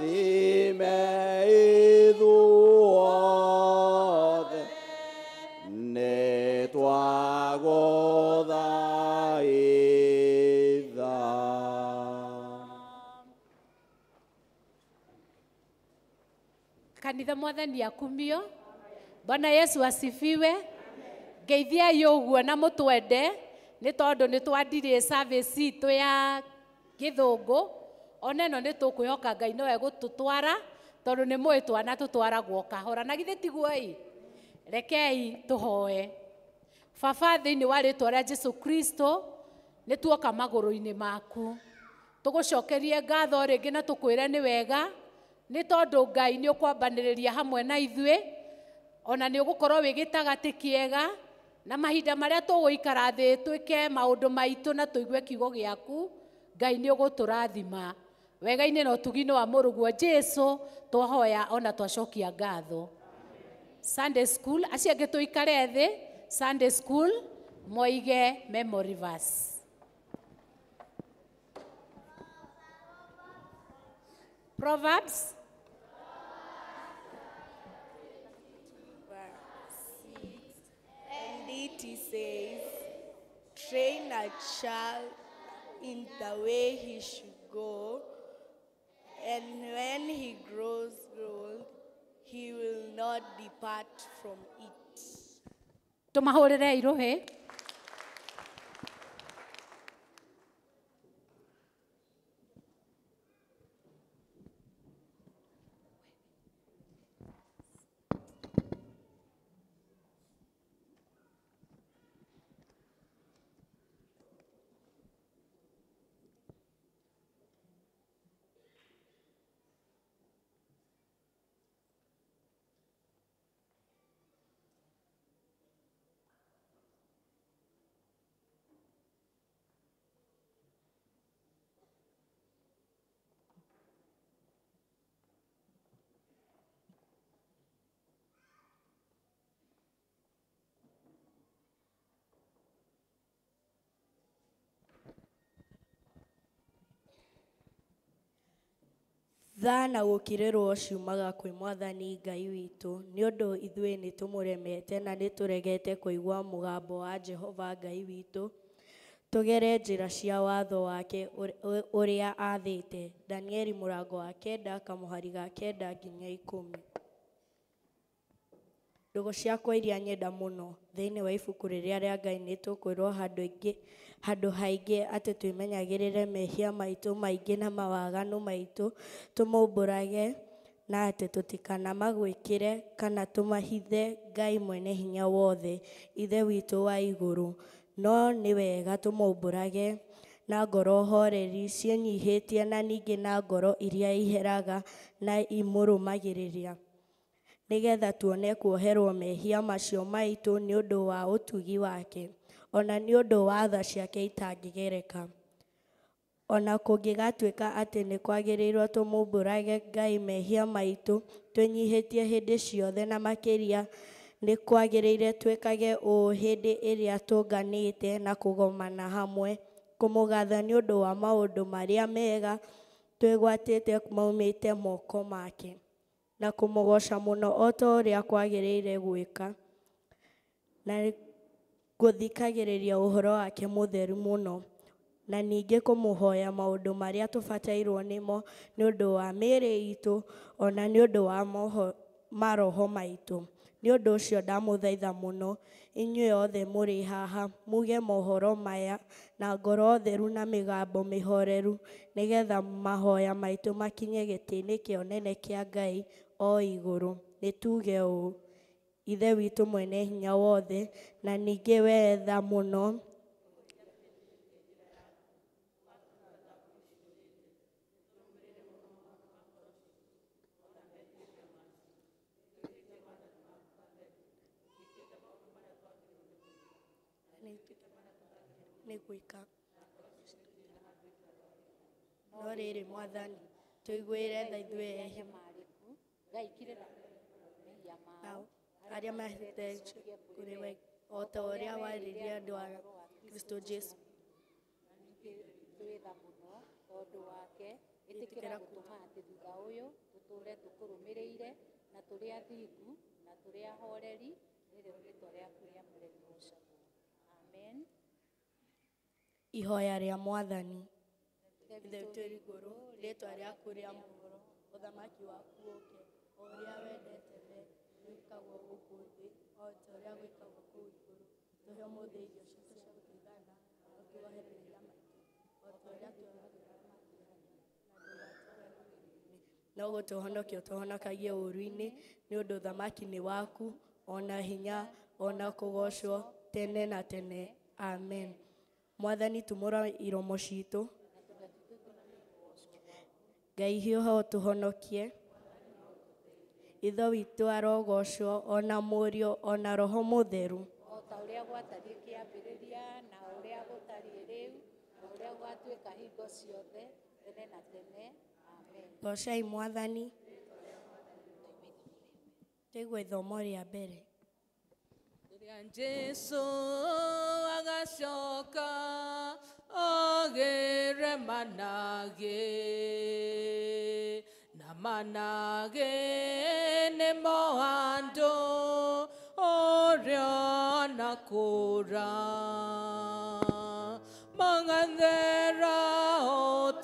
Tũrathime ithuothe nĩ twagũthaitha. Kanitha mwathani akumio. Bwana Yesu asifiwe. Ngeithiai ũguo na mũtwende nĩ tondũ nĩ twandirie service itũ ya gĩthũngũ. Ona ĩno nĩ tũkwĩhoka Ngai no egũtũtwara tondũ nĩ mũĩ twana tũtwaragwo kahora na githĩ tiguo ĩ. Rekei tũhoe. Baba, thĩinĩ wa rĩtwa rĩa Jesu Kristo nĩ tuoka magũrũ-inĩ maku tũgũcokerie ngatho rĩngĩ na tũkwĩre nĩ wega nĩ tondũ Ngai nĩ ũkwambanĩrĩria hamwe na ithuĩ ona nĩ ũgũkorwo wĩ gĩtagatĩ kĩega na mahinda marĩa tũgũikara thĩ twĩke maũndũ maitũ na tũigue kiugo gĩaku. Ngai nĩ ũgũtũrathima wega-inĩ na ũtugi-inĩ wa mũrũguo Jesu twahoya ona twacokia ngatho. Sunday school acio angĩ tũikare thĩ. Sunday school moige memory verse. Proverbs verse 6, and it says, train a child in the way he should go, and when he grows old, he will not depart from it. Tũmahũrĩre iruhĩ. Tha na gũkirĩrwo ciumaga kwĩ Mwathani Ngai witũ, nĩ ũndũ ithuĩ nĩ tũmũremete na nĩ tũregete kũigua mũgambo wa Jehova Ngai witũ, tũgere njĩra cia watho wake ũrĩa aathĩte. Danieli mũrango wa 9 kamũhari ga 9 nginya 10. Ndũgũ ciakwa iria nyenda mũno thĩinĩ wa ibuku rĩrĩa rĩa Ngai nĩ tũkwĩrwo handũ haingĩ atĩ twĩmenyagĩrĩre mehia maitũ maingĩ na mawaganu maitũ tũmaumbũrage na atĩ tũtikanamagwĩkĩre kana tũmahithe Ngai mwene hinya wothe Ithe witũ wa igũrũ. No nĩ wega tũmaumbũrage na ngoro horeri ciĩnyihĩtie na ningĩ na ngoro iria iheraga na imũrũmagĩrĩria, nĩgetha tuone kuoherwo mehia macio maitũ nĩ ũndũ wa ũtugi wake, ona nĩ ũndũ wa tha ciake itangĩgereka. Ona kũngĩgatuĩka atĩ nĩ kwagĩrĩirwo tũmumbũrage Ngai mehia maitũ twĩnyihĩtie hĩndĩ ciothe, na makĩria nĩ kwagĩrĩire twĩkage ũũ hĩndĩ ĩrĩa tũnganĩte na kũgomana hamwe, kũmũgatha nĩ ũndũ wa maũndũ marĩa mega twĩgwatĩte maumĩte moko make, na kũmũgoca mũno o ta ũrĩa kwagĩrĩire gwĩka, na gũthikagĩrĩria ũhoro wake mũtheru mũno, na ningĩ kũmũhoya maũndũ marĩa tũbatairwo nĩmo nĩ ũndũ wa mĩĩrĩ itũ ona nĩ ũndũ wa maroho maitũ. Nĩ ũndũ ũcio ndamũthaitha mũno inyuĩ othe mũrĩ haha muge mohoro maya na ngoro theru na mĩgambo mĩhoreru, nĩgetha mahoya maitũ makinye gĩtĩ-inĩ kĩa ũnene kĩa Ngai o igũrũ. Nĩ tuge ũũ: Ithe witũ mwene hinya wothe, na ningĩ we tha mũno, nĩ gwĩka. No rĩrĩ Mwathani, tũiguĩre tha ithuĩ ehia nao arĩa mahĩtĩte kũrĩ we, o ta ũrĩa warĩrie andũ a Kristo Jesu. Twĩ tha mũno tondũ wake Ĩtĩkĩra gũtũma atĩ thutha ũyũ tũtũũre tũkũrũmĩrĩire na tũrĩ athingu na tũrĩ ahoreri, nĩrĩo rĩĩtwa rĩaku rĩamũre rĩgoocagwo. Amen. Ihoya rĩa Mwathani. Ithe witũ ũrĩ igũrũ, rĩĩtwa rĩaku rĩamũrwo, ũthamaki waku ũũke, o ũrĩa wendete we wĩkagwo gũkũ thĩ o ta ũrĩa gwĩkagwo kũu igũrũ. Tũhe ũmũthĩ irio citũ cia gũtũigana, na ũtuohere mehia maitũ o ta ũrĩa tuohagĩra arĩa matwĩhagia, na ndũgatũgwe magerio-inĩ, no gũtũhonokia ũtũhonokagie ũũru-inĩ, nĩ ũndũ ũthamaki nĩ waku, ona hinya, ona kũgoocwo tene na tene. Amen. Mwathani, tumũra iromo citũ. Ngai hiũha ũtũhonokie. Ithe witũ arogocwo, ona Mũriũ, ona Roho Mũtheru. O ta ũrĩa gwatariĩ kĩambĩrĩria, na ũrĩa gũtariĩ rĩu, na ũrĩa gũgatuĩka hingo ciothe, tene na tene. Amen. Goocai Mwathani. Twaigua ithomo rĩa mbere. Rĩrĩa Jesũ agacoka ogĩre managĩ, na managĩ nĩmo andũ ũrĩa onakũra, magathera o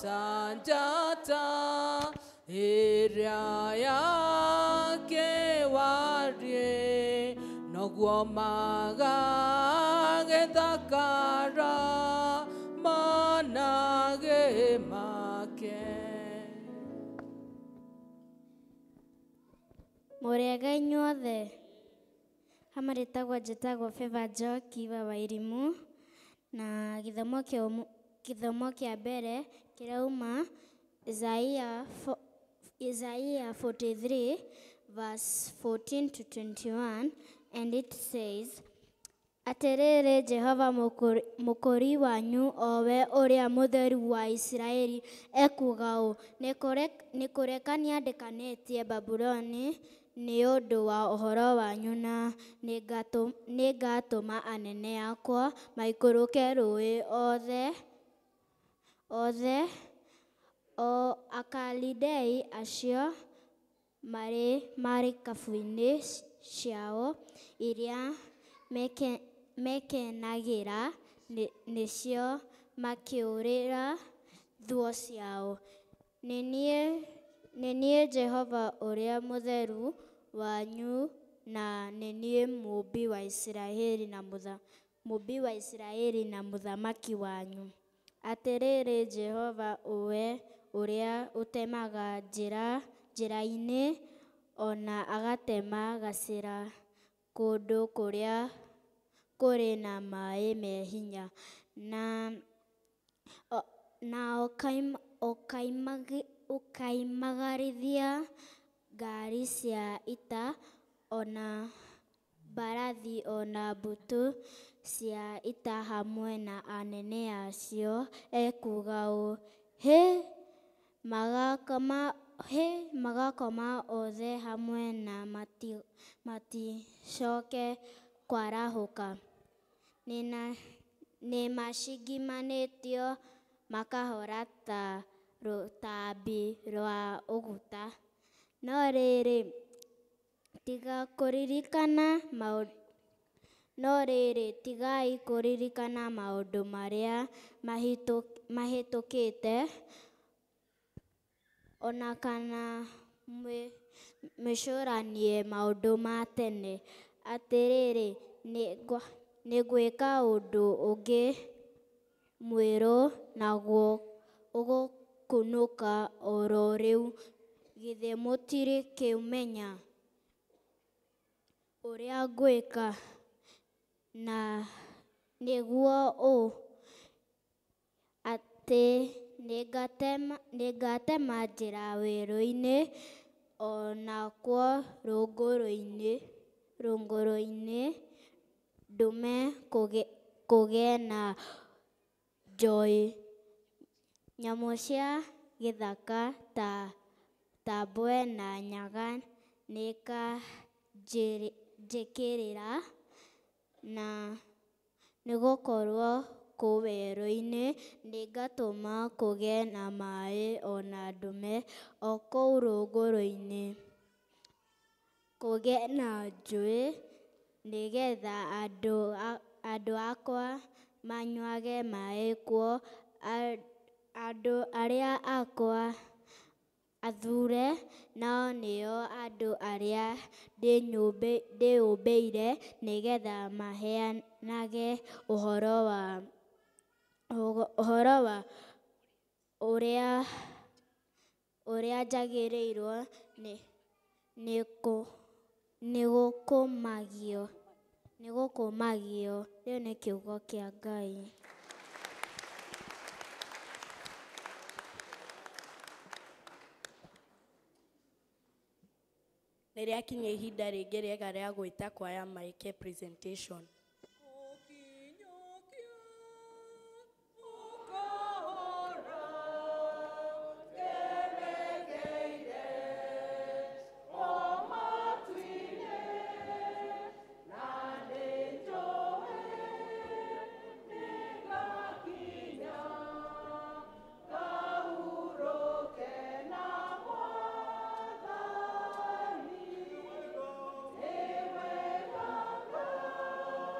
ta njata ĩrĩa yakĩwarie, noguo magagĩthakara managĩ make. Mũrĩega inyuothe. Hama rĩtagwo njĩtagwo Favor Njoki wa Wairimu, na gĩthomo kĩa mbere kĩrauma Isaiah 43 verse 14 to 21, and it says, Atĩrĩrĩ Jehova mũkũri wanyu, o we ũrĩa mũtheru wa Isiraeli, ekuuga ũũ, nĩ kũreka nĩandĩkanĩtie Babuloni nĩ ũndũ wa ũhoro wanyu, na nĩngatũma anene akwa maikũrũke rũũĩ othe, o Akalidei acio marĩ marikabu-inĩ ciao iria mekenagĩra nĩcio makĩũrĩra thuo ciao. Nĩ niĩ Jehova ũrĩa mũtheru wanyu, na nĩ niĩ mũũmbi wa Isiraeli na mũthamaki wanyu. Atĩrĩrĩ Jehova, we ũrĩa ũtemaga njĩra-inĩ, o na agatema gacĩra kũndũ kũrĩa kũrĩ na maaĩ me hinya, na ũkaimagarithia ngaari cia ita, o na mbarathi, o na mbũtũ cia ita hamwe na anene acio, ekuuga ũũ, Hĩ, magakoma othe hamwe na maticooke kwarahũka. Nĩmacingimanĩtio makahora ta rũtambĩ rwa ũguta. No rĩrĩ, tigai kũririkana maũndũ marĩa mahĩtũkĩte, o na kana mwĩcũranie maũndũ ma tene. Atĩrĩrĩ, nĩngwĩka ũndũ ũngĩ mwerũ, naguo ũgũkunũka o ro rĩu. Githĩ mũtirĩkĩũmenya ũrĩa ngwĩka? Na nĩguo ũũ, atĩ nĩngatema njĩra werũ-inĩ, o nakuo rũng'ũrũ-inĩ ndũme kũgĩe na njũũĩ. Nyamũ cia gĩthaka ta mbwe na nyaga nĩikanjĩkĩrĩra, na nĩgũkorwo Gũkũ werũ-inĩ nĩngatũma kũgĩe na maĩ o na ndũme o kũu rũngũrũ-inĩ kũgĩe na njũĩ, nĩgetha andũ akwa manyuage maĩ kuo, andũ arĩa akwa athure, nao nĩo andũ arĩa ndĩũmbĩire, nĩgetha maheanage ũhoro wa ũrĩa njagĩrĩirwo nĩ gũkumagio. Rĩu nĩ kiugo kĩa Ngai. Nĩ rĩakinya ihinda rĩngĩ rĩega rĩa gwĩta kwaya maike presentation. Ũkinyũkia ũkahora ngerekeire o matu-inĩ na nĩnjũĩ nĩngakinya ngahurũke na Mwathani. Nĩ wega.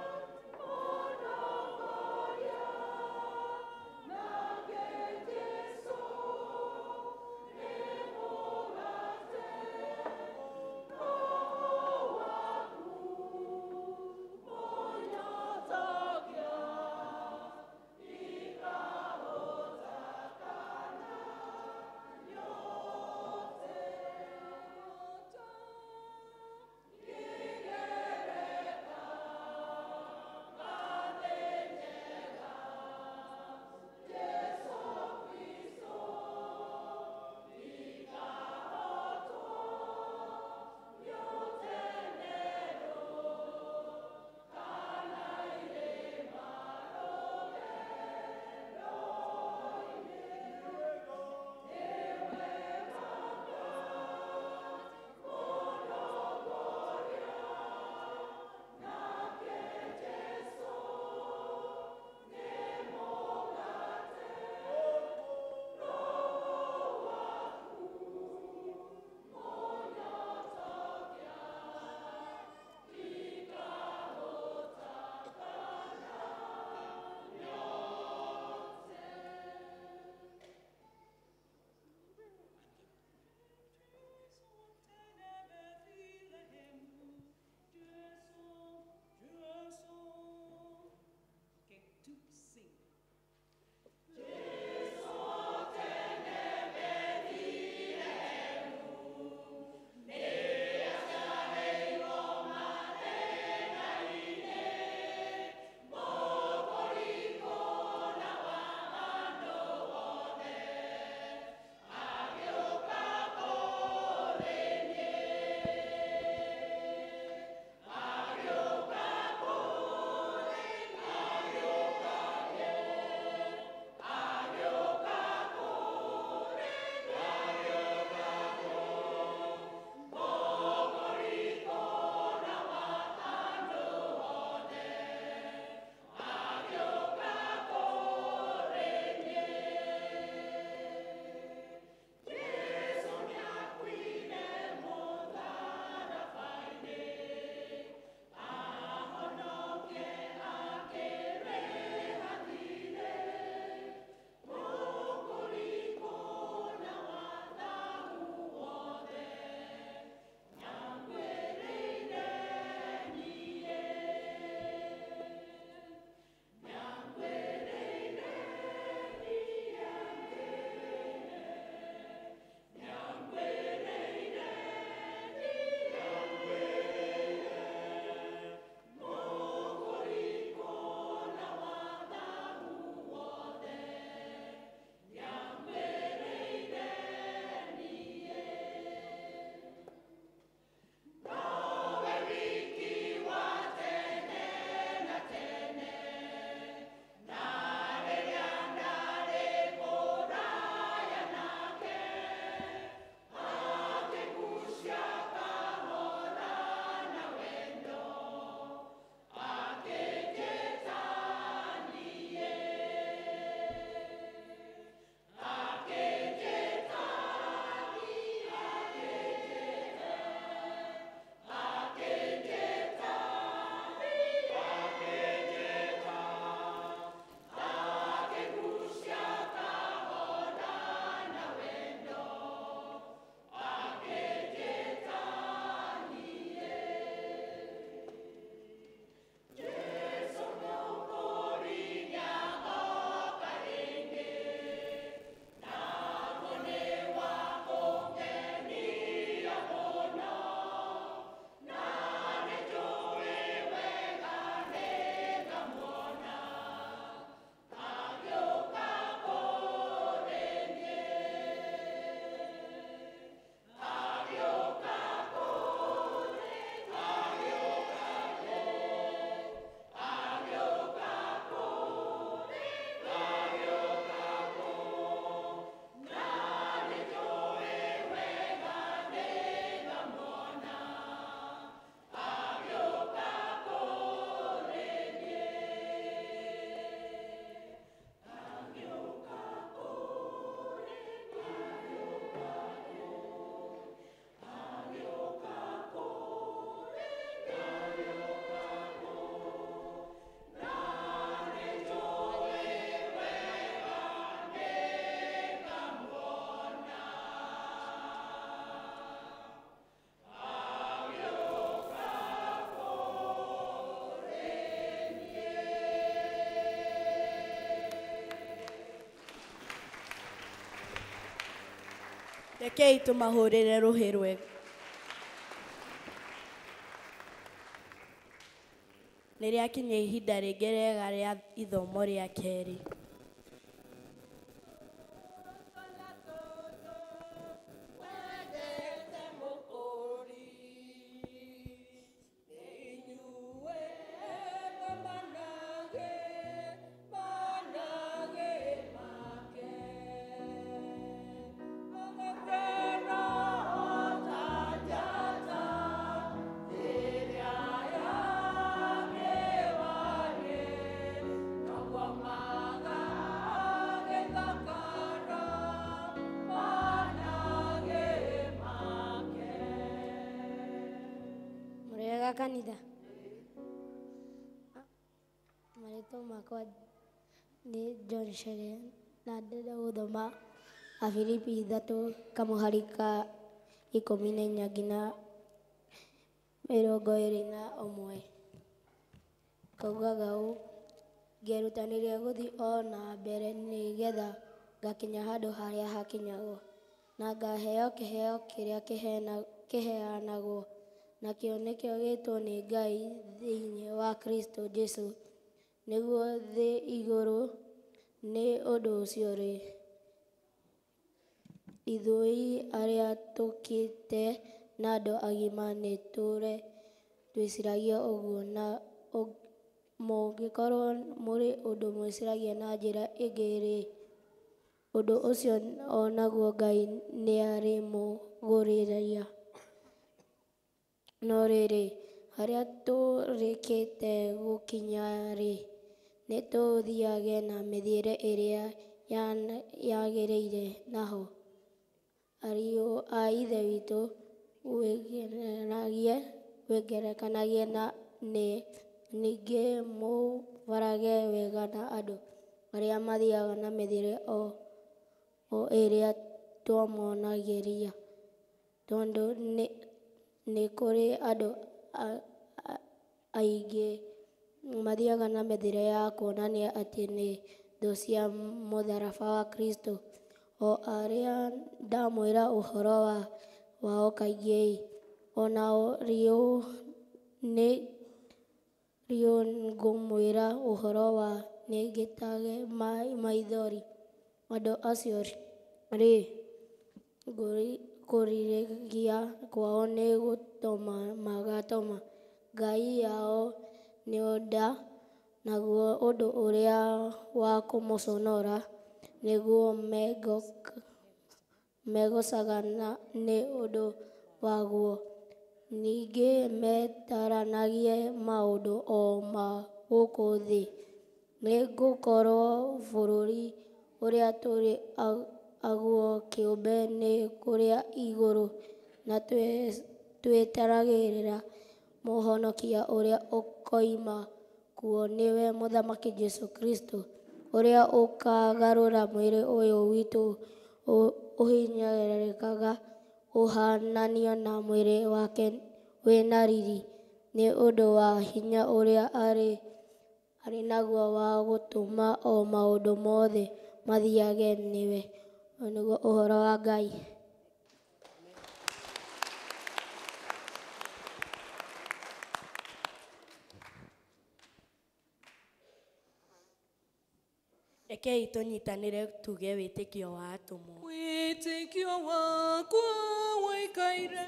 Rekei tũmahũrĩre rũhĩ rwega. Nĩ rĩakinya ihinda rĩngĩ rĩega rĩa ithomo rĩa kerĩ. Mũrĩega kanitha. Marĩtwa makwa nĩ John Chere na ndĩrenda gũthoma Afilipi 3 kamũhari ka 14 nginya 21. Kaugaga ũũ: ngerutanĩria gũthiĩ o na mbere nĩgetha ngakinya handũ harĩa hakinyagwo, na ngaheo kĩheo kĩrĩa kĩheanagwo nakĩo nĩkĩo gĩtwo nĩ Ngai thĩinĩ wa Kristo Jesu, nĩguo thĩ igũrũ. Nĩ ũndũ ũcio rĩ, ithuĩ arĩa tũkĩte na andũ agima nĩtũre twĩciragia ũguo, na mũngĩkorwo mũrĩ ũndũ mwĩciragia na njĩra ĩngĩ-rĩ, ũndũ ũcio o naguo Ngai nĩarĩmũgũrĩria. No rĩrĩ, harĩa tũrĩkĩte gũkinya-rĩ, nĩtũthiage na mĩthiĩre ĩrĩa yagĩrĩire naho. Ariũ a Ithe witũ, wĩgerekanagie na niĩ, ningĩ mũbarage wega na andũ arĩa mathiaga na mĩthiĩre o ĩrĩa twamonagĩria, tondũ nĩ kũrĩ andũ aingĩ mathiaga na mĩthiĩre ya kuonania atĩ nĩ thũ cia mũtharaba wa Kristo, o arĩa ndamwĩra ũhoro wao kaingĩ, o nao rĩu ngũmwĩra ũhoro wa nĩngĩtage maithori. Andũ acio rĩ, kũrĩrĩria kwao nĩ gũtoma magatoma, ngai yao nĩyo nda, naguo ũndũ ũrĩa wa kũmaconora nĩguo megocaga nĩ ũndũ waguo. Ningĩ metaranagie maũndũ o ma gũkũ thĩ, nĩ gũkorwo bũrũri ũrĩa tũrĩ aguo kĩũmbe nĩ kũrĩa igũrũ, na twĩteragĩrĩra Mũhonokia ũrĩa ũkoima kuo, nĩwe Mũthamaki Jesũ Kristo, ũrĩa ũkagarũra mwĩrĩ ũyũ witũ ũhinyĩrĩrĩkaga ũhaananio na mwĩrĩ wake wĩ na riri, nĩ ũndũ wa hinya ũrĩa arĩ naguo wa gũtũma o maũndũ mothe mathiage nĩwe. Ũyũ nĩguo ũhoro wa Ngai. Rekei tũnyitanĩre tuge wĩtĩkio wa atũmwo. Wĩtĩkio wakwa waikaire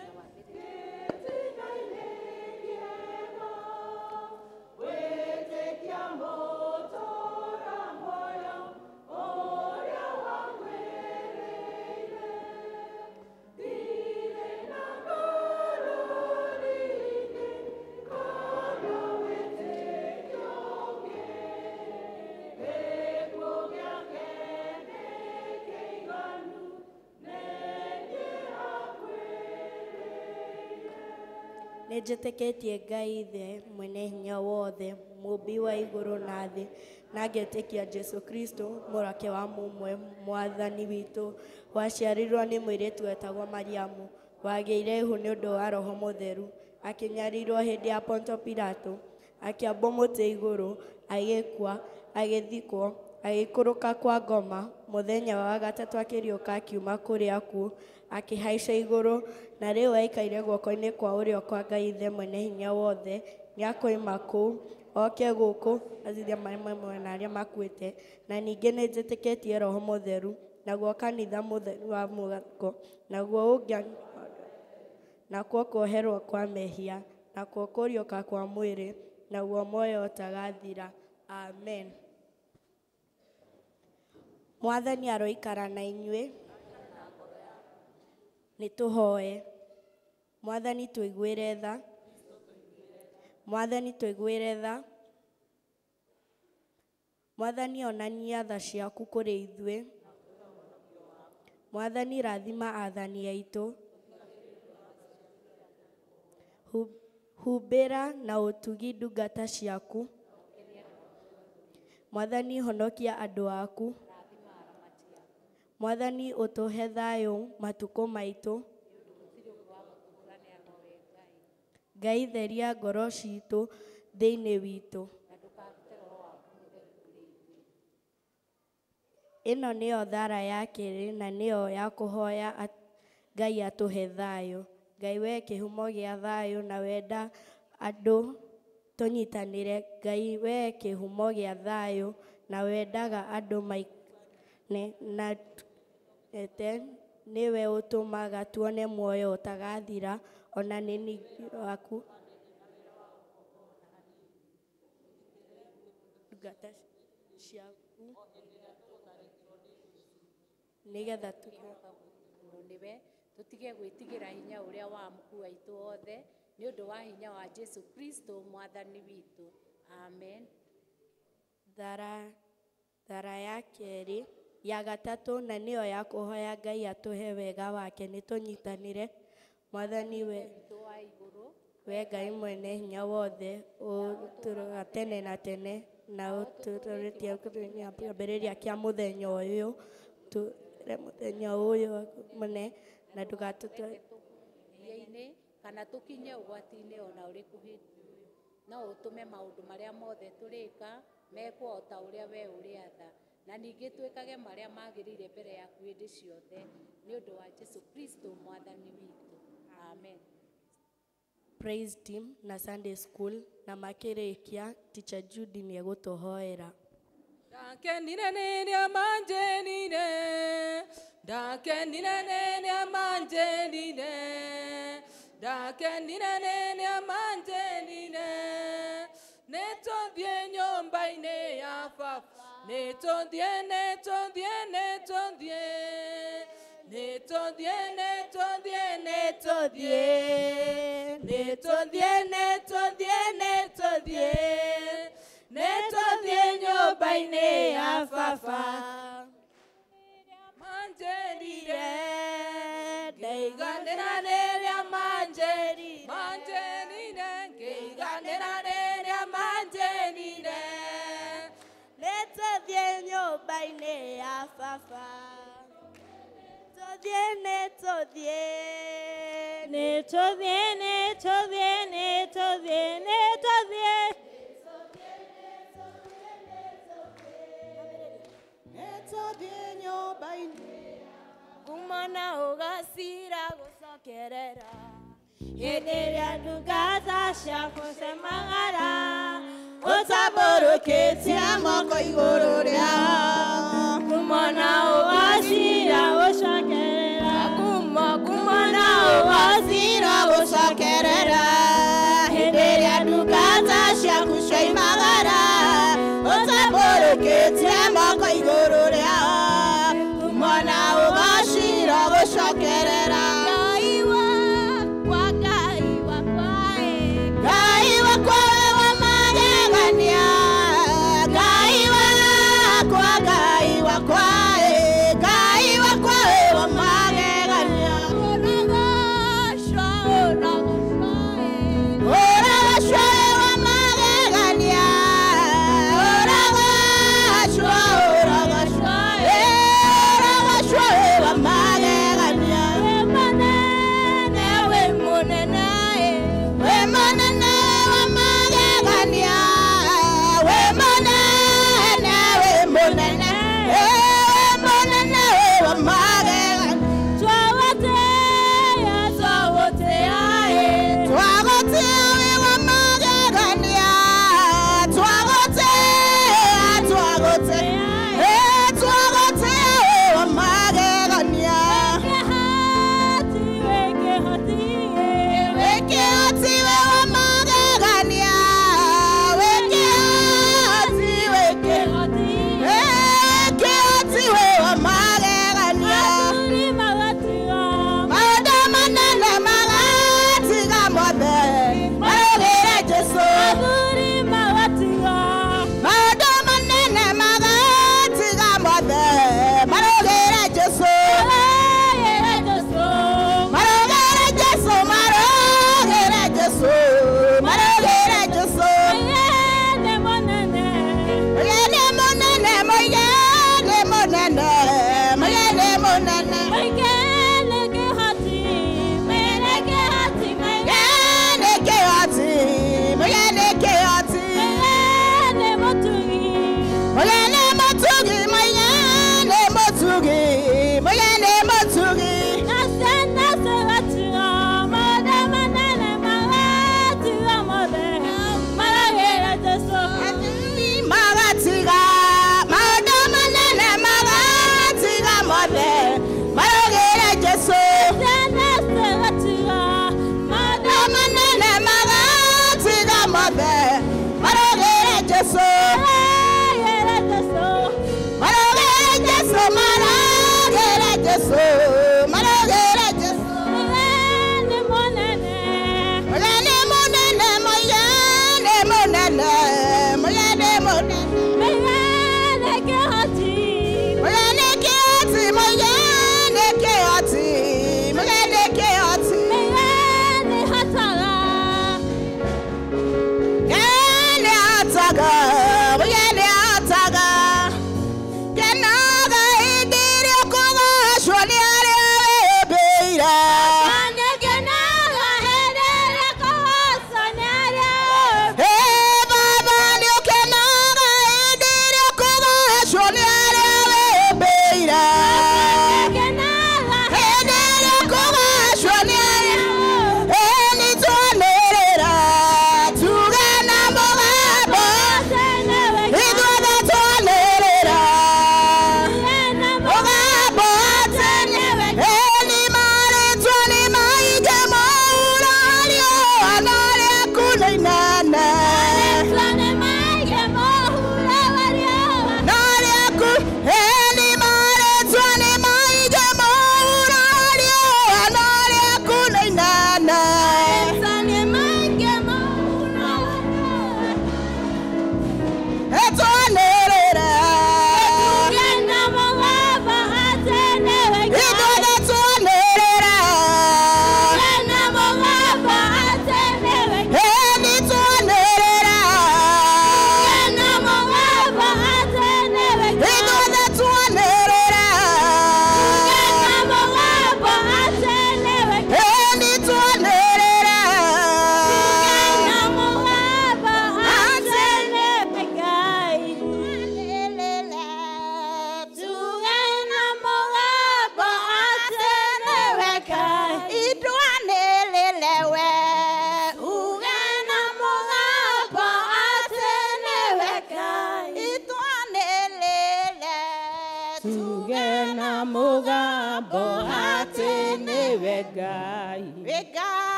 Nĩnjĩtĩkĩtie Ngai Ithe mwene hinya wothe, mũũmbi wa igũrũ na thĩ, na ngetĩkia Jesũ Kristo, mũrake wa mũmwe, Mwathani witũ, waciarirwo nĩ mũirĩtu wetagwo Mariamu, wagĩire ihu nĩ ũndũ wa Roho Mũtheru, akĩnyarirwo hĩndĩ ya Ponto Pilato, akĩambwo mũtĩ igũrũ, agĩkua, agĩthikwo, Agĩikũrũka kwa ngoma. Mũthenya wa gatatũ akĩriũka akiuma kũrĩ akuũ, akĩhaica igũrũ, na rĩu aikaire guoko-inĩ kwa ũrĩo kwa Ngai Ithe Mwene-Hinya-Wothe. Nĩakoima kũu oke gũkũ acirithie arĩa me muoyo na arĩa makuĩte. Na ningĩ nĩnjĩtĩkĩtie Roho Mũtheru, naguo kanitha mũtheru wa mũgako, naguo ũngĩa nakuo kuoherwo kwa mehia, nakuo kũriũka kwa mwĩrĩ, naguo muoyo ũtagathira. Amen. Mwathani aroikara na inyuĩ. Nĩtũhoe. Mwathani tũiguĩre tha. Mwathani tũiguĩre tha. Mwathani onania tha ciaku kũrĩ ithuĩ. Mwathani rathima athani aitũ. Humbĩra na ũtugi ndungata ciaku. Mwathani honokia andũ aku. Mwathani ũtũhe thayũ matukũ maitũ. Ngai theria ngoro citũ thĩinĩ witũ. Ĩno nĩyo thara ya kerĩ na nĩyo ya kũhoya Ngai atũhe thayũ. Ngai we kĩhumo gĩa thayũ na wenda andũ tũnyitanĩre. Ngai we kĩhumo gĩa thayũ na wendaga andũ maikane na ete nĩwe ũtũmaga tuone muoyo ũtagathira ona nĩ ningĩ waku ndungata ciaku nĩgetha nĩwe tũtige gwĩtigĩra hinya ũrĩa wa mũkuu waitũ wothe nĩ ũndũ wa hinya wa Jesu Kristo mwathani witũ. Amen. Thara ya kerĩ ya gatatũ na nĩyo ya kũhoya Ngai atũhe wega wake. Nĩtũnyitanĩre. Mwathani we we Ngai mwene hinya wothe ũtũũraga tene na tene na ũtũũrĩtie kĩambĩrĩria kĩa mũthenya ũyũ tũre mũthenya ũyũ mũne na ndũgatũtware iria-inĩ kana tũkinye ũgwati-inĩ ona ũrĩkũ hĩndĩ no ũtũme maũndũ marĩa mothe tũrĩka mekwo o ta ũrĩa we ũrĩatha na ningĩ twĩkage marĩa magĩrĩire mbere yaku hĩndĩ ciothe nĩ ũndũ wa Jesu Kristo mwathani witũ. Amen. Praise team na Sunday school na makĩrĩkia Teacher Judy nĩegũtũhoera. Ndakenire rĩrĩa manjĩrire, ndakenire rĩrĩa manjĩrire, ndakenire rĩrĩa manjĩrire, nĩtũthiĩ nyũmba-inĩ ya baba, nĩtũthiĩ, nĩtũthiĩ, nĩtũthiĩ, nĩtũthiĩ, nĩtũthiĩ, nĩtũthiĩ, nĩtũthiĩ, nĩtũthiĩ, nĩtũthiĩ, nĩtũthiĩ nyũmba-inĩ ya baba. Manjĩrire, ngĩiganĩra rĩrĩa manjĩrire, manjĩrire, ngĩiganĩra rĩrĩa manjĩrire, nĩtũthiĩ nyũmba-inĩ ya baba. Nĩtũthiĩ, nĩtũthiĩ, nĩtũthiĩ, nĩtũthiĩ, nĩtũthiĩ, nĩtũthiĩ. Nĩtũthiĩ nyũmba-inĩ kumana ũgacira gũcokerera hĩndĩ ĩrĩa ndungata ciaku cemagara ũtambũrũkĩtie moko igũrũ rĩao kumana ũgacira gũcokerera kumana ũgacira gũcokerera hĩndĩ ĩrĩa ndungata ciaku cioimagara ũtambũrũkĩtie moko igũrũ rĩao kumana ũgacira gũcokerera. Ngai wakwa, Ngai wakwa, Ngai wakwa wa magegania, Ngai wakwa, Ngai wakwa, Ngai wakwa wa magegania. Ũragocwo, ũragocwo.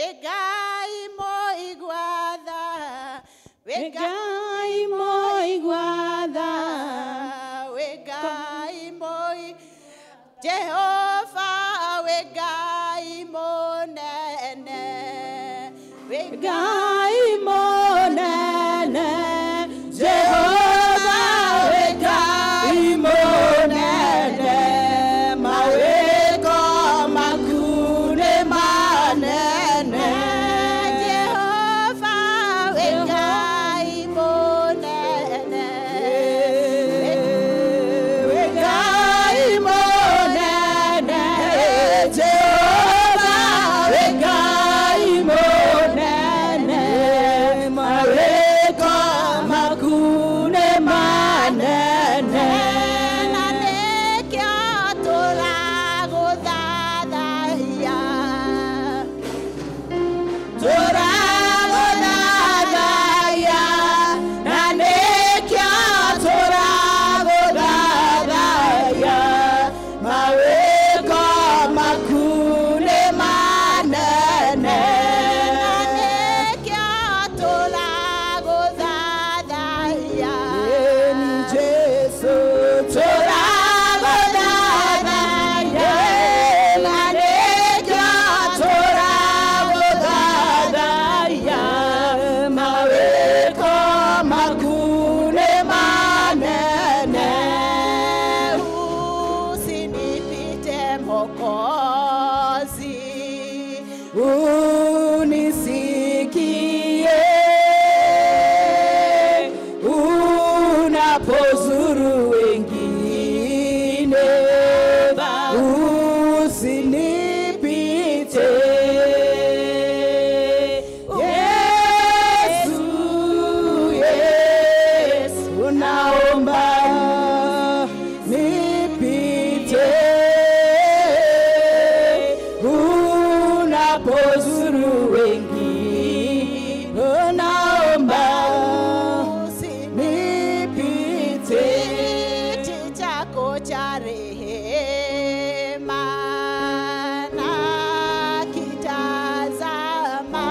Wĩ Ngai mũigua tha, wĩ Ngai mũigua tha, wĩ Ngai mũi Jehova wĩ Ngai mũnene, wĩ Ngai mũnene, Jehova wĩ Ngai mũnene, mawĩko maku nĩ manene. Jehova wĩ Ngai mũnene, Wĩ Ngai mũnene, Jehova wĩ Ngai mũnene, mawĩko maku nĩ manene. Na nĩkĩo tũragũthathaiya, Tũragũthathaiya, na nĩkĩo tũragũthathaiya, mawĩko maku nĩ manene. Na nĩkĩo tũragũthathaiya, Ĩni Jesũ tũragũthathaiya, na nĩkĩo tũragũthathaiya, mawĩko maku nĩ manene. Usinipite Mwokozi, Unisikie unapozuru wengine, usinipite. Yesu, Yesu, naomba nipite unapozuru wengine, naomba nipite. Kiti chako cha rehema nakitazama,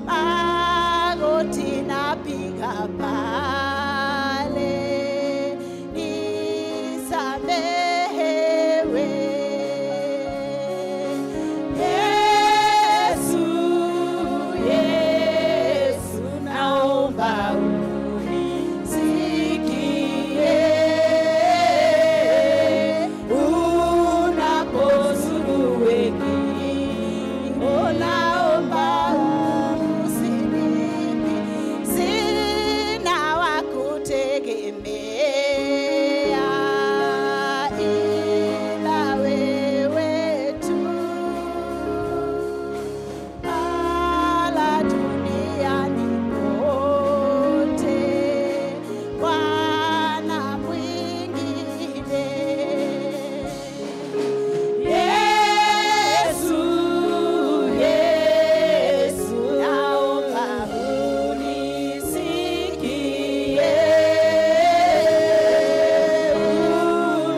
magoti napiga pale nisamehewe. Yesu, Yesu, naomba unisikie unapozuru wengine, naomba Usinipi, sina wa kutegemea ila wewe tu, wala duniani pote Bwana mwingine. Yesu, Yesu, naomba unisikie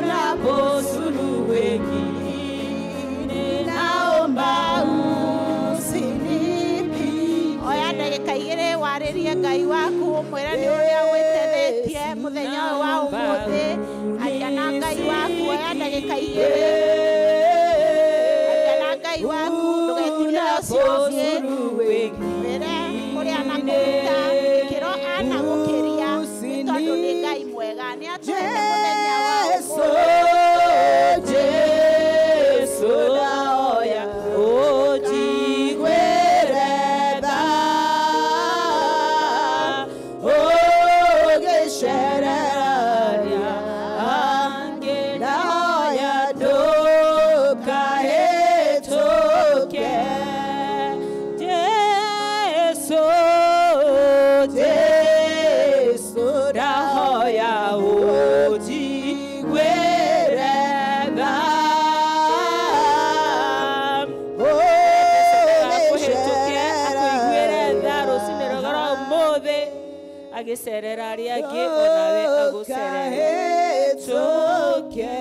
unapozuru wengine, naomba usinipi. Oya ndagĩka igĩrĩ warĩrie Ngai waku ũmwĩre nĩ ũrĩa gwĩtethetie mũthenya ũyũ wa ũmũthĩ. Aria na Ngai waku, oya ndagĩka igĩrĩ, aria na Ngai waku, ndũgetigĩre ũcio ũngĩ. Mwĩre kũrĩa anakũruta, gĩkĩro anagũkĩria, nĩ tondũ nĩ Ngai mwega, nĩ atũhete mũthenya wa Yesu, ũmũthĩ. Jesu, naoya ũnjiguĩre tha, ũgĩcereraria angĩ, naoya ndũkahĩtũke. Jesu, Jesu, ndahoya ũnjiguĩre tha, akũhĩtũke akũiguĩre tha rũcinĩ rwa ũmũthĩ, agĩcerera arĩa angĩ onawe agũcerere. Ndũkahĩtũke.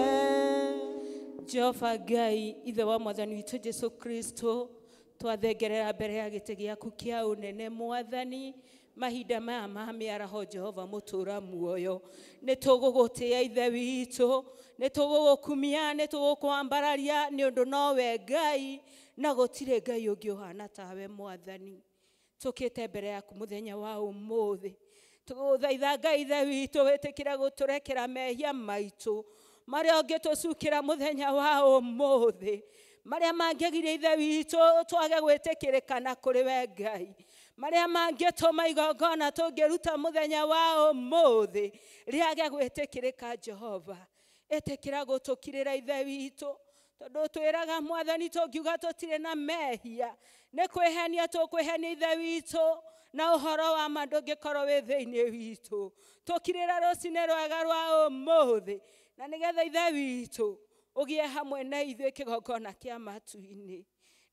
Jehova. Jehova Ngai ithe wa mwathani witũ Jesu Kristo, twathengerera mbere ya gĩtĩ gĩaku kĩa ũnene mwathani, mahinda maya ma mĩaraho Jehova mũtũra muoyo, nĩ tũgũgũtĩĩa ithe witũ, nĩ tũgũgũkumia, nĩ tũgũkwambararia nĩ ũndũ nowe Ngai na gũtirĩ Ngai ũngĩ ũhana tawe mwathani. Tũkĩte mbere yaku mũthenya wa ũmũthĩ, tũgũthaitha Ngai ithe witũ wĩtĩkĩre gũtũrekera mehia maitũ marĩa ũngĩtũcukĩra mũthenya wa ũmũthĩ, marĩa mangĩgiria ithe witũ twage gwĩtĩkĩrĩkana kũrĩ we Ngai, marĩa mangĩtũma igongona tũngĩruta mũthenya wa ũmũthĩ rĩage gwĩtĩkĩrĩka. Jehova ĩtĩkĩra gũtũkirĩra ithe witũ, tondũ twĩraga mwathani tũngiuga tũtirĩ na mehia nĩ kwĩhenia tũkwĩhenia ithe witũ, na ũhoro wa ma ndũngĩkorwo wĩ thĩinĩ witũ. Tũkirĩra rũcinĩ rwega rwa ũmũthĩ, na nĩgetha ithe witũ ũgĩe hamwe na ithuĩ kĩgongona kĩa matu-inĩ.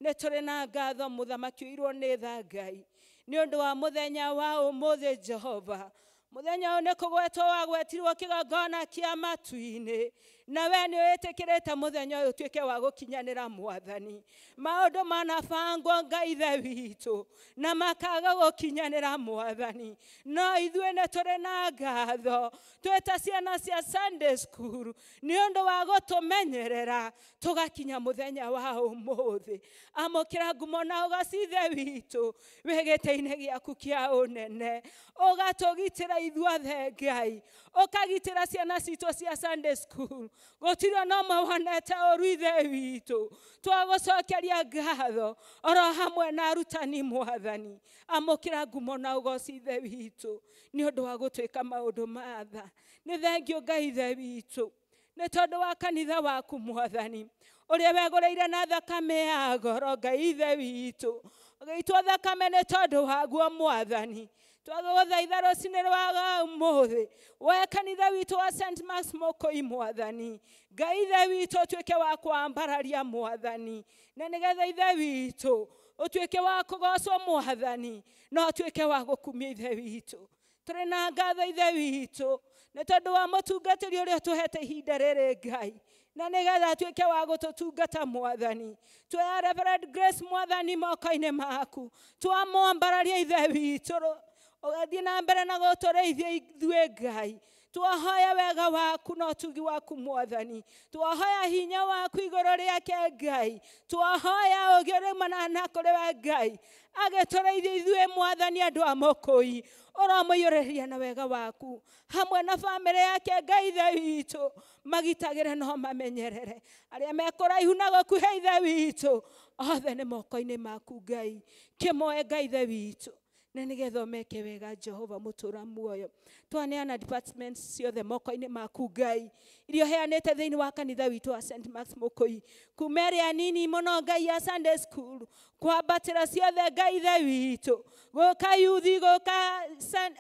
Nĩ tũrĩ na ngatho mũthamaki ũirwo nĩ tha Ngai nĩ ũndũ wa mũthenya wa ũmũthĩ. Jehova, mũthenya ũyũ nĩ kũgwetwo wagwetirwo kĩgongona kĩa matu-inĩ, na we nĩ wĩtĩkĩrĩte mũthenya ũyũ ũtuĩke wa gũkinyanĩra mwathani. Maũndũ manabangwo Ngai ithe witũ na makaga gũkinyanĩra mwathani, no ithuĩ nĩ tũrĩ na ngatho twĩta ciana cia Sunday school nĩ ũndũ wa gũtũmenyerera tũgakinya mũthenya wa ũmũthĩ. Amũkĩra ngumo na ũgaci ithe witũ wĩ gĩtĩ-inĩ gĩaku kĩa ũnene, ũgatũgitĩra ithuothe Ngai, ũkagitĩra ciana citũ cia Sunday school, gũtirĩ ona ũmwe wonete ũru ithe witũ. Twagũcokeria ngatho oro hamwe na arutani mwathani. Amũkĩra ngumo na ũgoci ithe witũ nĩ ũndũ wa gũtwĩka maũndũ ma tha. Nĩ thengio Ngai ithe witũ nĩ tondũ wa kanitha waku mwathani ũrĩa wegũrĩire na thakame ya goro Ngai ithe witũ, ũgĩitwo thakame nĩ tondũ waguo mwathani. Twagũthaitha rũcinĩ rwa ũmũthĩ we kanitha witũ wa St. Mark's Mũkũi mwathani, Ngai ithe witũ ũtuĩke wa kwambararia mwathani, na nĩgetha ithe witũ ũtuĩke wa kũgocwo mwathani, na ũtuĩke wa gũkumia ithe witũ. Tũrĩ na ngatho ithe witũ nĩ tondũ wa mũtungatĩri ũrĩa ũtũhete ihinda rĩrĩ Ngai, na nĩgetha atuĩke wa gũtũtungata mwathani. Tuoya Reverend Grace mwathani moko-inĩ maku, twamwambararia ithe witũ, ũgathiĩ na mbere na gũtũrĩithia ithuĩ Ngai. Twahoya wega waku na ũtugi waku mwathani, twahoya hinya waku igũrũ rĩake Ngai, twahoya ũũgĩ ũrĩa umanaga na kũrĩ we Ngai, agĩtũrĩithia ithuĩ mwathani andũ a Mũkũi, ũramũiyũrĩrĩria na wega waku hamwe na bamĩrĩ yake Ngai ithe witũ, magitagĩre no mamenyerere arĩa me kũraihu na gũkuhĩ ithe witũ, othe nĩ moko-inĩ maku Ngai. Kĩmoe Ngai ithe witũ na nĩgetha ũmeke wega Jehova mũtũra muoyo. Twaneana departments ciothe moko-inĩ maku Ngai, iria ũheanĩte thĩinĩ wa kanitha witũ wa St. Mark's Mũkũi, kuma ĩrĩa nini mũno Ngai ya Sunday school kwambatĩra ciothe Ngai ithe witũ, gũka yuthi,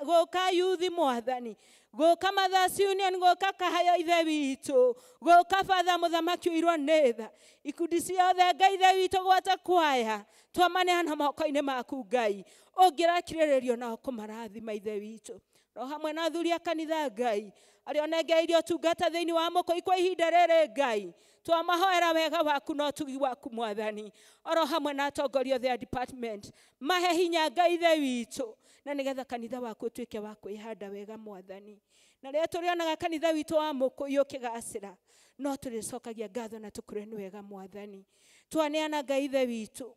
gũka yuthi mwathani, gũka Mothers Union, gũka Kahayo ithe witũ, gũka Father mũthamaki ũirwo nĩ tha, ikundi ciothe Ngai ithe witũ gwata kwaya, twamaneana moko-inĩ maku Ngai, ũngĩrakirĩrĩrio nao kũmarathima ithe witũ. Ro hamwe na athuri a kanitha Ngai arĩa ũnengereirie ũtungata thĩinĩ wa Mũkũi kwa ihinda rĩrĩ Ngai, twamahoera wega waku na ũtugi waku mwathani, oro hamwe na atongoria othe a department, mahe hinya Ngai ithe witũ, na nĩgetha kanitha waku ũtuĩke wa kwĩhanda wega mwathani. Na rĩrĩa tũrĩonaga kanitha witũ wa Mũkũi ũkĩgacĩra, no tũrĩcokagia ngatho na tũkũre nĩ wega mwathani. Twaneana Ngai ithe witũ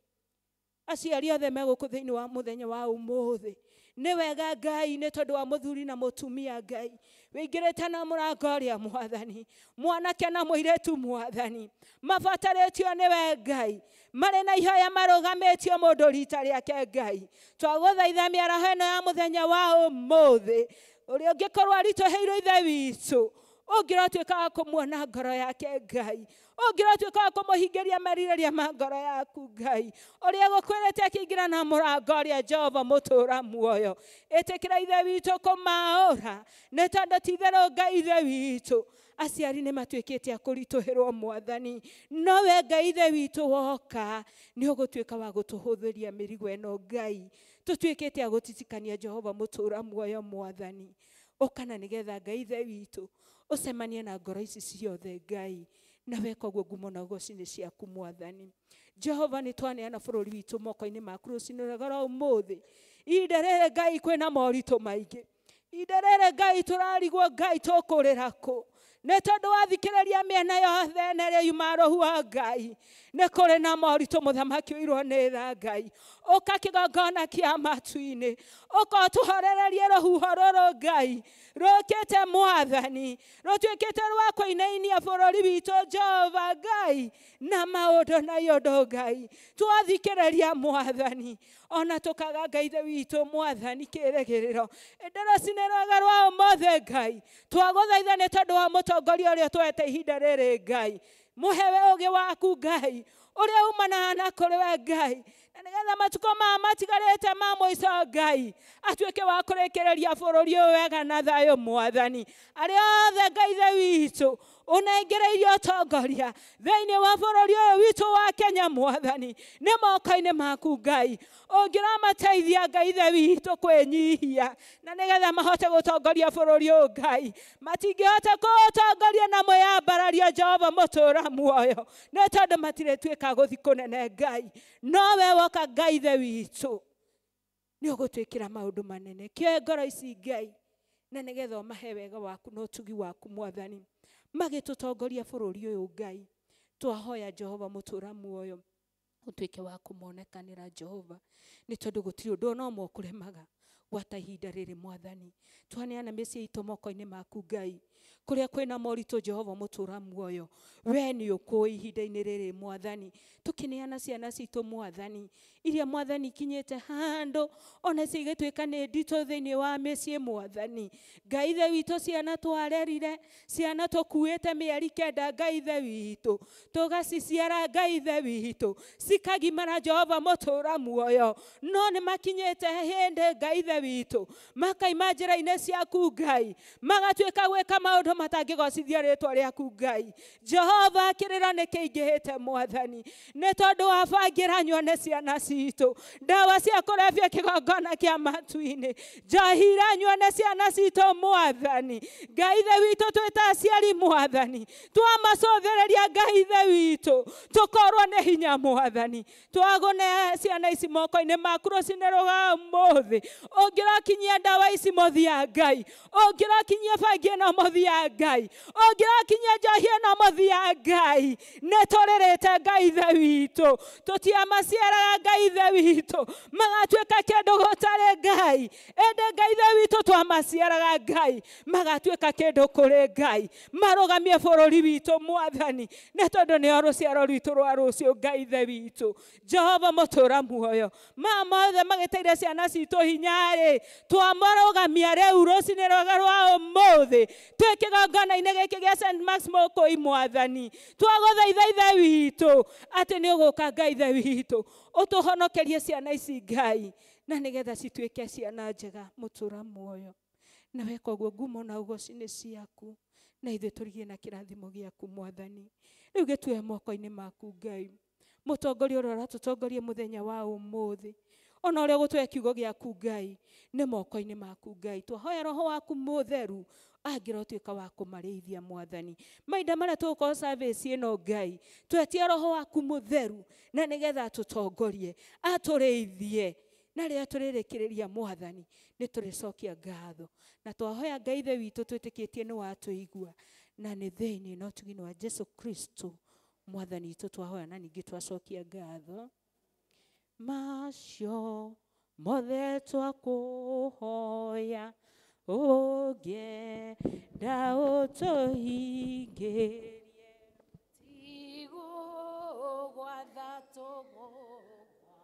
aciari othe me gũkũ thĩinĩ wa mũthenya wa ũmũthĩ, nĩ wega Ngai nĩ tondũ wa mũthuri na mũtumia Ngai wĩingĩrĩte na mũrango ũrĩa mwathani, mwanake na mũirĩtu mwathani mabatarĩtio nĩwe Ngai, marĩ na ihoya marũgamĩtio mũndũ rita rĩake Ngai. Twagũthaitha mĩaraho ĩno ya mũthenya wa ũmũthĩ, ũrĩa ũngĩkorwo aritũhĩirwo ithe witũ, ũngĩrotuĩka wa kũmuona ngoro yake Ngai, ũngĩrotuĩka wa kũmũhingĩria merirĩria ma ngoro yaku Ngai, ũrĩa gũkwĩrĩte akĩingĩra na mũrango ũrĩa Jehova mũtũra muoyo, ĩtĩkĩra ithe witũ kũmaũra, nĩ tondũ ti itherũ Ngai ithe witũ aciari nĩ matuĩkĩte a kũritũhĩrwo mwathani, no we Ngai ithe witũ woka nĩ ũgũtuĩka wa gũtũhũthĩria mĩrigo ĩno Ngai, tũtuĩkĩte a gũtitikania Jehova mũtũra muoyo mwathani. Ũkana nĩgetha Ngai ithe witũ ũcemanie na ngoro ici ciothe Ngai, Na weka ũguo ngumo na ũgoci nĩ ciaku Mwathani. Jehova nĩ twaneana bũrũri witũ moko-inĩ maku rũcinĩ rwega rwa ũmũthĩ. Ihinda rĩrĩ Ngai kwĩna moritũ maingĩ. Ihinda rĩrĩ Ngai tũrarigwo Ngai tũkũrĩra kũ. Nĩ tondũ wathikĩrĩria mĩena yothe na ĩrĩa yuma rũhuho Ngai. Nĩ kũrĩ na moritũ mũthamaki ũirwo nĩ tha Ngai. Ũka kĩgongona kĩa matu-inĩ. Ũka ũtũhorererie rũhuho rũrũ Ngai. Rũkĩte Mwathani. Rũtuĩkĩte rwa kũinainia bũrũri witũ Jehova Ngai. Na maũndũ na iũndũ Ngai. Twathikĩrĩria Mwathani. Ona tũkaga Ngai ithe witũ Mwathani kĩrĩgĩrĩro. Ĩndĩ rũcinĩ rwega rwa ũmũthĩ Ngai. Twagũthaitha nĩ tondũ wa mũtongoria ũrĩa ũtũhete ihinda rĩrĩ Ngai. Mũhewe ũũgĩ waku Ngai. Ũrĩa umanaga na kũrĩ we Ngai. Na nĩgetha matukũ maya matigarĩte ma mũico Ngai atuĩke wa kũrĩkĩrĩria bũrũri ũyũ wega na thayũ Mwathani. Arĩa othe Ngai ithe witũ ũnengereirie ũtongoria thĩinĩ wa bũrũri ũyũ witũ wa Kenya Mwathani, nĩ moko-inĩ maku Ngai. Ũngĩramateithia Ngai ithe witũ kwĩnyihia na nĩgetha mahote gũtongoria bũrũri ũyũ Ngai. Matingĩhota kũũtongoria na mwĩyambarario Jehova mũtũũra muoyo, nĩ tondũ matirĩtuĩka gũthiĩ kũnene Ngai. No we woka Ngai ithe witũ nĩ ũgũtwĩkĩra maũndũ manene. Kĩoe ngoro ici Ngai na nĩgetha ũmahe wega waku na ũtugi waku Mwathani. Magĩtũtongoria bũrũri ũyũ Ngai. Twahoya Jehova mũtũũra muoyo ũtuĩke wa kũmonekanĩra Jehova, nĩ tondũ gũtirĩ ũndũ ona ũmwe ũkũremaga gwata ihinda rĩrĩ Mwathani. Twaneana mĩciĩ itũ moko-inĩ maku Ngai. Kũrĩa kwĩna moritũ Jehova mũtũũra muoyo, we nĩ ũkũĩ ihinda-inĩ rĩrĩ Mwathani. Tũkĩneana ciana citũ Mwathani, iria Mwathani ikinyĩte handũ ona cigĩtuĩka nĩ nditũ thĩinĩ wa mĩciĩ Mwathani. Ngai ithe witũ ciana twarerire, ciana tũkuĩte mĩeri 9 Ngai ithe witũ, tũgaciciara Ngai ithe witũ, cikagimara Jehova mũtũũra muoyo, no nĩ makinyĩte hĩndĩ Ngai ithe witũ makaima njĩra-inĩ ciaku Ngai, magatuĩka gwĩka maũndũ matangĩgocithia rĩtwa rĩaku Ngai. Jehova kĩrĩro nĩ kĩingĩhĩte Mwathani, nĩ tondũ wabangĩra nyone ciana citũ ndawa cia kũrebia kĩgongona kĩa matu-inĩ, njohi iranyua nĩ ciana citũ Mwathani. Ngai ithe witũ twĩ ta aciari Mwathani, twamacũthĩrĩria Ngai ithe witũ tũkorwo nĩ hinya Mwathani. Twagũne ciana ici moko-inĩ maku rũcinĩ rwa ũmũthĩ. Ũngĩrakinyia ndawa ici mũthia Ngai, ũngĩrakinyia bangi ĩno mũthia Ngai, ũngĩrakinyia njohi ĩno mũthia Ngai, nĩ tũrĩrĩte Ngai ithe witũ. Tũtiamaciaraga Ngai ithe witũ magatuĩka kĩndũ gũtarĩ Ngai, ĩndĩ Ngai ithe witũ twamaciaraga Ngai magatuĩka kĩndũ kũrĩ Ngai. Marũgamie bũrũri witũ Mwathani, nĩ tondũ nĩo rũciaro rwitũ rwa rũciũ Ngai ithe witũ. Jehova mũtũũra muoyo, maya mothe magĩteire ciana citũ hinya-rĩ, twamarũgamia rĩu rũcinĩ rwega rwa ũmũthĩ twĩ kĩgongona-inĩ gĩkĩ gĩa St. Max Mũkũi Mwathani. Twagũthaitha ithe witũ atĩ nĩ ũgũka Ngai ithe witũ ũtũhonokerie ciana ici Ngai, na nĩgetha cituĩke ciana njega mũtũũra muoyo. Na weka ũguo ngumo na ũgoci nĩ ciaku, na ithuĩ tũrigie na kĩrathimo gĩaku Mwathani. Rĩu gĩtue moko-inĩ maku Ngai. Mũtongoria ũrĩa ũratũtongoria mũthenya wa ũmũthĩ, ona ũrĩa ũgũtũhe kiugo gĩaku Ngai, nĩ moko-inĩ maku Ngai. Twahoya Roho waku mũtheru angĩrotuĩka wa kũmarĩithia Mwathani. Mahinda marĩa tũgũkorwo service ĩno Ngai, twetie Roho waku mũtheru na nĩgetha atũtongorie, atũrĩithie, na rĩrĩa tũrĩrĩkĩrĩria Mwathani nĩ tũrĩcokia ngatho. Na twahoya Ngai ithe witũ twĩtĩkĩtie nĩ watũigua, na nĩ thĩinĩ na ũtugi-inĩ wa Jesu Kristo Mwathani witũ twahoya na ningĩ twacokia ngatho. Macio mothe twakũhoya ũngĩenda ũtũhingĩrie, Tigũgwatha tũgũgwatha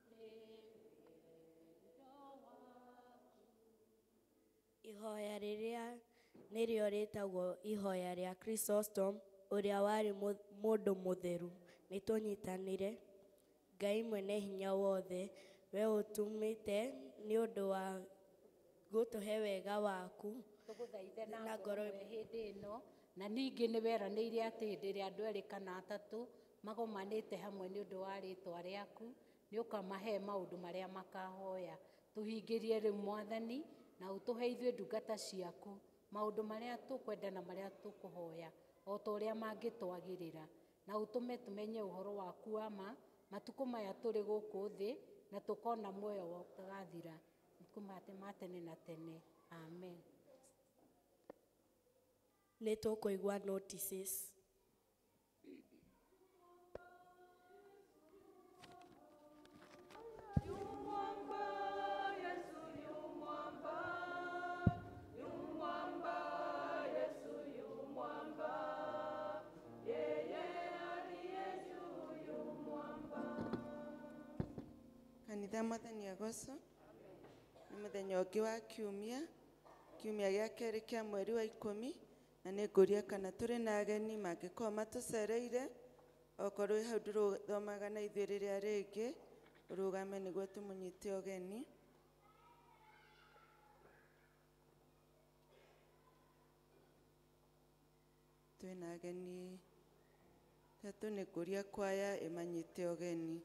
nĩ wendo waku. Ihoya rĩrĩa nĩrĩo rĩtagwo ihoya rĩa Chrysostom ũrĩa warĩ mũndũ mũtheru. Nĩ tũnyitanĩre. Ngai mwene hinya wothe, we ũtũmĩte nĩ ũndũ wa gũtũhe wega waku Tũgũthaithe na na ngoro ngoro ĩmwe hĩndĩ ĩno, na ningĩ nĩ weranĩire atĩ hĩndĩ ĩrĩa andũ erĩ kana atatũ magomanĩte hamwe nĩ ũndũ wa rĩtwa rĩaku, nĩ ũkamahe maũndũ marĩa makahoya. Tũhingĩrie rĩu Mwathani, na ũtũhe ithuĩ ndungata ciaku maũndũ marĩa tũkwenda na marĩa tũkũhoya, o ta ũrĩa mangĩtwagĩrĩra, na ũtũme tũmenye ũhoro waku wa ma matukũ maya tũrĩ gũkũ thĩ, na tũkona muoyo ũtagathira matukũ ma tene na tene. Amen. Nĩ tũkũigua notices. Kanitha mwathani agocwo. Nĩ mũthenya ũngĩ wa kiumia, kiumia gĩa kerĩ kĩa mweri wa 10, na nĩ ngũria kana tũrĩ na ageni mangĩkorwo matũcereire. Okorwo wĩ hau ndũrũthomaga na ithuĩ rĩrĩa rĩngĩ, ũrũgame nĩguo tũmũnyite ũgeni. Twĩna ageni tatũ, nĩ ngũria kwaya ĩmanyite ũgeni.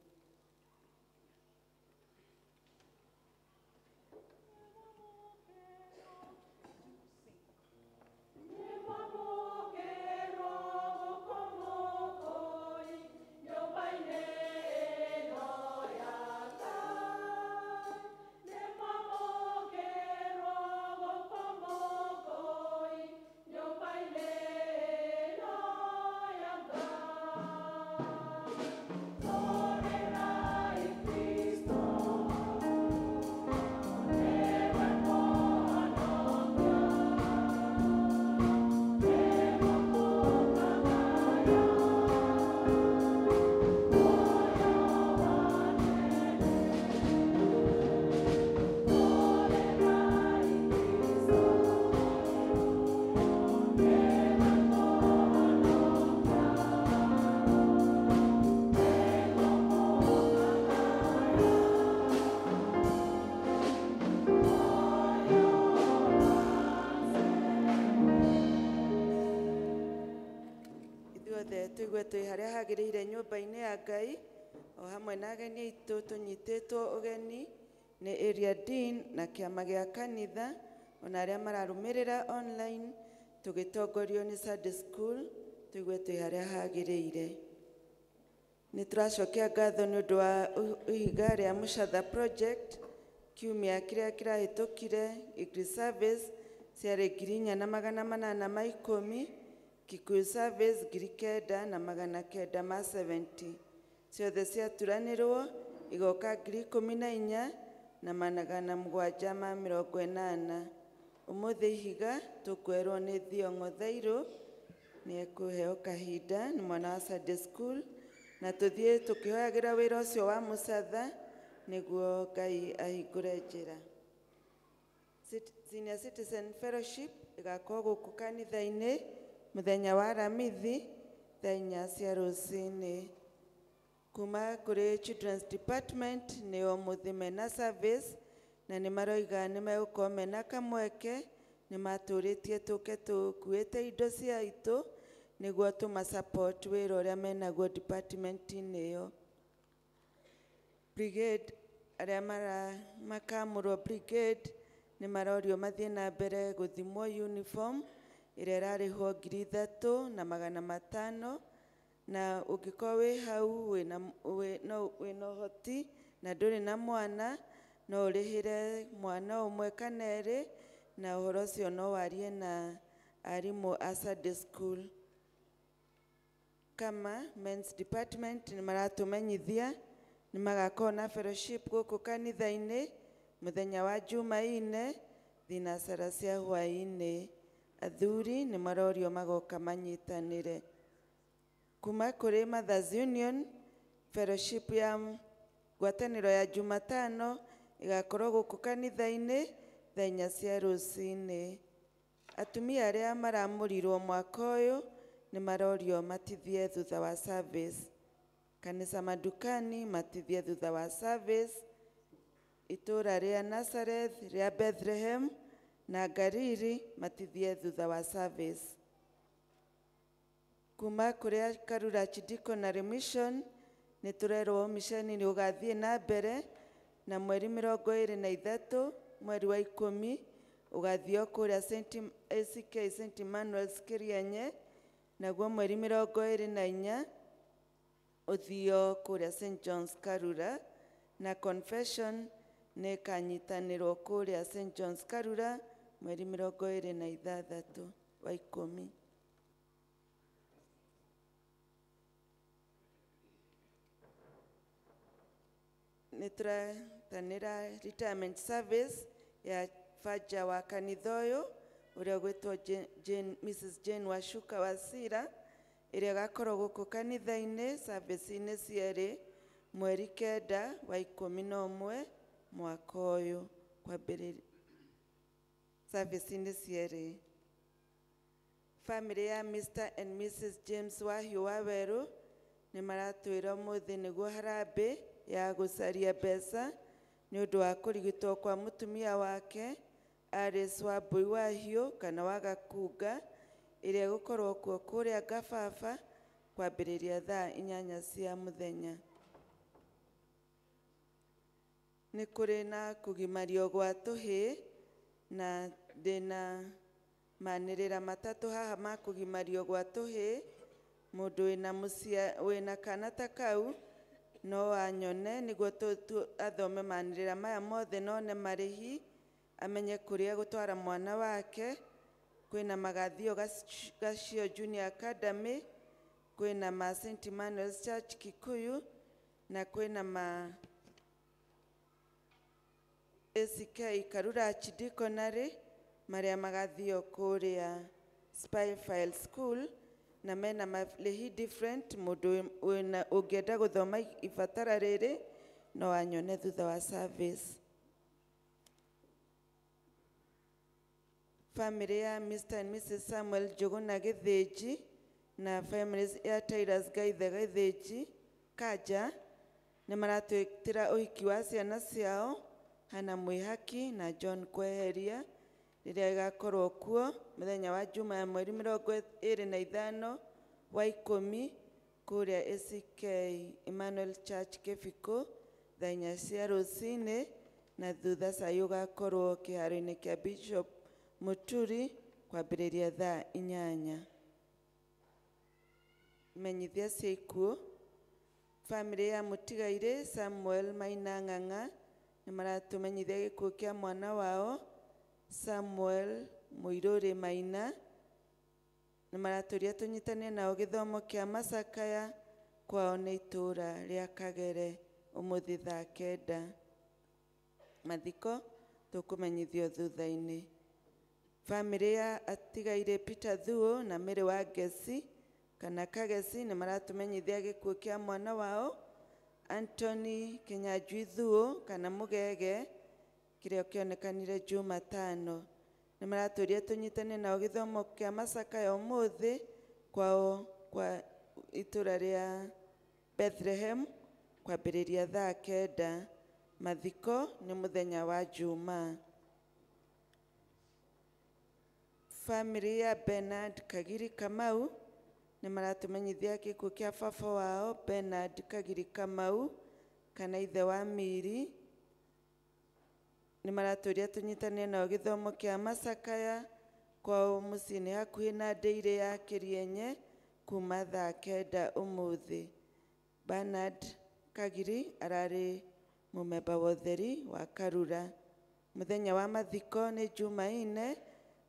Tũigue twĩ harĩa hagĩrĩire nyũmba-inĩ ya Ngai, o hamwe na ageni aitũ tũnyitĩtwo ũgeni nĩ Area Dean na kĩama gĩa kanitha, ona arĩa mararũmĩrĩra online tũgĩtongorio nĩ Sunday School, tũigue twĩ harĩa hagĩrĩire. Nĩ tũracokia ngatho nĩ ũndũ wa ihiga rĩa Mũcatha Project kiumia kĩrĩa kĩrahĩtũkire. English service ciarĩ 4810, Kikuyu service 9970. Ciothe ciaturanĩrwo igoka 14780. Ũmũthĩ ihiga tũkwerwo nĩ Thiong'o Thairũ, nĩ ekũheo kahinda nĩ mwana wa Sunday School, na tũthiĩ tũkĩhoyagĩra wĩra ũcio wa Mũcatha nĩguo Ngai ahingũre njĩra. Senior Citizen Fellowship ĩgakorwo gũkũ kanitha-inĩ mũthenya wa Aramithi thaa 4 cia rũcinĩ. Kuma kũrĩ Children's Department nĩo mũthĩ mena service, na nĩ maroiga nĩ megũkorwo mena kamweke, nĩ matũrĩtie tũke tũkuĩte indo cia itũ nĩguo tũma support wĩra ũrĩa menaguo department-inĩ ĩyo. Brigade arĩa makamũrwo brigade nĩ marorio mathiĩ na mbere gũthimwo uniform ĩrĩa ĩrarĩhwo 3500, na ũngĩkorwo wĩ hau wĩna ũhoti na ndũrĩ na mwana, no ũrĩhĩre mwana ũmwe kana erĩ, na ũhoro ũcio no warie na arimũ a Sunday School. Kama Men's Department nĩ maratũmenyithia nĩ magakorwo na fellowship gũkũ kanitha-inĩ mũthenya wa Jumaine thinacara cia hwaĩ-inĩ. Athuri nĩ marorio magoka manyitanĩre. Kuma kũrĩ Mothers Union fellowship ya ngwatanĩro ya Jumatano ĩgakorwo gũkũ kanitha-inĩ thaa 4 cia rũcinĩ. Atumia arĩa maramũrirwo mwaka ũyũ nĩ marorio matithie thutha wa service. Kanitha madukani matithie thutha wa service. Itũra rĩa Nazareth, rĩa Bethlehem na Galili matithie thutha wa service. Kuma kũrĩa Karura Archdeaconry Mission nĩ tũrerwo misheni nĩ ũgathiĩ na mbere, na mweri 23 mweri wa 10 ũgathiĩ o kũrĩa ACK St. Emmanuel's Kirienye Naguo mweri 24 ũthio kũrĩa St John's Karura, na confession nĩ ĩkanyitanĩrwo kũrĩa St John's Karura mweri 26 wa 10. Nĩ tũratanĩra retirement service ya banja wa kanitha ũyũ ũrĩa ũgwĩtwo Mrs Jane Wacuka Wasira, ĩrĩa ĩgakorwo gũkũ kanitha-inĩ service-inĩ cierĩ mweri 9 wa 11 mwaka ũyũ, kwambĩrĩria service-inĩ cierĩ. Family ya Mr and Mrs James Wahiũ Wawerũ nĩ maratwĩra ũmũthĩ nĩguo harambĩ ya gũcaria mbeca nĩ ũndũ wa kũrigitwo kwa mũtumia wake Alice Wambui Wahiũ kana wa Gakunga, ĩrĩa ĩgũkorwo kuo kũrĩa Ngababa kwambĩrĩria thaa 8 cia mũthenya. Nĩ kũrĩ na kũgimario gwa tũhĩĩ, na ndĩna manĩrĩra matatũ haha ma kũgimario gwa tũhĩĩ. Mũndũ wĩna kana ta kau no anyone nĩguo athome manĩrĩra maya mothe, none marĩhi amenye kũrĩa gũtwara mwana wake. Kwĩna Magathio Gacio Junior Academy, kwĩna ma St Emmanuel's Church Kikuyu, na kwĩna ma ACK Karura Archdeaconry marĩa magathio kũrĩa Spyfile School, na mena marĩhi different. Mũndũ ũngĩenda gũthoma ibatara rĩrĩ no anyone thutha wa service. Family ya Mr and Mrs Samuel Njuguna Gĩthĩnji na family ya Titus Gaithe Gĩthĩnji Kanja nĩ maratwĩtĩra ũhiki wa ciana ciao Hana Mwĩhaki na John Kweheria, rĩrĩa ĩgakorwo kuo mũthenya wa Juma ya mweri 25 wa 10 kũrĩa ACK Emmanuel Church Kĩbiko thaa 4 cia rũcinĩ, na thutha cai ũgakorwo kĩharo-inĩ kĩa Bishop Muturi kwambĩrĩria thaa 8. Menyithia cia ikuũ. Family ya mũtigairĩ Samuel Maina Ng'ang'a nĩ maratũmenyithia gĩkuũ kĩa mwana wao Samuel Mũirũrĩ Maina. Nĩ maratũria tũnyitane nao gĩthomo kĩa macakaya kwao nĩ itũũra rĩa Kagere ũmũthĩ thaa 9. Mathiko tũkũmenyithio thutha-inĩ. Family ya atigairĩ Peter Thuo na Mary wa Ngeci kana Kageci nĩ maratũmenyithia gĩkuũ kĩa mwana wao Anthony Kinyanjui Thuo kana Mũgege, kĩrĩa kĩonekanire Jumatano. Nĩ maratũria tũnyitane nao gĩthomo kĩa macakaya ũmũthĩ kwao kwa itũũra rĩa Bethlehem kwambĩrĩria thaa 9. Mathiko nĩ mũthenya wa Jumaa. Family ya Bernard Kagiri Kamau nĩ maratũmenyithia gĩkuũ kĩa baba wao Bernard Kagiri Kamau kana ithe wa Miri. Nĩ maratũria tũnyitane nao gĩthomo kĩa macakaya kwao mũciĩ nĩ hakuhĩ na ndĩirĩ ya Kĩrienye kuma thaa 9 ũmũthĩ. Bernard Kagiri ararĩ mũmemba wa ũtheri wa Karura. Mũthenya wa mathiko nĩ Jumaine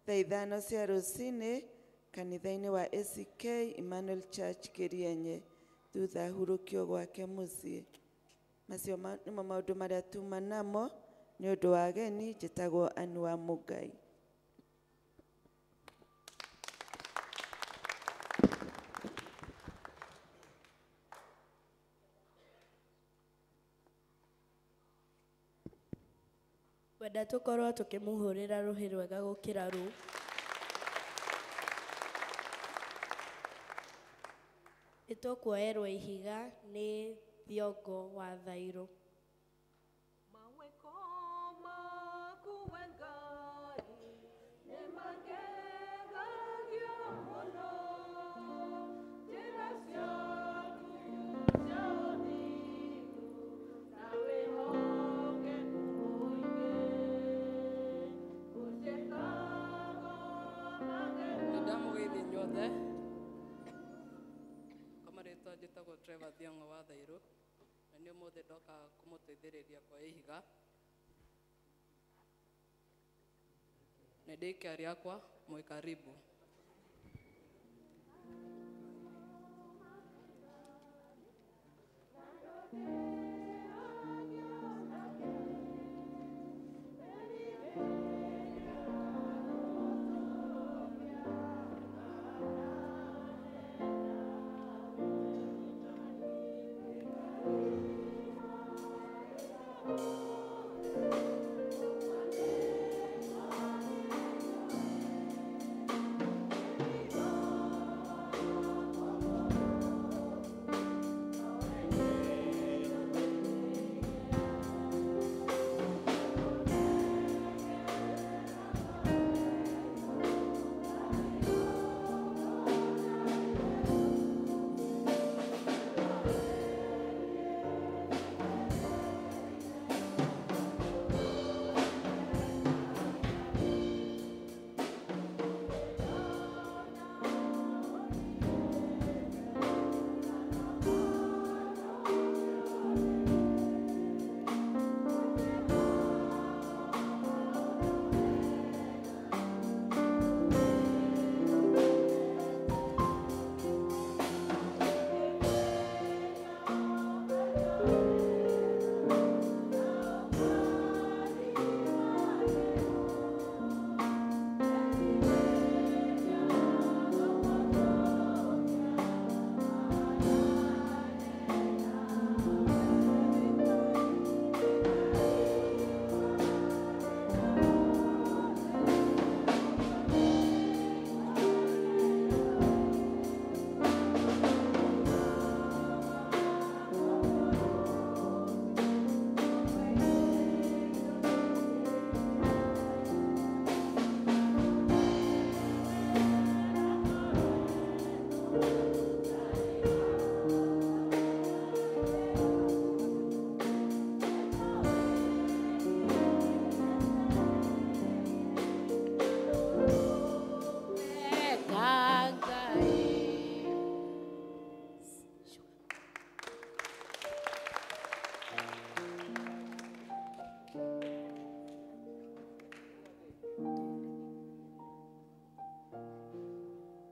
thaa 5 cia rũcinĩ kanitha-inĩ wa ACK Emmanuel Church Kĩrienye, thutha ahurũkio gwake mũciĩ. Macio nĩmo maũndũ marĩa tuma namo nĩ ũndũ wa ageni. Njĩtagwo Ann wa Mũngai. Wenda tũkorwo tũkĩmũhũrĩra rũhĩ rwega gũkĩra rũu. Nĩ tũkuoerwo ihiga nĩ Thiongo wa Thairũ. Nĩndamũgeithia inyuothe Njĩtagwo Trevor Thiong'o wa Thairũ na nĩ ũmũthĩ ndoka kũmũteithĩrĩria kwa ihiga. Nĩ ndĩkia rĩakwa, mwĩ karibu.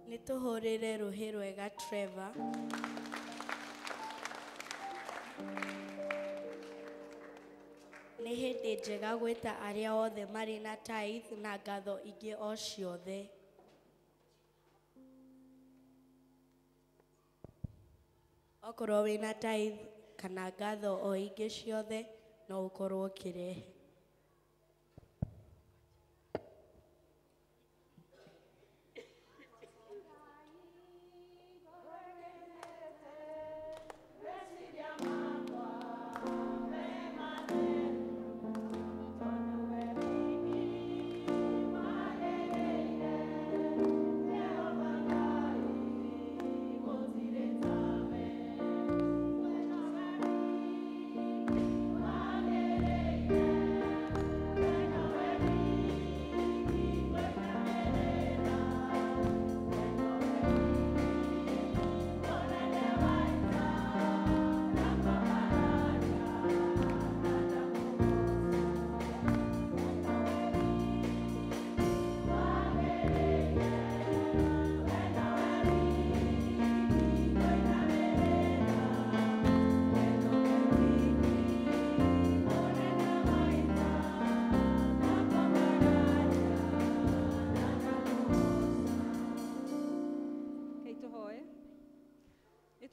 Nĩtũhũrĩre rũhĩ rwega Trevor. Nĩ hĩndĩ njega gwĩta arĩa othe marĩ na tithe na ngatho ingĩ o ciothe. Okorwo wĩna tithe kana ngatho o ingĩ ciothe no ũkorwo ũkĩrehe.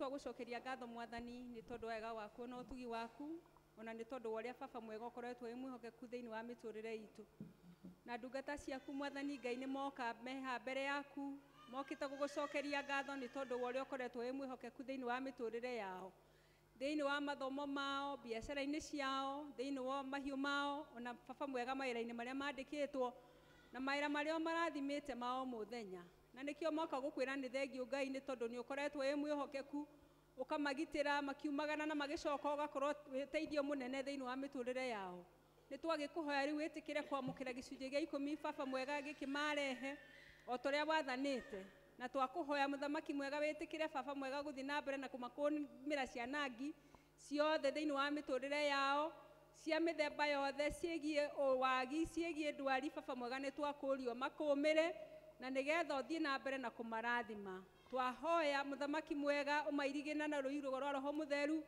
Twagucokeria ngatho mwathani ni tondu wega waku na utugi waku ona ni tondu wa uria baba mwega ukoretwo wi mwihokeku thiini wa miturire itu na ndungata ciaku mwathani Ngai ni moka meha mbere yaku mokite gugucokeria ngatho ni tondu wa uria ukoretwo wi mwihokeku thiini wa miturire yao thiini wa mathomo mao biacara-ini ciao thiini wa mahiũ mao ona baba mwega mawĩra-inĩ marĩa mandĩkĩtwo na mawĩra marĩa marathimĩte mao mũthenya na nikio moka gukwira ni thengio Ngai ni tondu ni ukoretwo wi mwihokeku ukamagitira makiumagana na magicoka ugakorwo witeithio munene thiini wa miturire yao. Ni twagikuhoya riu witikire kwamukira gicunjĩ gĩa 10 baba mwega giki marehe o toria wathanite Na twakũhoya mũthamaki mwega wĩtĩkĩre baba mwega gũthiĩ na mbere na kũmakũmĩra ciana ngi ciothe thĩinĩ wa mĩtũrĩre yao cia mĩthemba yothe ciĩgiĩ ũwagi ciĩgiĩ ndwari baba mwega nĩ twakũrio makũmĩre na nĩgetha ũthiĩ na mbere na kũmarathima. Twahoya mũthamaki mwega ũmairigĩre na rũi rwa roho mũtheru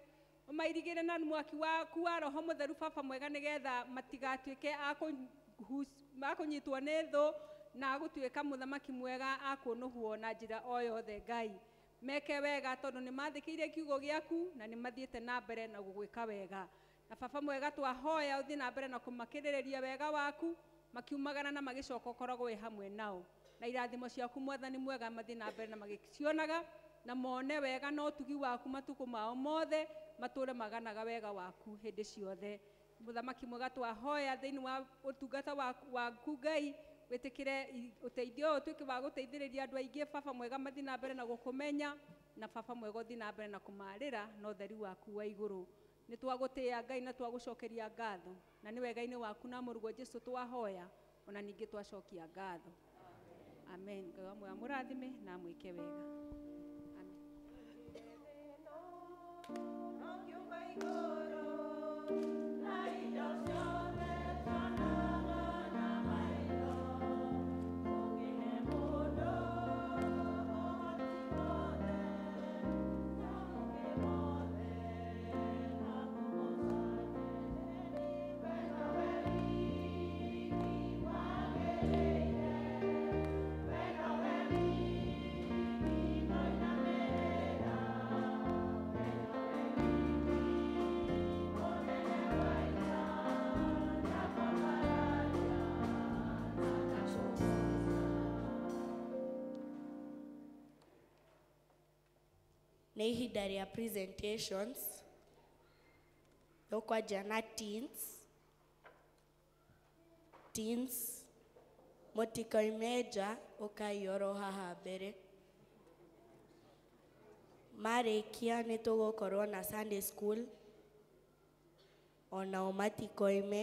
ũmairigĩre na mwaki waku wa roho mũtheru baba mwega nĩgetha matigatuĩke a kũnyitwo nĩ thũ na gũtuĩka mũthamaki mwega a kũnũhwo na njĩra o yothe Ngai. Meke wega tondũ nĩ mathĩkĩire kiugo gĩaku na nĩ mathiĩte na mbere na gũgwĩka wega. Na baba mwega twahoya ũthiĩ na mbere na kũmakĩrĩrĩria wega waku makiumagara na magĩcoka ũkoragwo wĩ hamwe nao. Na irathimo ciaku mwathani mwega mathiĩ na mbere na magĩcionaga na mone wega na ũtugi waku matukũ mao mothe matũre maganaga wega waku hĩndĩ ciothe. Mũthamaki mwega twahoya thĩinĩ wa ũtungata waku Ngai wĩtĩkĩre ũteithio ũyũ ũtuĩke wa gũteithĩrĩria andũ aingĩ baba mwega mathiĩ na mbere na gũkũmenya na baba mwega ũthiĩ na mbere na kũmarĩra na ũtheri waku wa igũrũ. Nĩ twagũtĩĩa Ngai na twagũcokeria ngatho na nĩ wega-inĩ waku na mũrũguo Jesũ twahoya ona ningĩ twacokia ngatho. Amen. Ngai wa muoyo amũrathime na amwĩke wega. Amen. Nĩ ihinda rĩa presentations tũkwanjia na teens mũtikoime nja ũkai oro haha mbere. Marĩkia nĩ tũgũkorwo na Sunday school onao matikoime.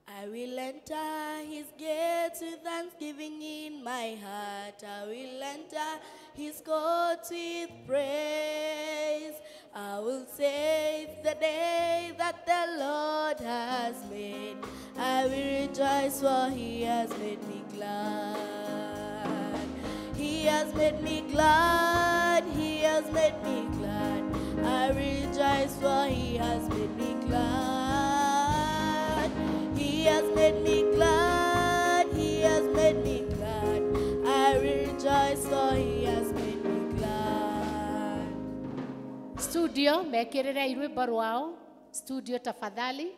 I will enter his gates with thanksgiving in my heart. I will enter his courts with praise. I will say it's the day that the Lord has made. I will rejoice, for he has made me glad. He has made me glad. He has made me glad. I rejoice, for he has made me glad. He has made me glad, he has made me glad. I rejoice, for he has made me glad. Studio, mekĩrĩre rwĩmbo rwao. Studio tafadhali.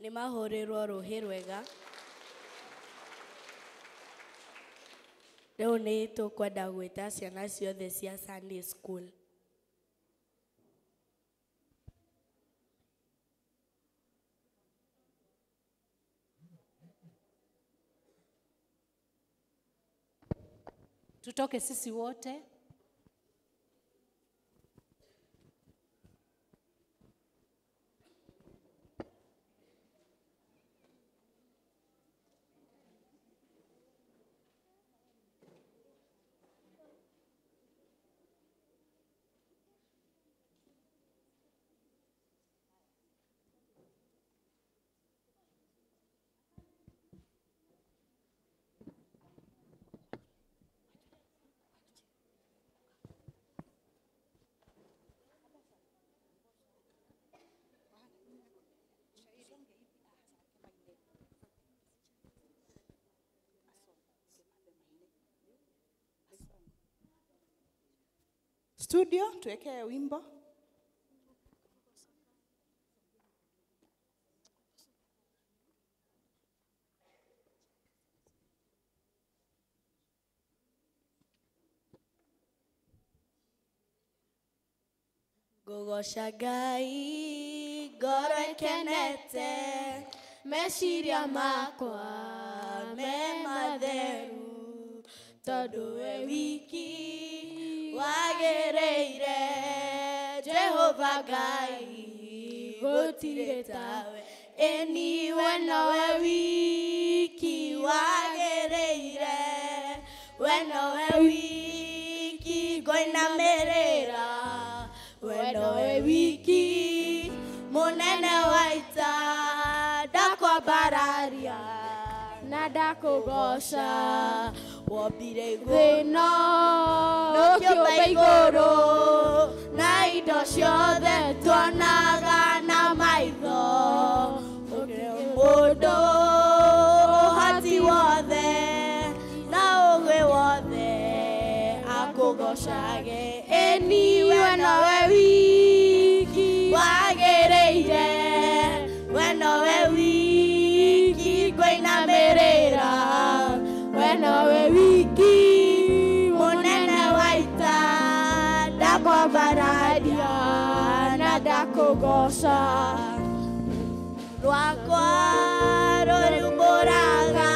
Nĩ mahũrĩrwo rũhĩ rwega. Rĩu nĩ tũkwenda gwĩta ciana ciothe cia Sunday school. Tutoke sisi wote. Studio, tuweke wimbo. Ngũgoca Ngai ngoro ĩkenete, meciria makwa me matheru, tondũ we wiki wagĩrĩire. Jehova Ngai gũtirĩ tawe, ĩni we nowe wiki wagĩrĩire, we nowe wiki ngũinamĩrĩra, we nowe wiki mũnene wa ita, ndakwambararia na ndakũgoca. Wombire thĩ-ĩno ũkĩũmba igũrũ, na indo ciothe tuonaga na maitho. Ũkĩrĩ mũndũ ũhoti wothe na ũũgĩ wothe akũgocage. Ĩni we nowe wiki wagĩrĩire, we nowe wiki ngũinamĩrĩra, we nowe wiki mũnene wa ita, ndakwambararia na ndakũgoca. Rwakwa rũriumbũraga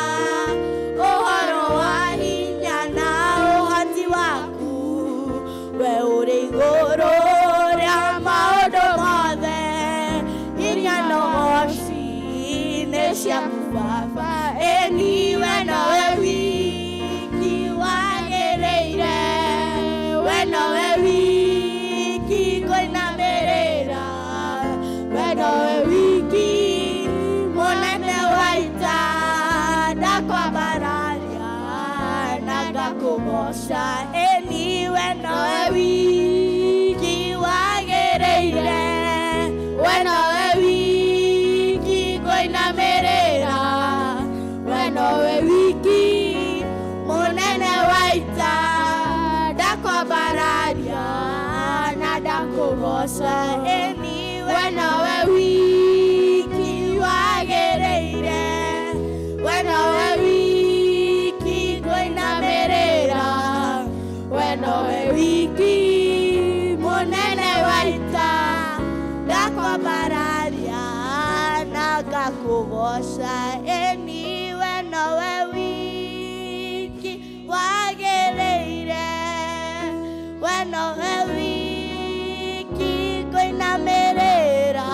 ũhoro wa hinya na ũhoti waku, we ũrĩ igũrũ rĩa maũndũ mothe, hinya na ũgoci nĩ ciaku Baba. Ĩni we nowe wiki wagĩrĩire, we nowe wiki ngũinamĩrĩra, we nowe wiki mũnene wa ita, ndakwambararia na ngakũgoca. Ĩni we nowe wiki wagĩrĩire, we nowe wiki ngũinamĩrĩra, we nowe wiki mũnene wa ita, ndakwambararia na ndakũgoca. Ĩni we nowe wiki wagĩrĩire, we nowe wiki ngũinamĩrĩra, we nowe wiki mũnene wa ita, ndakwambararia na ngakũgoca. Ĩni we nowe wiki wagĩrĩire, we nowe wiki ngũinamĩrĩra,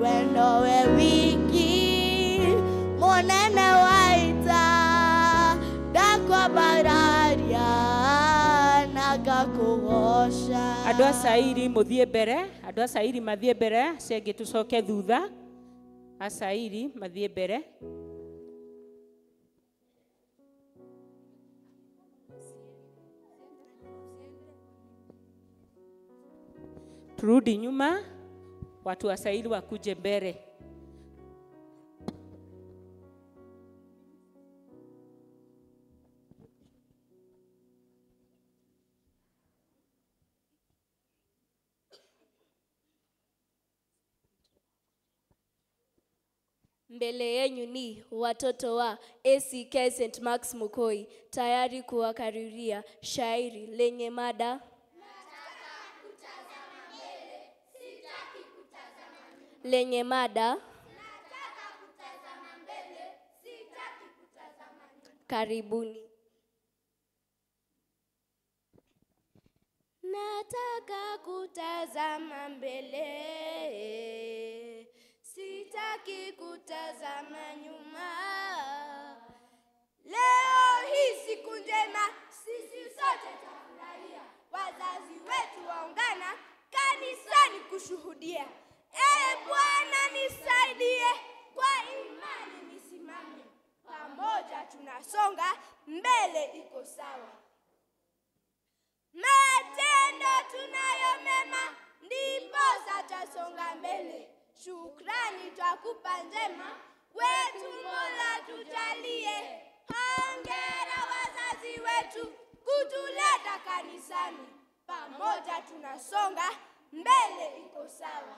we nowe wiki mũnene wa ita, ndakwambararia na ngakũgoca. Andũ a Cairi mũthiĩ mbere, andũ a Cairi mathiĩ mbere, acio angĩ tũcoke thutha. A Cairi mathiĩ mbere. Turudi nyuma, watu wa Saili wakuje mbele. Mbele yenyu ni watoto wa ACK St. Mark's Mukoi, tayari kuwakariria shairi lenye mada lenye mada Karibuni. Nataka kutazama mbele, sitaki kutazama nyuma. Leo hii siku njema, sisi sote tafurahia. Wazazi wetu waungana kanisani kushuhudia. Ee Bwana nisaidie, kwa imani nisimame. Pamoja tunasonga mbele, iko sawa. Matendo tunayo mema, ndiposa twasonga mbele. Shukrani twakupa njema, wetu Mola tujalie. Hongera wazazi wetu kutuleta kanisani. Pamoja tunasonga mbele, iko sawa.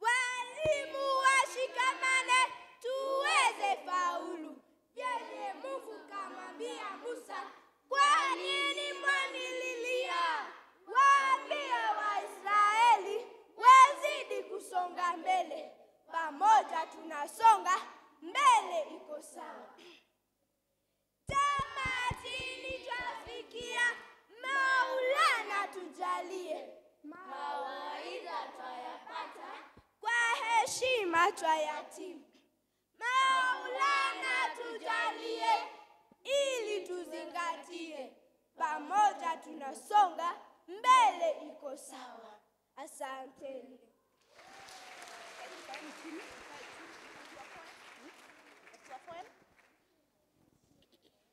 Walimu washikamane, tuweze faulu. Vyenye Mungu kamwambia Musa, kwa nini mwanililia? Waambie Waisraeli wazidi kusonga mbele. Pamoja tunasonga mbele, iko sawa. Tamatini twafikia, Maulana tujalie. Mawaidha twayapata, kwa heshima twayatimu. Maulana tujalie, ili tuzingatie. Pamoja tunasonga mbele, iko sawa. Asanteni.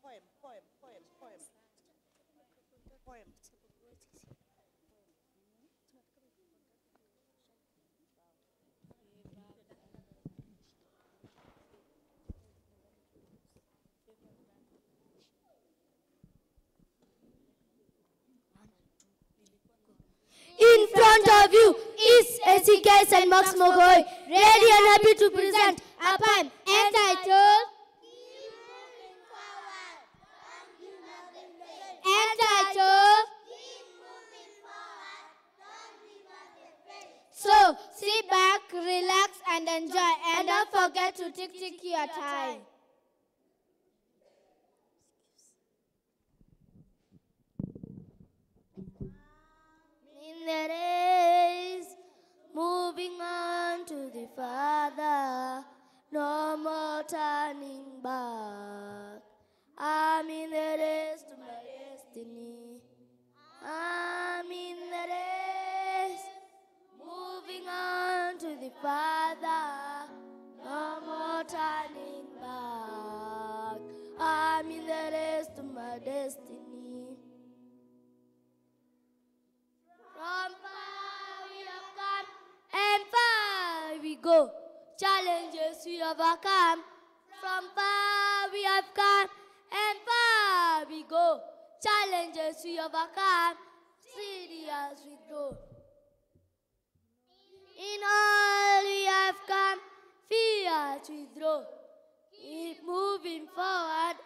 Poem, poem, poem, poem. Poem. In front of you is ACK St. Mark's Mukoi, ready and happy to present a poem entitled So sit back, relax and enjoy, and don't forget to tick tick your time. In the race, moving on to the Father, no more turning back. I'm in the race to my destiny. I'm in the race, moving on to the Father, no more turning back. I'm in the race to my destiny. From far we have come and far we go. Challenges we overcome. From far we have come and far we go. Challenges we overcome. Steady as we go. In all we have come, fear to withdraw. Keep moving forward.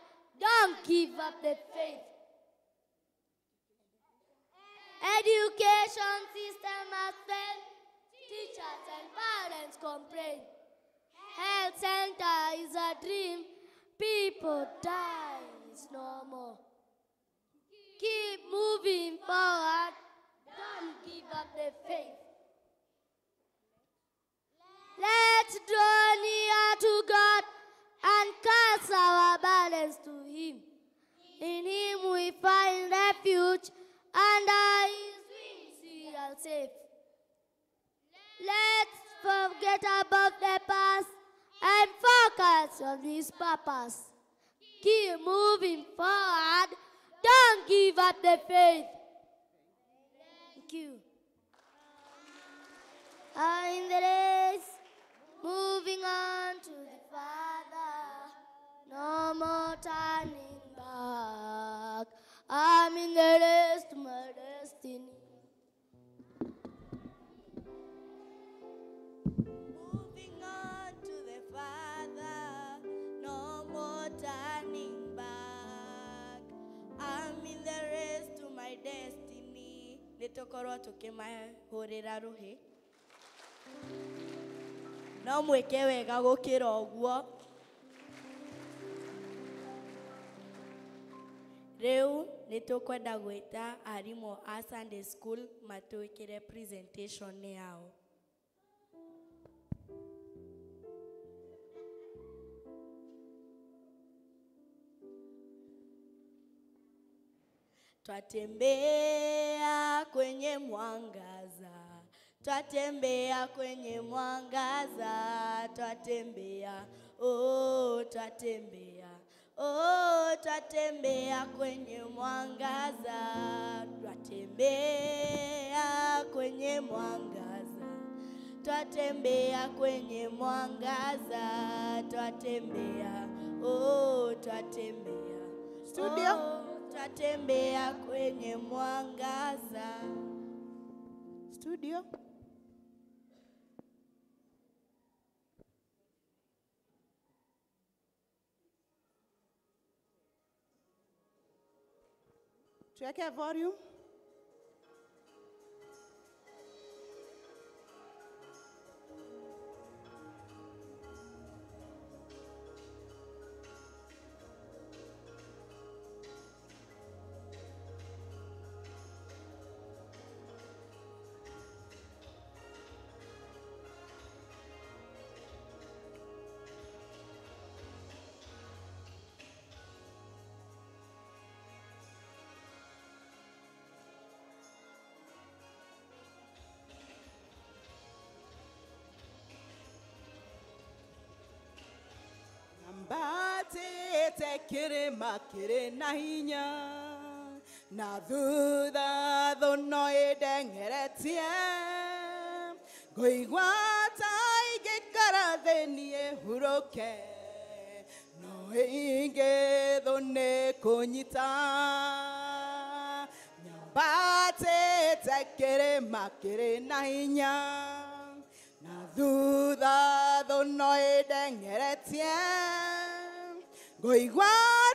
Don't give up the faith. Education system has failed. Teachers and parents complain. Health center is a dream. People die, it's no more. Keep moving forward. Don't give up the faith. Let's draw near to God and cast our burdens to Him. In Him we find refuge. Under His wings we are safe. Let's forget about the past and focus on His purpose. Keep moving forward. Don't give up the faith. Thank you. I'm in the race, moving on to the Father. No more turning back. I'm in the race to my destiny. Moving on to the Nĩ tũkorwo tũkĩmahũrĩra rũhĩ. No mwĩke wega gũkĩra ũguo. Rĩu nĩ tũkwenda gwĩta arimũ a Sunday school matwĩkĩre presentation yao. Twatembea kwenye mwangaza, twatembea kwenye mwangaza, twatembea, oh, twatembea, oh, twatembea kwenye mwangaza, twatembea kwenye mwangaza, twatembea kwenye mwangaza, twatembea, oh, twatembea. Studio. Oh, twatembea kwenye mwangaza. Studio. Tuweke volume. Mbatĩte kĩrĩma kĩrĩ na hinya na thutha thũ no ĩndeng'eretie ngũigua ta ingĩikara thĩ niĩ hurũke no ĩingĩ thũ nĩ kũnyita nyambatĩte kĩrĩma kĩrĩ na hinya na thutha thũ no ĩndeng'eretie ngũigua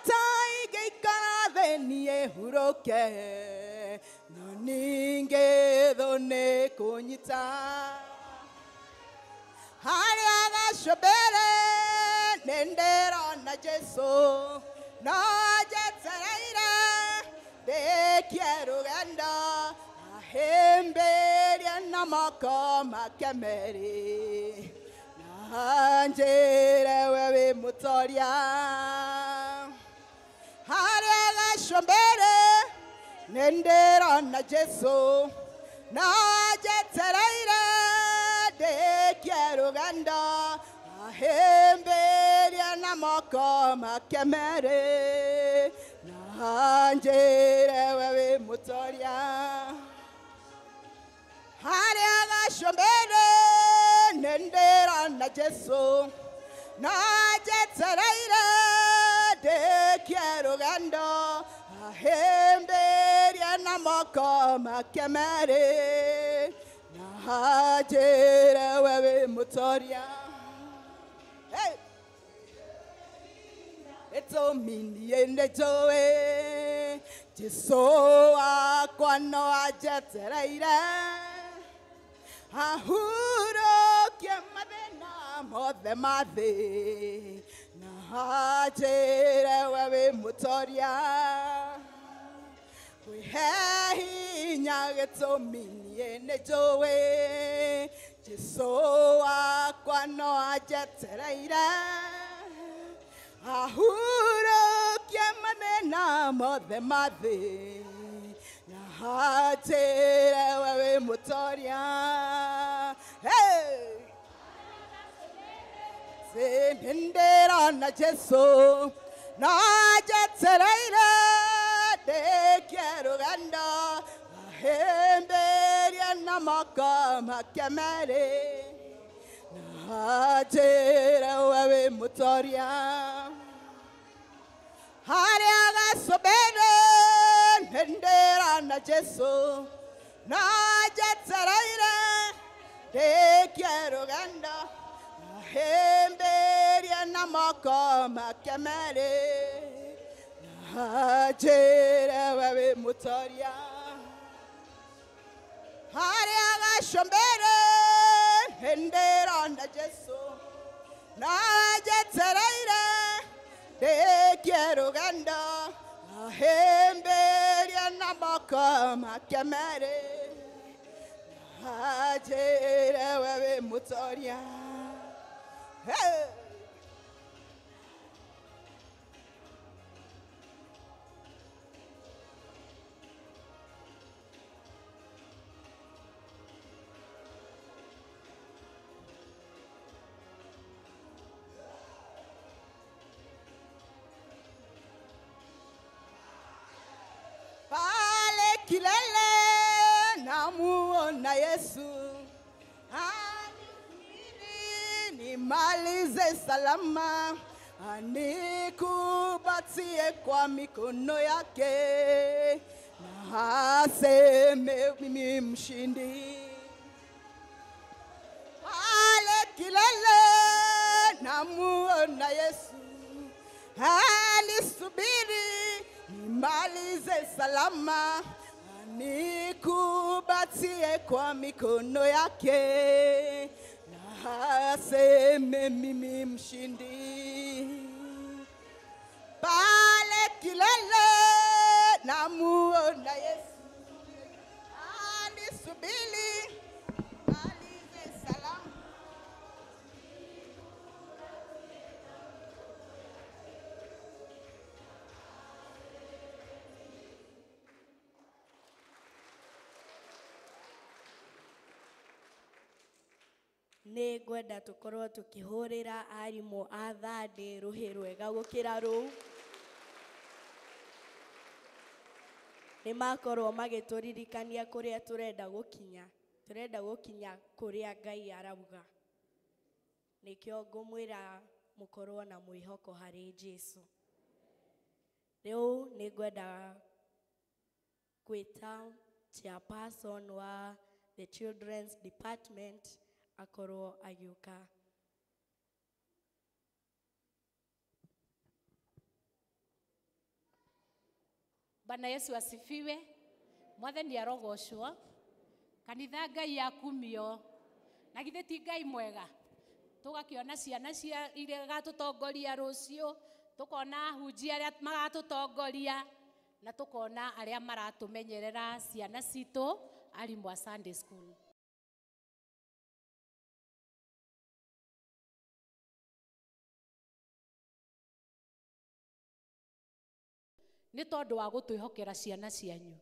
ta ingĩikara thĩ niĩ hurũke no ningĩ thũ nĩ kũnyita harĩa gacũmbĩrĩ nĩ ndĩrona Jesũ no njetereire ndĩkie rũgendo ahĩmbĩrie na moko make merĩ na njĩre we wĩ mũtoria harĩa gacũmbĩrĩ nĩ ndĩrona Jesũ no njetereire ndĩkie rũgendo ahĩmbĩrie na moko make merĩ na njĩre we wĩ mũtoria harĩa gacũmbĩrĩ nĩ ndĩrona Jesũ no njetereire ndĩkie rũgendo ahĩmbĩrie na moko make merĩ na njĩre we wĩ mũtoria. Hey! Gĩtũmi niĩ nĩ njũĩ Jesũ wakwa no anjetereire ahurũkie mathĩna mothe ma thĩ na anjĩre we wĩ mũtoria kwĩhe hinya gĩtũmi niĩ nĩ njũĩ Jesũ wakwa no anjetereire ahurũkie mathĩna mothe ma thĩ na anjĩre we wĩ mũtoria. Hey! Nĩ ndĩrona Jesũ no njetereire ndĩkie rũgendo ahĩmbĩrie na moko make merĩ na njĩre we wĩ mũtoria harĩa gacũmbĩrĩ nĩ ndĩrona Jesũ no njetereire ndĩkie rũgendo ahĩmbĩrie na moko make merĩ na njĩre we wĩ mũtoria. Harĩa gacumbĩrĩ nĩndĩrona Jesũ na njetereire ndĩkie rũgendo ahĩmbĩrie na moko make merĩ anjĩre we wĩ mũtoria. Hey! Pale kilele namuona Yesu anisubiri nimalize salama, anikubatie kwa mikono yake na aseme mimi mshindi. Pale kilele namuona Yesu anisubiri nimalize salama, anikubatie kwa mikono yake na aseme mimi mshindi. Pale kilele namuona Yesu anisubiri nimalize salama. Nĩ ngwenda tũkorwo tũkĩhũrĩra arimũ a thandĩ rũhĩ rwega gũkĩra rũu. Nĩ makorwo magĩtũririkania kũrĩa tũrenda gũkinya. Tũrenda gũkinya kũrĩa Ngai arauga. Nĩkĩo ngũmwĩra mũkorwo na mwĩhoko harĩ Jesũ. Rĩu nĩ ngwenda gwĩta chairperson wa the children's department akorwo agĩũka. Bwana Yesu asifiwe. Mwathani arogocwo. Kanitha Ngai akumio. Na githĩ ti Ngai mwega? Tũgakĩona ciana cia iria igatũtongoria rũciũ, tũkona ahunjia arĩa magatũtongoria, na tũkona arĩa maratũmenyerera ciana citũ, arimũ a Sunday school. Nĩ tondũ wa gũtwĩhokera ciana cianyu.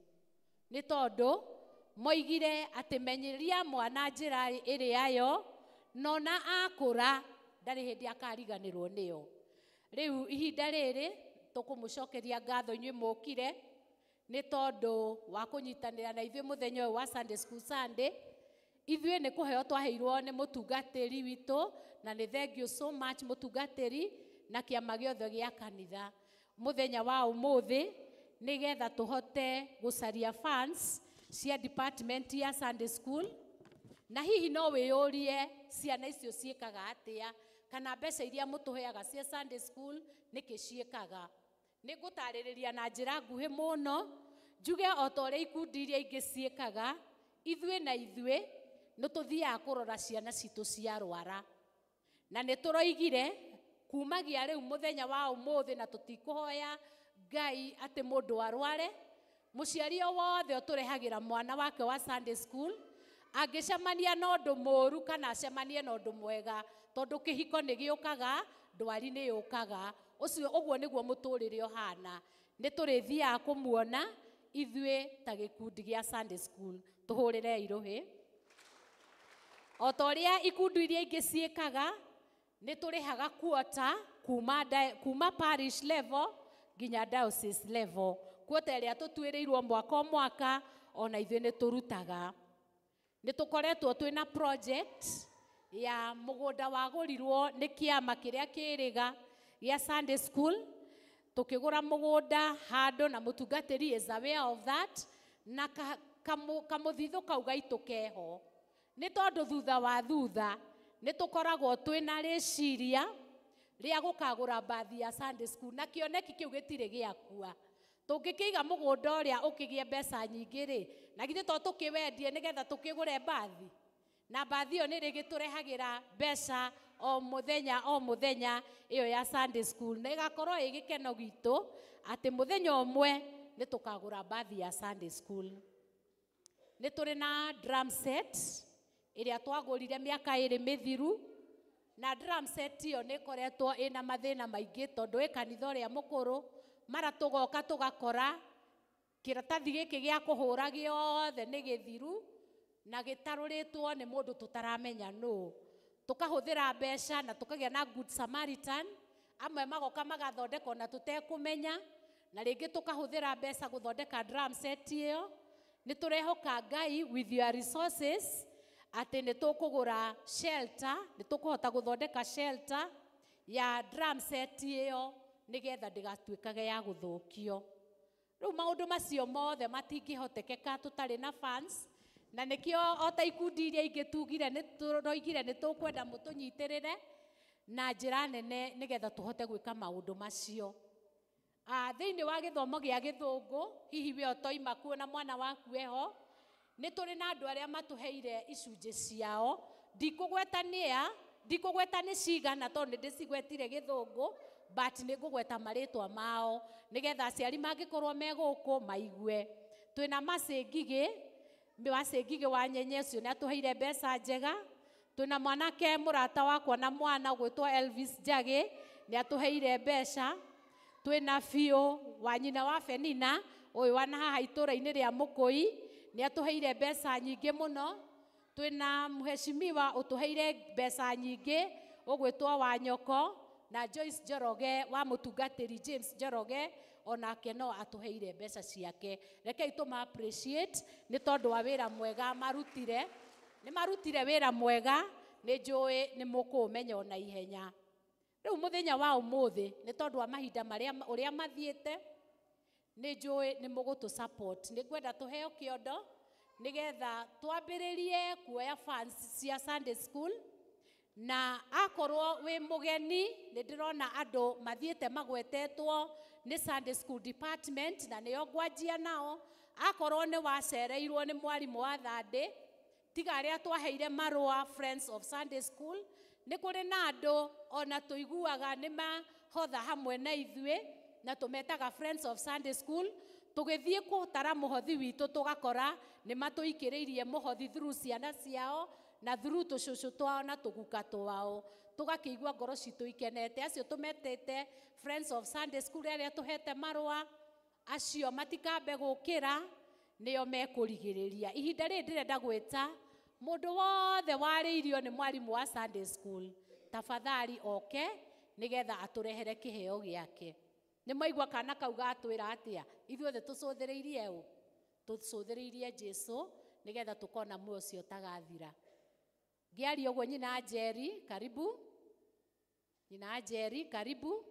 Nĩ tondũ moigire atĩ menyeria mwana njĩra ĩrĩa yo, nona akũra ndarĩ hĩndĩ akariganĩrwo nĩyo. Rĩu ihinda rĩrĩ tũkũmũcokeria ngatho inyuĩ mũkire nĩ tondũ wa kũnyitanĩra na ithuĩ mũthenya ũyũ wa Sunday School Sunday. Ithuĩ nĩ kũheo twaheirwo nĩ mũtungatĩri witũ, na nĩ thank you so much mũtungatĩri na kĩama gĩothe gĩa kanitha mũthenya wa ũmũthĩ, nĩgetha tũhote gũcaria funds cia department ya Sunday School. Na hihi no wĩyũrie ciana icio ciĩkaga atĩa, kana mbeca iria mũtũheaga cia Sunday School nĩkĩ ciĩkaga. Nĩ ngũtarĩrĩria na njĩra nguhĩ mũno, njuge o ta ũrĩa ikundi iria ingĩ ciĩkaga, ithuĩ na ithuĩ nĩ tũthiaga kũrora ciana citũ ciarwara. Na nĩ tũroigire kumagia rĩu mũthenya wa ũmũthĩ, na tũtikũhoya Ngai atĩ mũndũ arware. Mũciari o wothe ũtũrehagĩra mwana wake wa Sunday School angĩcemania na ũndũ mũũru kana acemanie na ũndũ mwega, tondũ kĩhiko nĩ gĩũkaga, ndwari nĩ yũkaga, ũcio ũguo nĩguo mũtũrĩre ũhana. Nĩ tũrĩthiaga kũmuona ithuĩ ta gĩkundi gĩa Sunday School. Tũhũrĩrei rũhĩ. O ta ũrĩa ikundi iria ingĩ ciĩkaga, nĩ tũrĩhaga quota kuma parish level nginya diocese level. Quota ĩrĩa tũtuĩrĩirwo mwaka o mwaka, ona ithuĩ nĩ tũrutaga. Nĩ tũkoretwo twĩna project ya mũgũnda wagũrirwo nĩ kĩama kĩrĩa kĩrĩga gĩa Sunday School. Tũkĩgũra mũgũnda handũ, na mũtungatĩri is aware of that, na kamũthithũ kau gaitũ keho. Nĩ tondũ thutha wa thutha nĩ tũkoragwo twĩna rĩciria rĩa gũkagũra mbathi ya Sunday School, na kĩoneki kĩu gĩtirĩ gĩakua. Tũngĩkĩiga mũgũnda ũrĩa ũkĩgĩe mbeca nyingĩ rĩ, na githĩ to tũkĩwendie nĩgetha tũkĩgũre mbathi? Na mbathi ĩyo nĩ rĩgĩtũrehagĩra mbeca o mũthenya o mũthenya ĩyo ya Sunday school, na ĩgakorwo ĩ gĩkeno gitũ atĩ mũthenya ũmwe nĩ tũkagũra mbathi ya Sunday school. Nĩ tũrĩ na drum set ĩrĩa twagũrire mĩaka ĩrĩ mĩthiru, na drum set ĩyo nĩ ĩkoretwo ĩna mathĩna maingĩ tondũ ĩ kanitha ũrĩa mũkũrũ, mara tũgoka tũgakora kĩratathi gĩkĩ gĩa kũhũra gĩothe nĩ gĩthiru na gĩtarũrĩtwo nĩ mũndũ tũtaramenya nũ. Tũkahũthĩra mbeca na tũkagĩa na Good Samaritan, amwe magoka magathondeka ona tũtekũmenya, na rĩngĩ tũkahũthĩra mbeca gũthondeka drum set ĩyo. Nĩ tũrehoka Ngai with your resources atĩ nĩ tũkũgũra shelter, nĩ tũkũhota gũthondeka shelter ya drum set ĩyo nĩgetha ndĩgatuĩkage ya gũthũkio. Rĩu maũndũ macio mothe matingĩhotekeka tũtarĩ na funds, na nĩkĩo o ta ikundi iria ingĩ tugire nĩ tũroigire nĩ tũkwenda mũtũnyitĩrĩre na njĩra nene nĩgetha tũhote gwĩka maũndũ macio. Thĩinĩ wa gĩthomo gĩa gĩthũngũ, hihi we ũtoima kuo na mwana waku eho, nĩ tũrĩ na andũ arĩa matũheire icunjĩ ciao. Ndikũgweta nĩa, ndikũgweta nĩ cigana tondũ nĩ ndĩcigwetire gĩthũngũ, but nĩ ngũgweta marĩtwa mao nĩgetha aciari mangĩkorwo me gũkũ maigue. Twĩna Mercy Ngigĩ, Mercy Ngigĩ wa Nyenye ũcio nĩ atũheire mbeca njega. Twĩna mwanake mũrata wakwa na mwana ũgwĩtwo Elvis Njagĩ nĩ atũheire mbeca. Twĩna Biũ wa nyina wa Benina ũyũ wa na haha itũũra-inĩ rĩa Mũkũi nĩ atũheire mbeca nyingĩ mũno. Twĩna mheshimiwa ũtũheire mbeca nyingĩ ũgwĩtwo Wanyoko, na Joyce Njoroge wa mũtungatĩri James Njoroge onake no atũheire mbeca ciake. Rekei tũma appreciate nĩ tondũ wa wĩra mwega marutire. Nĩ marutire wĩra mwega, nĩ njũĩ nĩ mũkũũmenya ona ihenya. Rĩu mũthenya wa ũmũthĩ nĩ tondũ wa mahinda marĩa ũrĩa mathiĩte, nĩ njũĩ nĩ mũgũtũ support. Nĩ ngwenda tũheo kĩondo nĩgetha twambĩrĩrie kuoya funds cia Sunday school, na akorwo wĩ mũgeni nĩ ndĩrona andũ mathiĩte magwetetwo nĩ Sunday school department na nĩo ngwanjia nao. Akorwo nĩ wacereirwo nĩ mwarimũ wa Thandĩ, tiga arĩa twaheire marũa Friends of Sunday School, nĩ kũrĩ na andũ ona tũiguaga nĩ mahotha hamwe na ithuĩ na tũmetaga Friends of Sunday School. Tũgĩthiĩ kũtara mũhothi witũ tũgakora nĩ matũikĩrĩirie mũhothi through ciana ciao na through tũcũcũ twao na tũguka twao, tũgakĩigua ngoro citũ ikenete. Acio tũmetĩte Friends of Sunday School arĩa tũhete marũa, acio matikambe gũkĩra, nĩo mekũrigĩrĩria. Ihinda rĩrĩ ndĩrenda gwĩta mũndũ wothe warĩirio nĩ mwarimũ wa Sunday school, tafadhali oke nĩgetha atũrehere kĩheo gĩake. Nĩ mwaigua kana kau gatwĩra atĩa? Ithuothe tũcũthĩrĩirie ũ? Tũcũthĩrĩirie Jesũ nĩgetha tũkona muoyo ũcio ũtagathira. Ngĩaria ũguo, nyina Njeri, karibu. Nyina Njeri, karibu.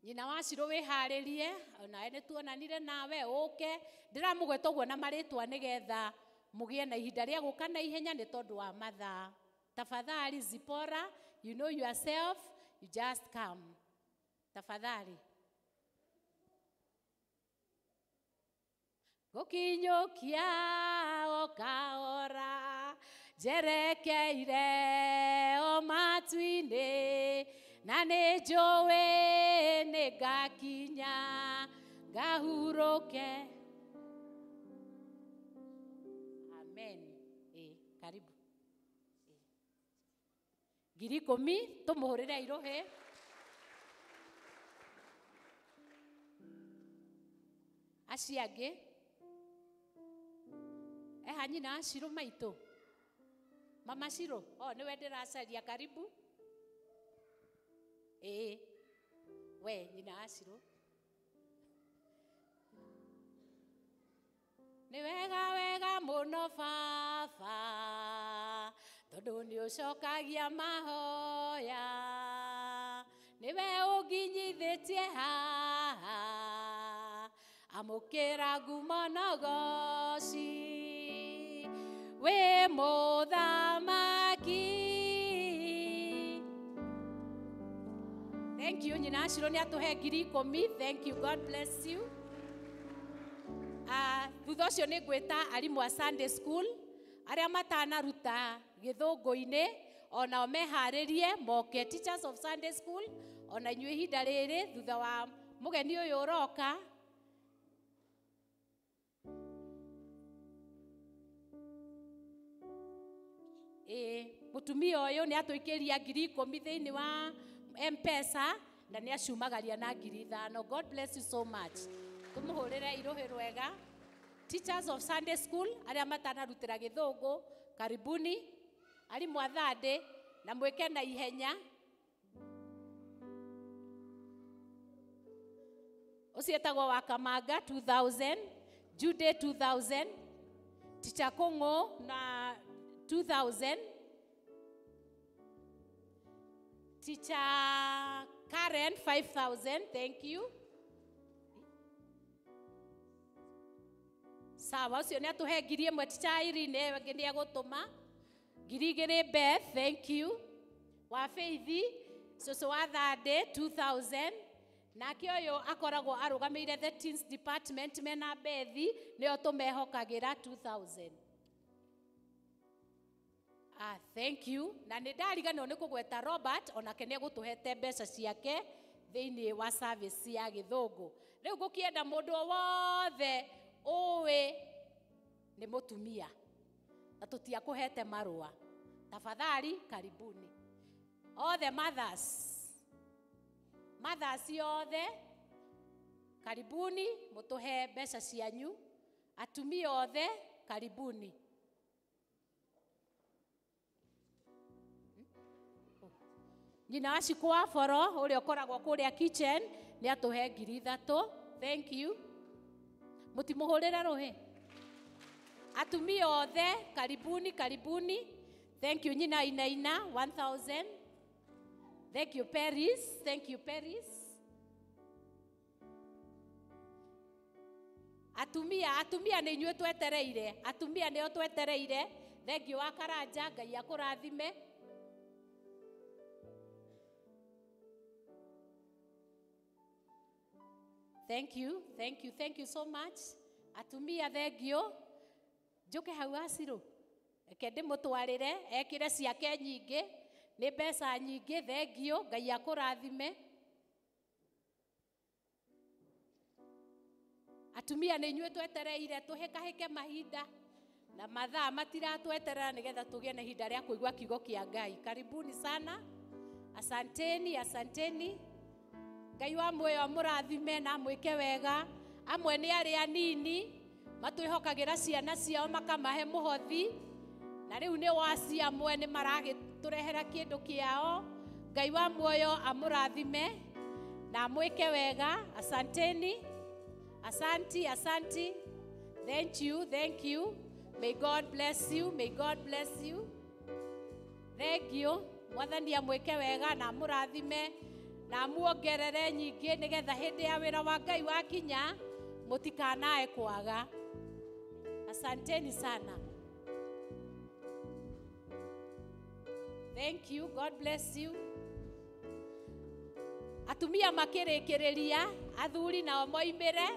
Nyina wa Shiro wĩharĩrie, onawe nĩ tuonanire nawe ũke. Ndĩramũgweta ũguo na marĩtwa nĩgetha mũgĩe na ihinda rĩa gũka na ihenya nĩ tondũ wa mathaa. Tafadhali Zipora, you know yourself, you just come. Tafadhali. Gũkinyũkia o kahora njerekeire o matu-inĩ, na nĩ njũĩ nĩ ngakinya ngahurũke. Amen. Karibu. 10,000 tũmũhũrĩre irũhĩ. Acio angĩ eha nyina Shiro maitũ, mama Shiro, o nĩwe ndĩracaria, karibu. We nyina Shiro, nĩ wega wega mũno baba, tondũ nĩ ũcokagia mahoya, nĩwe ũnginyithĩtie haha, amũkĩra ngumo na ũgoci, wĩ mũthamaki. Thank you nyina Ashiro nĩ atũhe 10,000. Thank you, God bless you. Thutha ũcio nĩ ngwĩta arimũ a Sunday school arĩa matanaruta gĩthũngũ-inĩ onao meharĩrie moke, teachers of Sunday school ona inyuĩ ihinda rĩrĩ thutha wa mũgeni ũyũ ũroka. Mũtumia ũyũ nĩ atũikĩria 10,000 thĩinĩ wa M-Pesa na nĩ acumagaria na 5,000. God bless you so much. Tũmũhũrĩre irũhĩ rwega. Teachers of Sunday school arĩa matanarutĩra gĩthũngũ, karibuni. Arimũ a Thursday na mwĩke na ihenya. Ũcio etagwo wa Kamanga 2000, Jude 2000, Teacher Kong'o na 2000, Teacher Karen 5000, thank you. Sawa, ũcio nĩ atũhe 1,000. Teacher Irene ĩngĩ nĩ egũtũma 2,000. Beth, thank you. Wa Faith, cũcũ wa Thursday 2000. Nake ũyũ akoragwo arũgamĩire the teens department mena Bethi, nĩo tũmehokagĩra 2000. Thank you. Na nĩ ndariganĩrwo nĩ kũgweta Robert, onake nĩ egũtũhete mbeca ciake thĩinĩ wa service ya gĩthũngũ. Rĩu ngũkĩenda mũndũ o wothe ũĩ nĩ mũtumia na tũtiakũhete marũa, tafadhali karibuni. All the mothers, mothers othe karibuni, mũtũhe mbeca cianyu. Atumia othe karibuni. Nyina wa Shiko wa Boro ũrĩa ũkoragwo kũrĩa kitchen nĩ atũhe 3,000. Thank you. Mũtimũhũrĩre rũhĩ. Atumia othe karibuni, karibuni. Thank you nyina Inaina 1000. Thank you Paris, thank you Paris. Atumia, atumia nĩ inyuĩ twetereire, atumia nĩo twetereire. Thank you wa Karanja, Ngai akũrathime. Thank you, thank you, thank you so much. Atumia thank you. Njoke hau Acirũ, reke ndĩmũtwarĩre ekĩre ciake nyingĩ, nĩ mbeca nyingĩ. Thank you, Ngai akũrathime. Atumia nĩ inyuĩ twetereire, tũhĩkahĩke mahinda na mathaa matiratweterera nĩgetha tũgĩe na ihinda rĩa kũigua kiugo kĩa Ngai. Karibuni sana, asanteni, asanteni. Ngai wa muoyo amũrathime na amwĩke wega. Amwe nĩ arĩa anini matwĩhokagĩra ciana ciao makamahe mũhothi, na rĩu nĩ waci amwe nĩ maragĩtũrehera kĩndũ kĩao. Ngai wa muoyo amũrathime na amwĩke wega. Asanteni, asanti, asanti. Thank you, thank you. May God bless you, may God bless you. Thank you. Mwathani amwĩke wega na amũrathime na amuongerere nyingĩ nĩgetha hĩndĩ ya wĩra wa Ngai wakinya mũtikanae kwaga. Asanteni sana. Thank you, God bless you. Atumia makĩrĩkĩrĩria, athuri nao moimĩre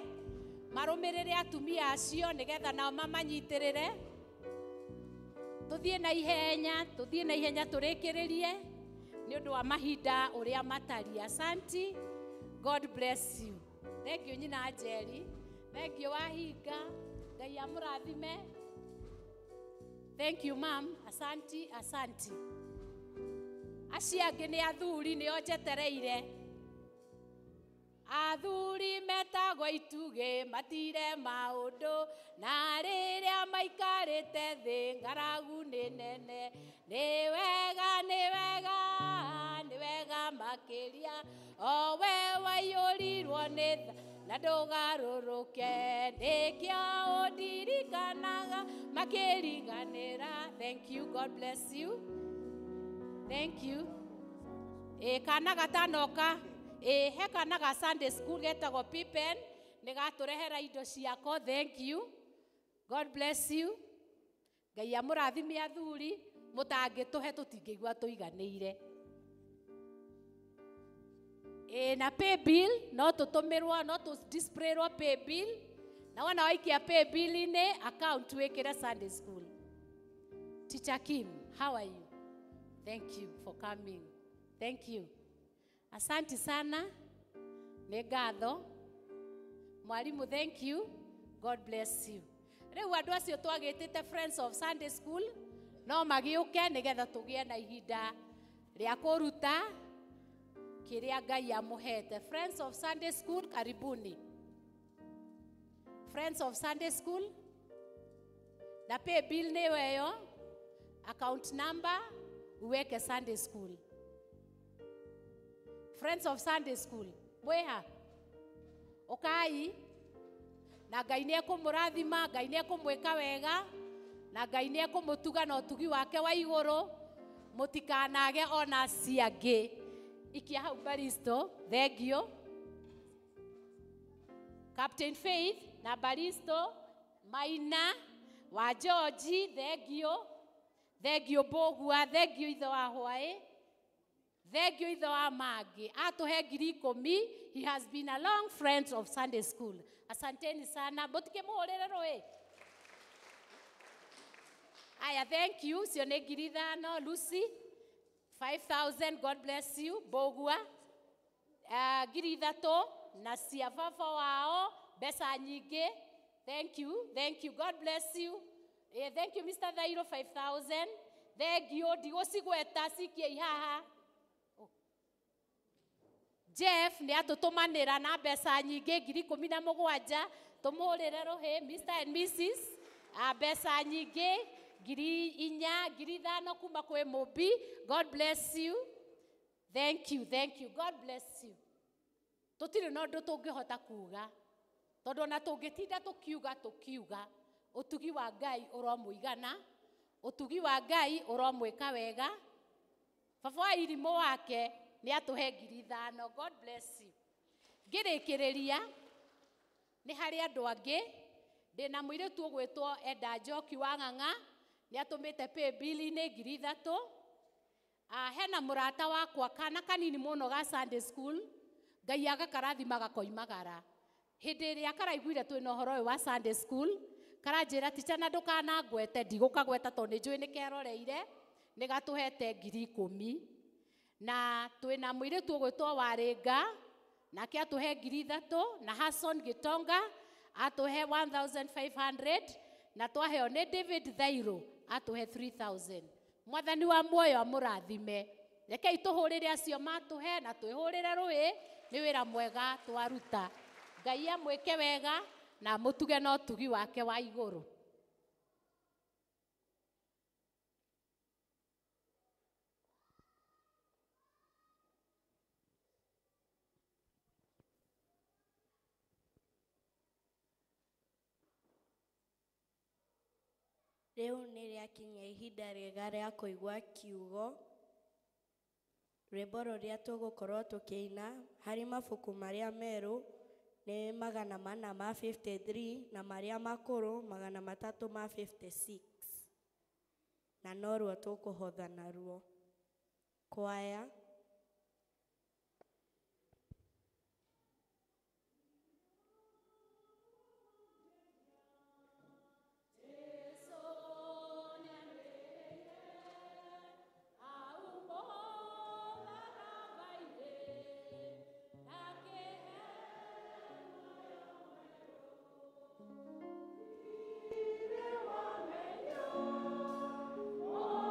marũmĩrĩre atumia acio nĩgetha nao mamanyitĩrĩre. Tũthiĩ na ihenya, tũthiĩ na ihenya tũrĩkĩrĩrie nĩ ũndũ wa mahinda ũrĩa mataria. Asanti, God bless you. Thank you nyina Njeri, thank you Wahinga, Ngai amũrathime. Thank you ma'am, asanti, asanti. Acio angĩ nĩ athuri nĩo njetereire. Athuri metagwo itugĩ matire maũndũ, na rĩrĩa maikarĩte thĩ ng'aragu nĩ nene. Nĩ wega, nĩ wega, nĩ wega makĩria, o we waiyũrirwo nĩ tha na ndũgarũrũke. Nĩkĩo ũndirikanaga makĩriganĩra. Thank you, God bless you. Thank you. Kana gatanoka, he kana ga Sunday school getagwo Pippen nĩ gatũrehera indo ciako. Thank you, God bless you. Ngai amũrathime athuri, mũtangĩtũhe tũtingĩigua tũiganĩire. Ĩ na pay bill no tũtũmĩrwo, no tũ displayrwo pay bill, na wona waikia pay bill-inĩ account wĩkĩre Sunday school. Teacher Kim, how are you? Thank you for coming. Thank you. Asante sana. Nĩ ngatho. Mwalimu, thank you. God bless you. Rĩu andũ acio twagĩtĩte Friends of Sunday School no magĩũke nĩgetha tũgĩe na ihinda rĩa kũruta kĩrĩa Ngai amũhete. Friends of Sunday School, karibuni. Friends of Sunday School. Na pay bill nĩyo ĩyo, account number uweke Sunday School. Friends of Sunday School, mwĩha ũkai, na Ngai nĩ ekũmũrathima, Ngai nĩ ekũmwĩka wega, na Ngai nĩ ekũmũtuga na ũtugi wake wa igũrũ, mũtikanage ona ciangĩ. Ikia hau Baristo, thengio. Captain Faith na Baristo, Maina wa George, thengio. Thengio Mbũgua, thengio ithe wa hwaĩ, thengio ithe wa mangĩ. Atũhe 10,000. He has been a long friend of Sunday School. Asanteni sana. Mũtikĩmũhũrĩre rũĩ. Aya, thank you. Cio nĩ 5,000. Lucy, 5,000. God bless you. Mbũgua, 3,000 na cia baba wao mbeca nyingĩ. Thank you. Thank you. God bless you. Thank you, Mr. Thairo, 5,000. Thank you. Ndigũcigweta cikiei haha. Jeff nĩ atũtũmanĩra na mbeca nyingĩ 17,000. Tũmũhũrĩre rũhĩ. Mr. and Mrs. Mbeca nyingĩ 4,000, 5,000 kuma kwĩ Mũmbi. God bless you. Thank you, thank you. God bless you. Tũtirĩ na ũndũ tũngĩhota kuga, tondũ ona tũngĩtinda tũkiuga tũkiuga, ũtugi wa Ngai ũromũigana, ũtugi wa Ngai ũromwĩka wega. Baba wa irimũ wake nĩ atũhe 5,000. God bless you. Ngĩrĩkĩrĩria nĩ harĩ andũ angĩ. Ndĩna mũirĩtu ũgwĩtwo Enda Njoki wa Ng'ang'a, nĩ atũmĩte pay bill-inĩ 3,000. Hena mũrata wakwa kana kanini mũno ga Sunday School, Ngai agakarathima gakoimagara. Hĩndĩ ĩrĩa karaiguire twĩna ũhoro ũyũ wa Sunday School, karanjĩra ticha na ndũkanangwete, ndigũkagweta tondũ nĩ njũĩ nĩ keroreire, nĩ gatũhete 10,000. Na twĩna mũirĩtu ũgwĩtwo Warĩnga, nake atũhe 3,000, na Hassan Gitonga atũhe 1,500, na twaheo nĩ David Thairo atũhe 3,000. Mwathani wa muoyo amũrathime. Rekei tũhũrĩre acio matũhe na twĩhũrĩre rũĩ, nĩ wĩra mwega twaruta. Ngai amwĩke wega na amũtuge na ũtugi wake wa igũrũ. Rĩu nĩ rĩakinya ihinda rĩega rĩa kũigua kiugo. Rwĩmbo rũrĩa tũgũkorwo tũkĩina harĩ mabuku marĩa merũ nĩ 453 na marĩa makũrũ 356, na noruo tũkũhotha naruo. Kwaya. Oh,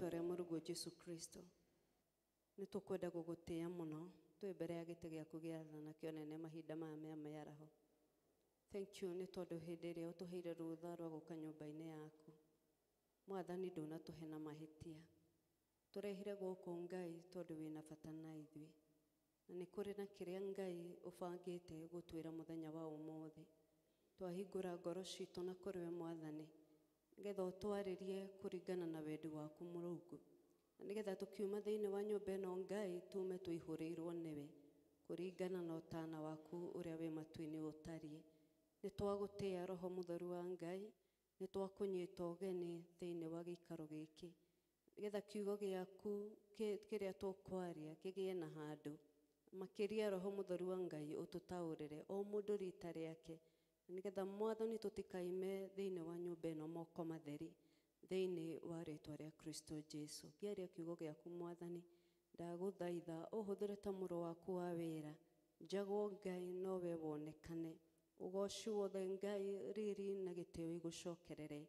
rĩtwa rĩa Mũrũguo Jesu Kristo, nĩ tũkwenda gũgũtĩĩa mũno twĩ mbere ya gĩtĩ gĩaku gĩa tha na kĩonene mahinda maya mĩa mĩaraho. Thank you nĩ tondũ hĩndĩ ĩrĩa ũtũheire rũtha rwa gũka nyũmba-inĩ yaku, Mwathani ndũnatũhe na mahĩtia. Tũrehire gũkũ Ngai tondũ wĩna bata na ithuĩ, na nĩ kũrĩ na kĩrĩa Ngai ũbangĩte gũtwĩra mũthenya wa ũmũthĩ. Twahingũra ngoro citũ na kũrĩ we Mwathani, nĩgetha ũtwarĩrie kũringana na wendi waku Mũrungu, na nĩgetha tũkiuma thĩinĩ wa nyũmba ĩno Ngai tume tũihũrĩirwo nĩwe kũringana na ũtana waku ũrĩa wĩ matu-inĩ ũtariĩ. Nĩ twagũtĩĩa Roho Mũtheru wa Ngai, nĩ twakũnyita ũgeni thĩinĩ wa gĩikaro gĩkĩ, nĩgetha kiugo gĩaku kĩrĩa tũkwaria kĩgĩe na handũ. Makĩria Roho Mũtheru wa Ngai ũtũtaũrĩre o mũndũ rita rĩake, nĩgetha Mwathani tũtikaime thĩinĩ wa nyũmba ĩno moko matheri, thĩinĩ wa rĩtwa rĩa Kristo Jesu. Ngĩaria kiugo gĩaku Mwathani, ndagũthaitha ũhũthĩre ta mũrũ waku wa wĩra, njagwo Ngai nowe wonekane, ũgoci wothe Ngai, riri na gĩtĩo igũcokerere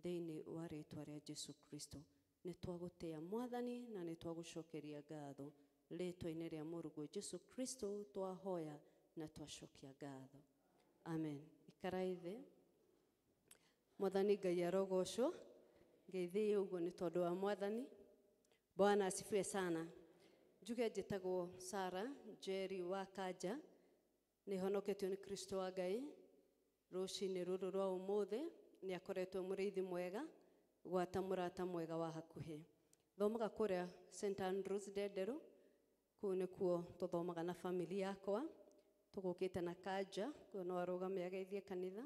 thĩinĩ wa rĩtwa rĩa Jesu Kristo. Nĩ twagũtĩĩa Mwathani na nĩ twagũcokeria ngatho rĩtwa-inĩ rĩa Mũrũguo Jesu Kristo twahoya na twacokia ngatho. Amen. Ikarai thĩ. Mwathani Ngai arogocwo. Ngeithĩi ũguo nĩ tondũ wa Mwathani. Bwana asifiwe sana. Njuge njĩtagwo Sarah Njeri wa Kanja, nĩ honoketio nĩ Kristo wa Ngai. Rũcinĩ rũrũ rwa ũmũthĩ nĩ akoretwo mũrĩithi mwega, gwata mũrata mwega wa hakuhĩ. Thomaga kũrĩa St Andrews Ndenderũ, kũu nĩkuo tũthomaga na family yakwa. Tũgũkĩte na Kanja, kũu no arũgame ageithie kanitha.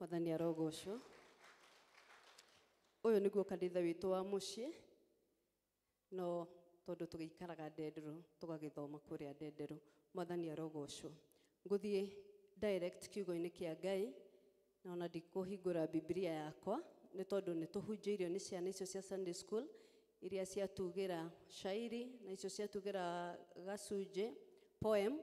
Mwathani arogocwo. Ũyũ nĩguo kanitha witũ wa mũciĩ, no tondũ tũgĩikaraga Ndenderũ tũgagĩthoma kũrĩa Ndenderũ. Mwathani arogocwo. Ngũthiĩ direct kiugo-inĩ kĩa Ngai, na ona ndikũhingũra Bibilia yakwa nĩ tondũ nĩ tũhunjĩirio nĩ ciana icio cia Sunday school iria ciatugĩra shairi na icio ciatugĩra gacunjĩ poem,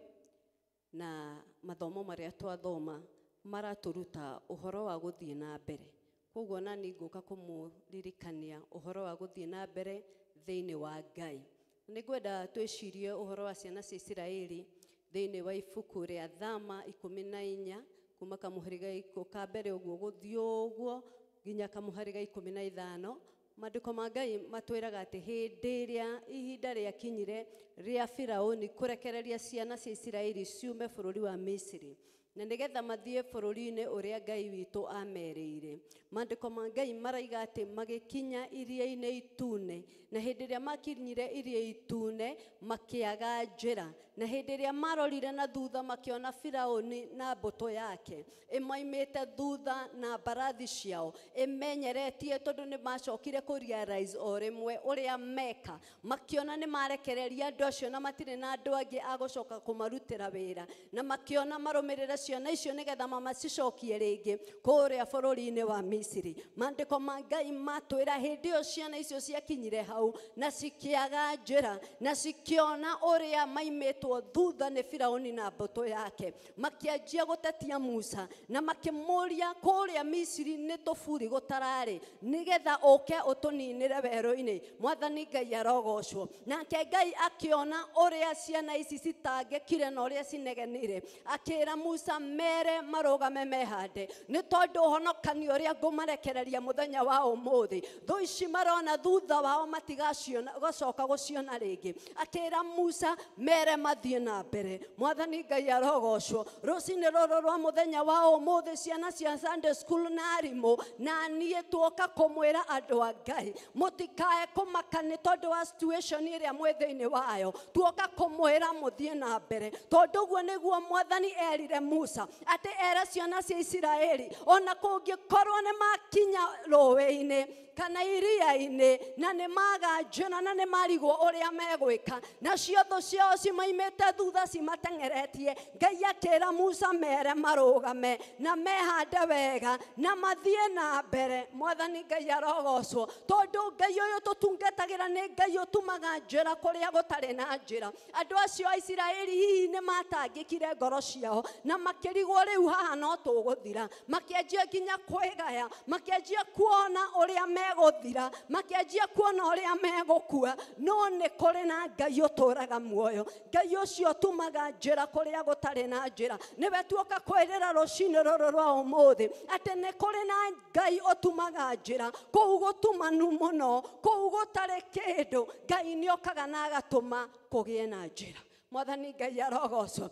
na mathomo marĩa twathoma maratũruta ũhoro wa gũthiĩ na mbere. Koguo nani ngũka kũmũririkania ũhoro wa gũthiĩ na mbere thĩinĩ wa Ngai. Nĩ ngwenda twĩcirie ũhoro wa ciana cia Isiraeli thĩinĩ wa ibuku rĩa Thama 14 kuma kamũhĩrĩga ka mbere ũguo gũthiĩ ũguo nginya kamũhĩrĩga 15. Maandĩko ma Ngai matwĩraga atĩ hĩndĩ ĩrĩa ihinda rĩakinyire rĩa Firaũni kũrekereria ciana cia Isiraeli ciume bũrũri wa Misiri, na nĩgetha mathiĩ bũrũri-inĩ ũrĩa Ngai witũ amerĩire. Maandĩko ma Ngai maraiga atĩ magĩkinya iria-inĩ itune, na hĩndĩ ĩrĩa makinyire iria itune makĩaga njĩra, na hĩndĩ ĩrĩa marorire na thutha makĩona Firaũni na mbũtũ yake ĩmoimĩte thutha na mbarathi ciao ĩmenyeretie, tondũ nĩ macokire kũ realize o rĩmwe ũrĩa meka, makĩona nĩ marekereria andũ acio na matirĩ na andũ angĩ a gũcoka kũmarutĩra wĩra, na makĩona marũmĩrĩre ciana icio nĩgetha mamacicokie rĩngĩ kũrĩa bũrũri-inĩ wa Misiri. Maandĩko ma Ngai matwĩra hĩndĩ ĩyo ciana icio ciakinyire hau na cikĩaga njĩra na cikĩona ũrĩa maimĩtwo thutha nĩ Firaũni na mbũtũ yake, makĩanjia gũtetia Musa na makĩmũria kũrĩa Misiri nĩ tũburi gũtararĩ nĩgetha ũke ũtũninĩre werũ-inĩ. Mwathani Ngai arogocwo. Nake Ngai akĩona ũrĩa ciana ici citangĩkire na ũrĩa cinegenire, akĩra Musa mere marũgame mehande, nĩ tondũ ũhonokani ũrĩa ngũmarekereria mũthenya wa ũmũthĩ, thũ ici marona thutha wao matigaciona gũcoka gũciona rĩngĩ. Akĩra Musa mere mathiĩ na mbere. Mwathani Ngai arogocwo. Rũcinĩ rũrũ rwa mũthenya wa ũmũthĩ ciana cia Sunday school na arimũ na niĩ tuoka kũmwĩra andũ a Ngai mũtikae kũmaka nĩ tondũ wa situation ĩrĩa mwĩ thĩinĩ wayo, tuoka kũmwĩra mũthiĩ na mbere, tondũ ũguo nĩguo Mwathani erire Musa. Musa atĩ ere ciana cia Isiraeli ona kũngĩkorwo nĩ makinya rũĩ-inĩ kana iria-inĩ na nĩ maga njĩra na nĩ marigwo ũrĩa megwĩka nacio thũ ciao cimaimĩte thutha cimateng'eretie. Ngai akĩra Musa mere marũgame na mehande wega na mathiĩ na mbere. Mwathani Ngai arogocwo tondũ Ngai ũyũ tũtungatagĩra nĩ Ngai ũtumaga njĩra kũrĩa gũtarĩ na njĩra. Andũ acio a Isiraeli hihi nĩ matangĩkire ngoro ciao na makĩrigwo rĩu haha no tũgũthira, makĩanjia nginya kwĩgaya, makĩanjia kuona ũrĩa megũthira, makĩanjia kuona ũrĩa megũkua. No nĩ kũrĩ na Ngai ũtũũraga muoyo, Ngai ũcio ũtumaga njĩra kũrĩa gũtarĩ na njĩra. Nĩwe tuoka kwĩrĩra rũcinĩ rũrũ rwa ũmũthĩ atĩ nĩ kũrĩ na Ngai ũtumaga njĩra kũu gũtumanu mũno, kũu gũtarĩ kĩndũ. Ngai nĩokaga na agatũma kũgĩe na njĩra. Mwathani Ngai arogocwo.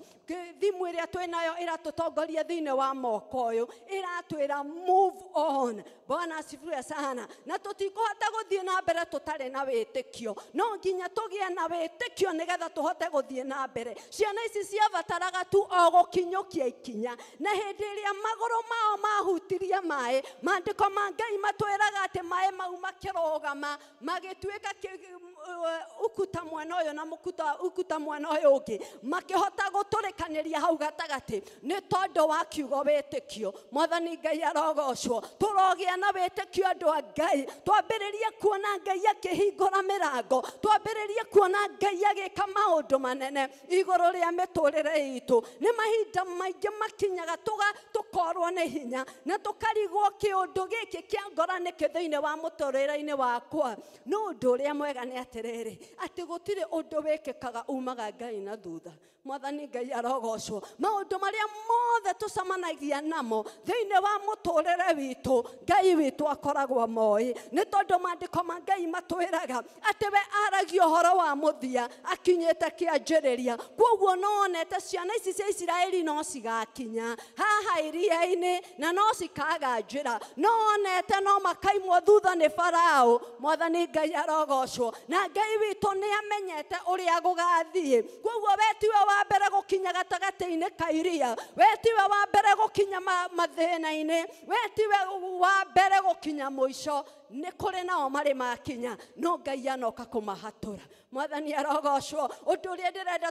Thimu ĩrĩa twĩ nayo ĩratũtongoria thĩinĩ wa mwaka ũyũ, ĩratwĩra move on. Bwana asifiwe sana. Na tũtikũhota gũthiĩ na mbere tũtarĩ na wĩtĩkio, no nginya tũgĩe na wĩtĩkio nĩgetha tũhote gũthiĩ na mbere. Ciana ici ciabataraga tu o gũkinyũkia ikinya, na hĩndĩ ĩrĩa magũrũ mao mahutirie maĩ, maandĩko ma Ngai matwĩraga atĩ maĩ mau makĩrũgama magĩtuĩka ukuta mwena ũyũ na ukuta mwena ũyũ ũngĩ, makĩhota gũtũrĩkanĩria hau gatagatĩ nĩ tondũ wa kiugo wĩtĩkio. Mwathani Ngai arogocwo. Tũrogĩa na wĩtĩkio andũ a Ngai, twambĩrĩrie kuona Ngai akĩhingũra mĩrango, twambĩrĩrie kuona Ngai agĩka maũndũ manene igũrũ rĩa mĩtũrĩre itũ. Nĩ mahinda maingĩ makinyaga tũkorwo nĩ hinya na tũkarigwo kĩũndũ gĩkĩ kĩa ngora nĩkĩ thĩinĩ wa mũtũrĩre-inĩ wakwa. No ũndũ ũrĩa mwega nĩ atĩrĩrĩ, atĩ gũtirĩ ũndũ wĩkĩkaga umaga Ngai na thutha. Mwathani Ngai arogocwo. Maũndũ marĩa mothe tũcemanagia namo thĩinĩ wa mũtũrĩre witũ, Ngai witũ akoragwo moĩ, nĩ tondũ maandĩko ma Ngai matwĩraga atĩ we aragia ũhoro wa mũthia akinyĩte kĩanjĩrĩria. Kwoguo no onete ciana ici cia Isiraeli no cigakinya haha iria-inĩ na no cikaga njĩra, no onete no makaimwo thutha nĩ Farao. Mwathani Ngai arogocwo. Na Ngai witũ nĩ amenyete ũrĩa gũgathiĩ. Kwoguo we tiwe wa mbere gũkinya gatagatĩ-inĩ ka iria, we tiwe wa mbere gũkinya mathĩna-inĩ, we tiwe wa mbere gũkinya mũico. Nĩ kũrĩ nao marĩ makinya, no Ngai anoka kũmahatũra. Mwathani arogocwo. Ũndũ ũrĩa ndĩrenda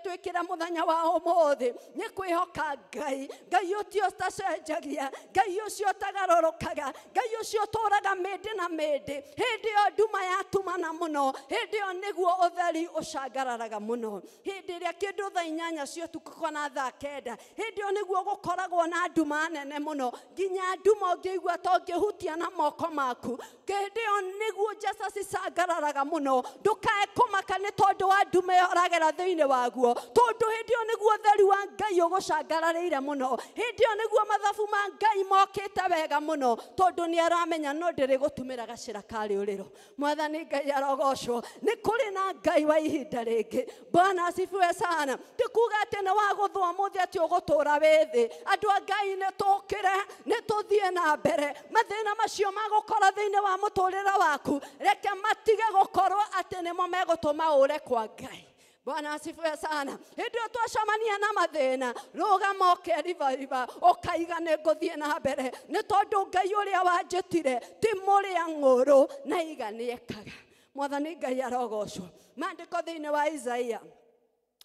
twĩkĩre mũthenya wa ũmũthĩ nĩ kwĩhoka Ngai, Ngai ũcio ũtacenjagia, Ngai ũcio ũtagarũrũkaga, Ngai ũcio ũtũũraga mĩndĩ na mĩndĩ. Hĩndĩ ĩyo nduma yatumana mũno, hĩndĩ ĩyo nĩguo ũtheri ũcangararaga mũno. Hĩndĩ ĩrĩa kĩndũ thaa 8 cia ũtukũ kana thaa 9, hĩndĩ ĩyo nĩguo gũkoragwo na nduma nene mũno, nginya nduma ũngĩigua ta ũngĩhutia na moko maku. Hĩndĩ ĩyo nĩguo njata cicangararaga mũno. Ndũkae kũmaka nĩ tondũ wa nduma ĩyo ũragera thĩinĩ waguo, tondũ hĩndĩ ĩyo nĩguo ũtheri wa Ngai ũgũcangararĩire mũno. Hĩndĩ ĩyo nĩguo mathabu ma Ngai mokĩte wega mũno, tondũ nĩ aramenya no ndĩrĩ gũtumĩra gacĩra ka rĩũrĩro. Mwathani Ngai arogocwo. Nĩ kũrĩ na Ngai wa ihinda rĩngĩ. Bwana asifiwe sana. Ti kuga atĩ nĩ wagũthwo ũmũthĩ atĩ ũgũtũũra wĩ thĩ. Andũ a Ngai nĩ tũkĩre, nĩ tũthiĩ na mbere. Mathĩna macio magũkora thĩinĩ wa mũtũrĩre waku, reke matige gũkorwo atĩ nĩmo megũtũma ũre kwa Ngai. Bwana asifiwe sana. Hĩndĩ ĩyo twacemania na mathĩna, rũgama ũkeribariba, ũkaiga nĩ ngũthiĩ na mbere, nĩ tondũ Ngai ũrĩa wanjĩtire ti mũrĩa ng'ũrũ na iga nĩekaga. Mwathani Ngai arogocwo. Maandĩko thĩinĩ wa Isaia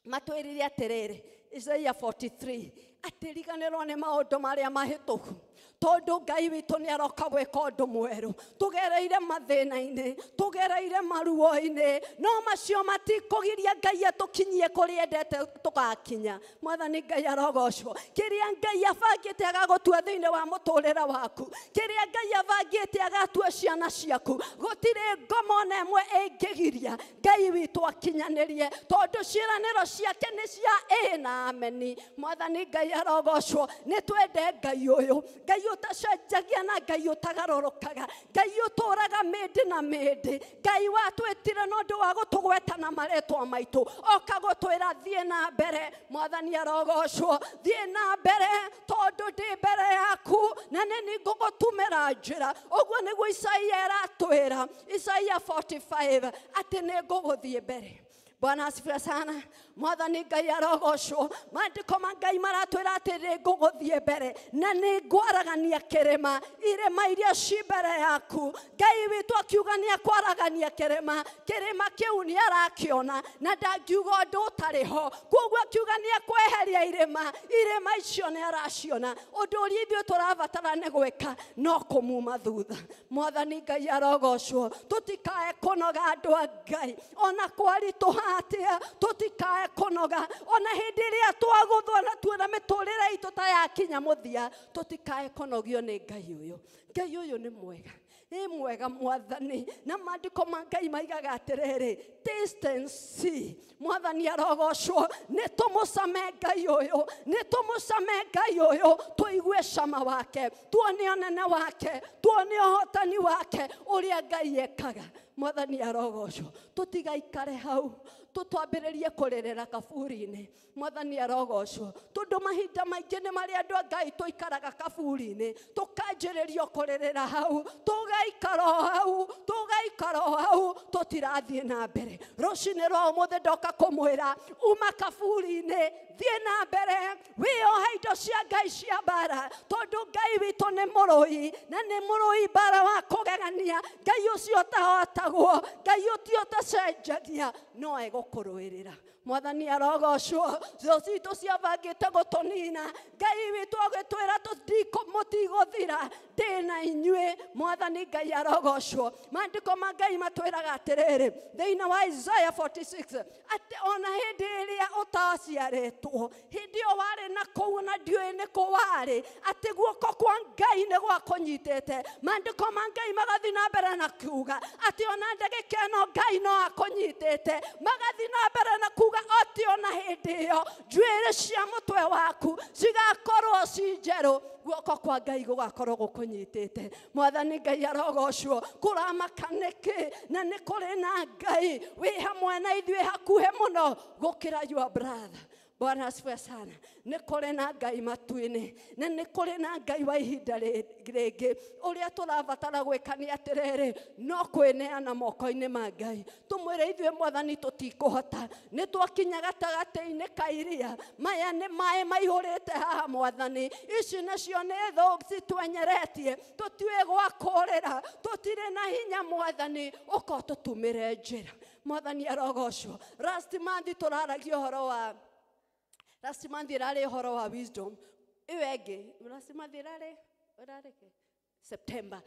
matwĩrire atĩrĩrĩ, Isaia 43, atĩ riganĩrwo nĩ maũndũ marĩa mahĩtũku, tondũ Ngai witũ nĩ aroka gwĩka ũndũ mwerũ. Tũgereire mathĩna-inĩ, tũgereire maruo-inĩ, no macio matikũgiria Ngai atũkinyie kũrĩa endete tũgakinya. Mwathani Ngai arogocwo. Kĩrĩa Ngai abangĩte agagũtua thĩinĩ wa mũtũrĩre waku, kĩrĩa Ngai abangĩte agatua ciana ciaku, gũtirĩ ngoma ona ĩmwe ĩngĩgiria Ngai witũ akinyanĩrie, tondũ ciĩranĩro ciake nĩ cia ĩĩ na ameni. Mwathani Ngai arogocwo. Nĩ twende Ngai ũyũ, Ngai ũtacenjagia na Ngai ũtagarũrũkaga, Ngai ũtũũraga mĩndĩ na mĩndĩ, Ngai watwĩtire na ũndũ wa gũtũgweta na marĩtwa maitũ, oka gũtwĩra thiĩ na mbere. Mwathani arogocwo. Thiĩ na mbere tondũ ndĩ mbere yaku na nĩ niĩ ngũgũtumĩra njĩra. Ũguo nĩguo Isaia aratwĩra, Isaia 45, atĩ nĩ ngũgũthiĩ mbere. Bwana asifiwe sana. Mwathani Ngai arogocwo. Maandĩko ma Ngai maratwĩra atĩ nĩ ngũgũthiĩ mbere na nĩ ngwaragania kĩrĩma, irĩma iria ci mbere yaku. Ngai witũ akiuga nĩ akwaragania kĩrĩma, kĩrĩma kĩu nĩ arakĩona na ndangiuga ũndũ ũtarĩ ho. Koguo akiuga nĩ akweheria irĩma, irĩma icio nĩ araciona. Ũndũ ũrĩa ithuĩ tũrabatara nĩ gwĩka no kũmuma thutha. Mwathani Ngai arogocwo. Tũtikae kũnoga andũ a Ngai, ona kwaritũha atĩa tũtikae kũnoga, ona hĩndĩ ĩrĩa twagũthwo na tuona mĩtũrĩre itũ ta yakinya mũthia, tũtikae kũnogio nĩ Ngai ũyũ. Ngai ũyũ nĩ mwega, ĩ mwega Mwathani. Na maandĩko ma Ngai maigaga atĩrĩrĩ, taste and see. Mwathani arogocwo. Nĩ tũmũcame Ngai ũyũ, nĩ tũmũcame Ngai ũyũ, tũigue cama wake, tuone ũnene wake, tuone ũhotani wake, ũrĩa Ngai ekaga. Mwathani arogocwo. Tũtigaikare hau, tũtwambĩrĩrie kũrĩrĩra kaburi-inĩ. Mwathani arogocwo. Tondũ mahinda maingĩ nĩ marĩa andũ a Ngai tũikaraga kaburi-inĩ, tũkanjĩrĩrio kũrĩrĩra hau, tũgaikara o hau, tũgaikara o hau, tũtirathiĩ na mbere. Rũcinĩ rwa ũmũthĩ ndoka kũmwĩra, uma kaburi-inĩ, thiĩ na mbere, wĩyohe indo cia Ngai cia mbara, tondũ Ngai witũ nĩ mũrũi, na nĩ mũrũi mbara wa kũgegania. Ngai ũcio ũtahotagwo, Ngai ũcio ũtacenjagia, no egũkũrũĩrĩra. Mwathani arogocwo. Thũ citũ ciabangĩte gũtũnina, Ngai witũ agĩtwĩra mũtigũthira, ndĩ na inyuĩ. Mwathani Ngai arogocwo. Maandĩko ma Ngai matwĩraga atĩrĩrĩ thĩinĩ wa Isaiah 46 atĩ ona hĩndĩ ĩrĩa ũtaciarĩtwo, hĩndĩ ĩyo warĩ na kũu na ndiũĩ nĩ kũ warĩ, atĩ guoko kwa Ngai nĩ gwakũnyitĩte. Maandĩko ma Ngai magathiĩ na mbere na kuuga atĩ ona ndagĩka ĩno Ngai no akũnyitĩte. Magathiĩ na mbere na kuuga atĩ ona hĩndĩ ĩyo njuĩrĩ cia mũtwe waku cigakorwo ci njerũ, guoko kwa Ngai gũgakorwo gũkũnyitĩte. Mwathani Ngai arogocwo. Kũramaka nĩkĩ? Na nĩ kũrĩ na Ngai wĩ hamwe na ithuĩ hakuhĩ mũno gũkĩra your brother. Bwana asifiwe sana. Nĩ kũrĩ na Ngai matu-inĩ, na nĩ kũrĩ na Ngai wa ihinda rĩngĩ. Ũrĩa tũrabatara gwĩka nĩ atĩrĩrĩ, no kwĩneana moko-inĩ ma Ngai. Tũmwĩre ithuĩ Mwathani tũtikũhota, nĩ twakinya gatagatĩ-inĩ ka iria, maya nĩ maĩ maihũrĩte haha Mwathani, ici nacio nĩ thũ citwenyeretie, tũtiũĩ gwa kũũrĩra, tũtirĩ na hinya Mwathani, ũka ũtũtumĩre njĩra. Mwathani arogocwo. Last month tũraragia ũhoro wa last month ĩrarĩ ũhoro wa wisdom. Ĩyo ĩngĩ last month ĩrarĩ kĩ? September.